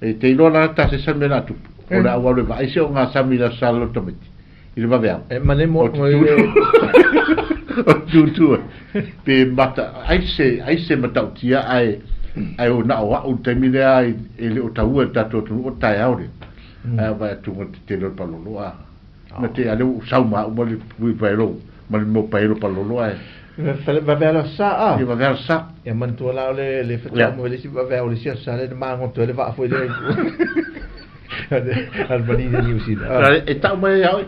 E te iloa la ta se sa mea la tupu. O le a ou alu e vaai se ogasami i le Aso Sa lalo tamaiti i le vaveao. E mane mo O te o te tūtū ai. Pe mata, ai se, ai se matautia ae, ae o na o a'u i le taimi lea e le o taua i le tatou atunuu o le taeao lea. Ae vaai atu i le tetele o le palolo a. Na te a lea ua ou sau ma a'u ma le paelo, ma le mea o paelo palolo ae. Vave ala sa a. Ia vave ala sa. Ia manatua la o le le faatoa mo le isi vave o le isi aso sa le na magoto ai le vaa foi lea i al manini New Zealand. E tau mai ia oe.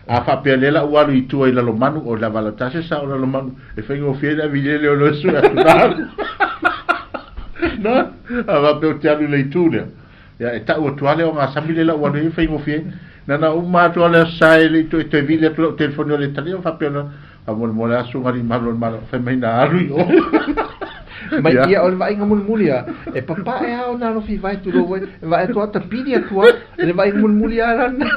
A faapea lea la ua alu i tua i Lalomanu, o lava la tasi sa o Lalomanu, e faigofie ai le avilele o le sue atu na alu. Na, a faapea ou te alu i le itu lea. Ia, e tau atu lava le ogasami lea la ua alu ai e faigofie ai. Na na uma atu lava le aso sa e le i toe toe vili atu lau telefoni o le tali, o faapea ona, faamolemole lava susuga alii malu o le Malo, fai mai na alu i o. Mai ia o le vaaiga mulimuli a, e papae lava ona alofi vae tulou ai, e vaai atu lava tapili atu lava, le vaaiga mulimuli lava lana.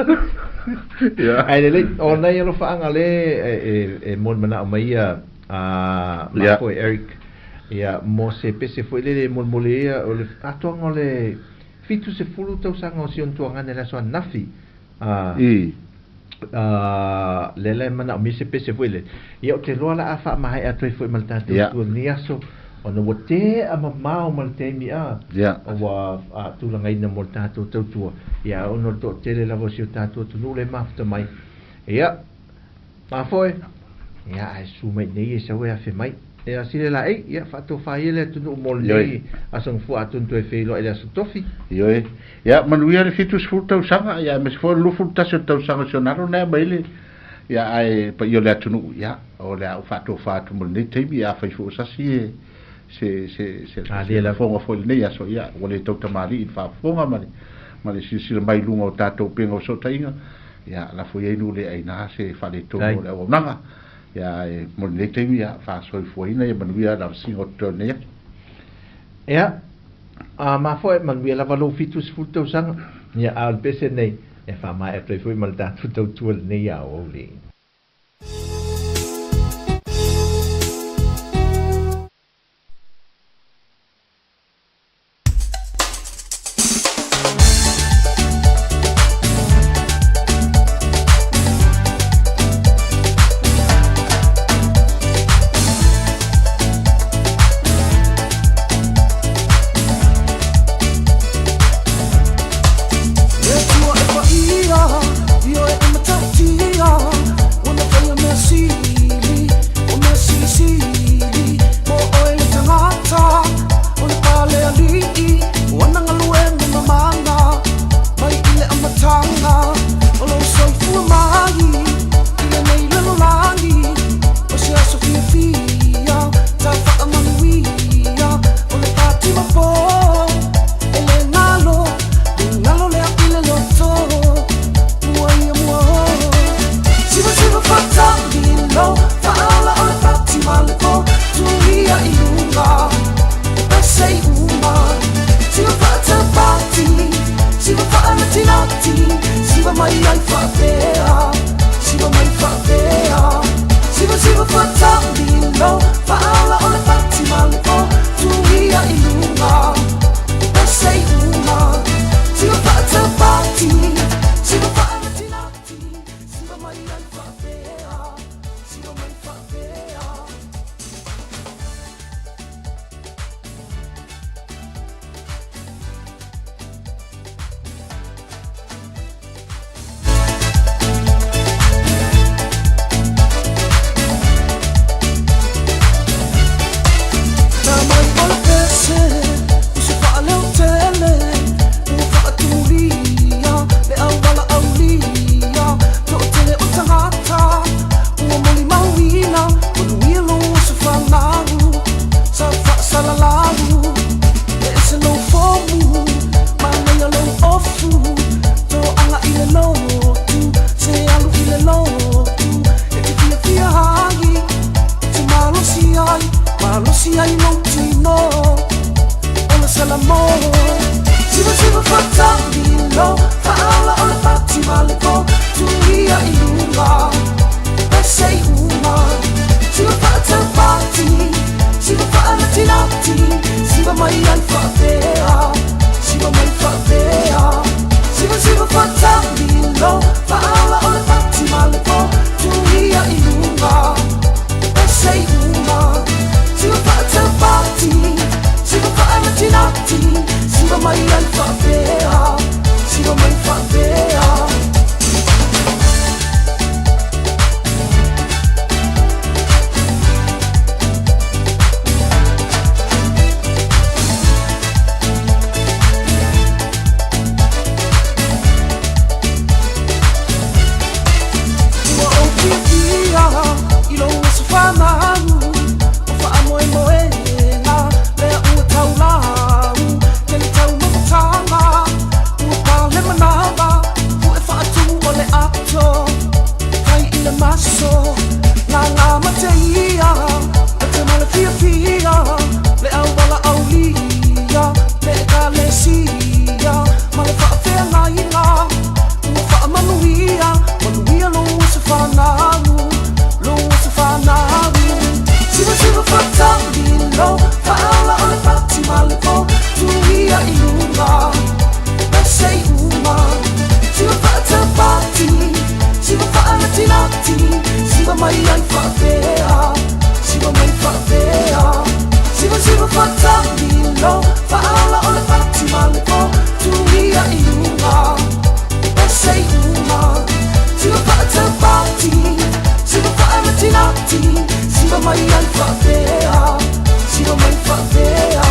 Ae lelei, o nai alofaaga lea e molimanaʻo mai ia a matou e Eric, ia mo se pese foi lele e molimoli ia o le atoaga o le 70 tausaga o si ona tuagana i le aso ananafi. A lea la e manaomia se pese foi lele. Ia ou te iloa la a faamaea atu ai foi ma le tatou tua i lenei aso, ona ua tea mamao ma le taimi a ua faatulagaina mo le tatou tautua, ia ona o le toatele lava o si o tatou atunuu lea e mafuta mai. Ia, mafoe, ia ae susu mai i inei e sau e afe mai. Ia sile laei, ia faatofa ia le atunuu mo lenei aso gafua atonu toe feiloai i le aso tofi. Ioe. Ia manuia le 70 tausaga, ia aemaise foi o le 21 o tausaga o si ona alo na e aumai le ia ae paia o le atunuu, ia o le a ou faatofa atu mo lenei taimi, ia afai foi o sasi e se se se se lafoga foi i lenei aso, ia ua le tautamalii i le faafofoga ma le ma le silasila mai i luga o tatou upega o fesootaiga, ia lafo i ai nuu le aina se faaletonu o le auaunaga. Ia ae mo lenei taimi ia faasoifuaina ia manuia le avasiga o totoe o lenei aso. Ia, a mafoe, manuia lava lou 70 tausaga. Ia, a o le pese lenei, e faamaea atu ai foi ma le tatou tautua i lenei aoauli. Le Atua e paia, Ioe e matautia, Ona whaia mea sili, o mea silisili, Mo oe le tagata, o le pale alii, O ana galuega mamana, mai i le amataga, O lou soifua mai i lenei lalolagi, O se aso fiafia, ta faamanuia, O le pati ma po, e le galo, le galo lea i le loto, Mua ia mua o. Siva siva fatamilo, faaola o le fati ma le po, Tuia i luga, e pese i uma. Siva faatapati, siva faanatinati, Siva mai ai faapea, siva mai faapea. Siva siva fatamilo, faaola o le fati ma le po, Tuia i luga, e pese i uma. Siva faatapati, siva faanatinati, Siva mai ai faapea, siva mai faapea. Na mai o le pese, o se faaleotele, ua faatulia le auala aulia, toatele o tagata ua molimauina, manuia lou aso fanau, sa faasalalau, e ese lou fomu, manaia lou ofu, toaga i le lotu, se alu i le lotu, e te fiafia ai, e te malosi ai, malosi ai lou tino, o le Salamo. Siva siva fatamilo, faaola o le fati ma le po, Tuia i luga, e pese i uma. Siva faatapati, siva faanatinati, Siva mai ai faapea, siva mai faapea. Siva siva. mai ai faapea, siva mai faapea. Ua ou fiafia i lou aso fanau, o faamoemoega lea ua taulau. Tele taumafataga ua pale manava, pu'e faatumu o le ato fai i le maso. Gaga ma te ia e te ma le fiafia, le auala aulia le ekalesia ma le faafeagaiga. Ua faamanuia, manuia lou aso fanau, lou aso fanau. Siva siva faatamilo, faaola o le fati ma le po, tuia i luga pese i uma. Siva faatapati, siva faalatilati, siva mai ai faapea, siva mai faapea. Siva siva faatamilo, faaola o le fati ma le po, tuia i luga pese i uma. Siva faatapati, siva faalatilati, siva mai ai faapea, siva mai faapea.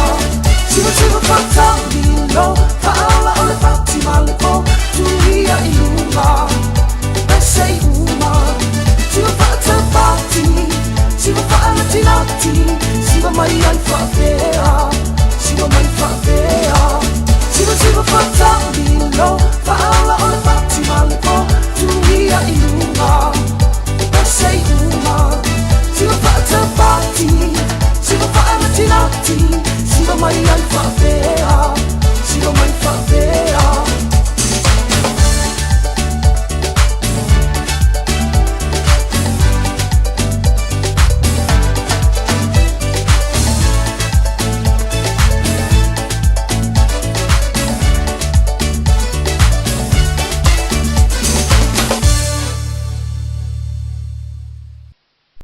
Siva siva faatamilo, faaola o le fati ma le po, tuia i luga pese i uma. Siva faatapati, siva faalatilati, siva mai ai faapea, siva mai faapea. Siva siva faatamilo, faaola o le fati ma le po, tuia i luga pese i uma. Siva faatapati, siva faalatilati, siva mai ai faapea.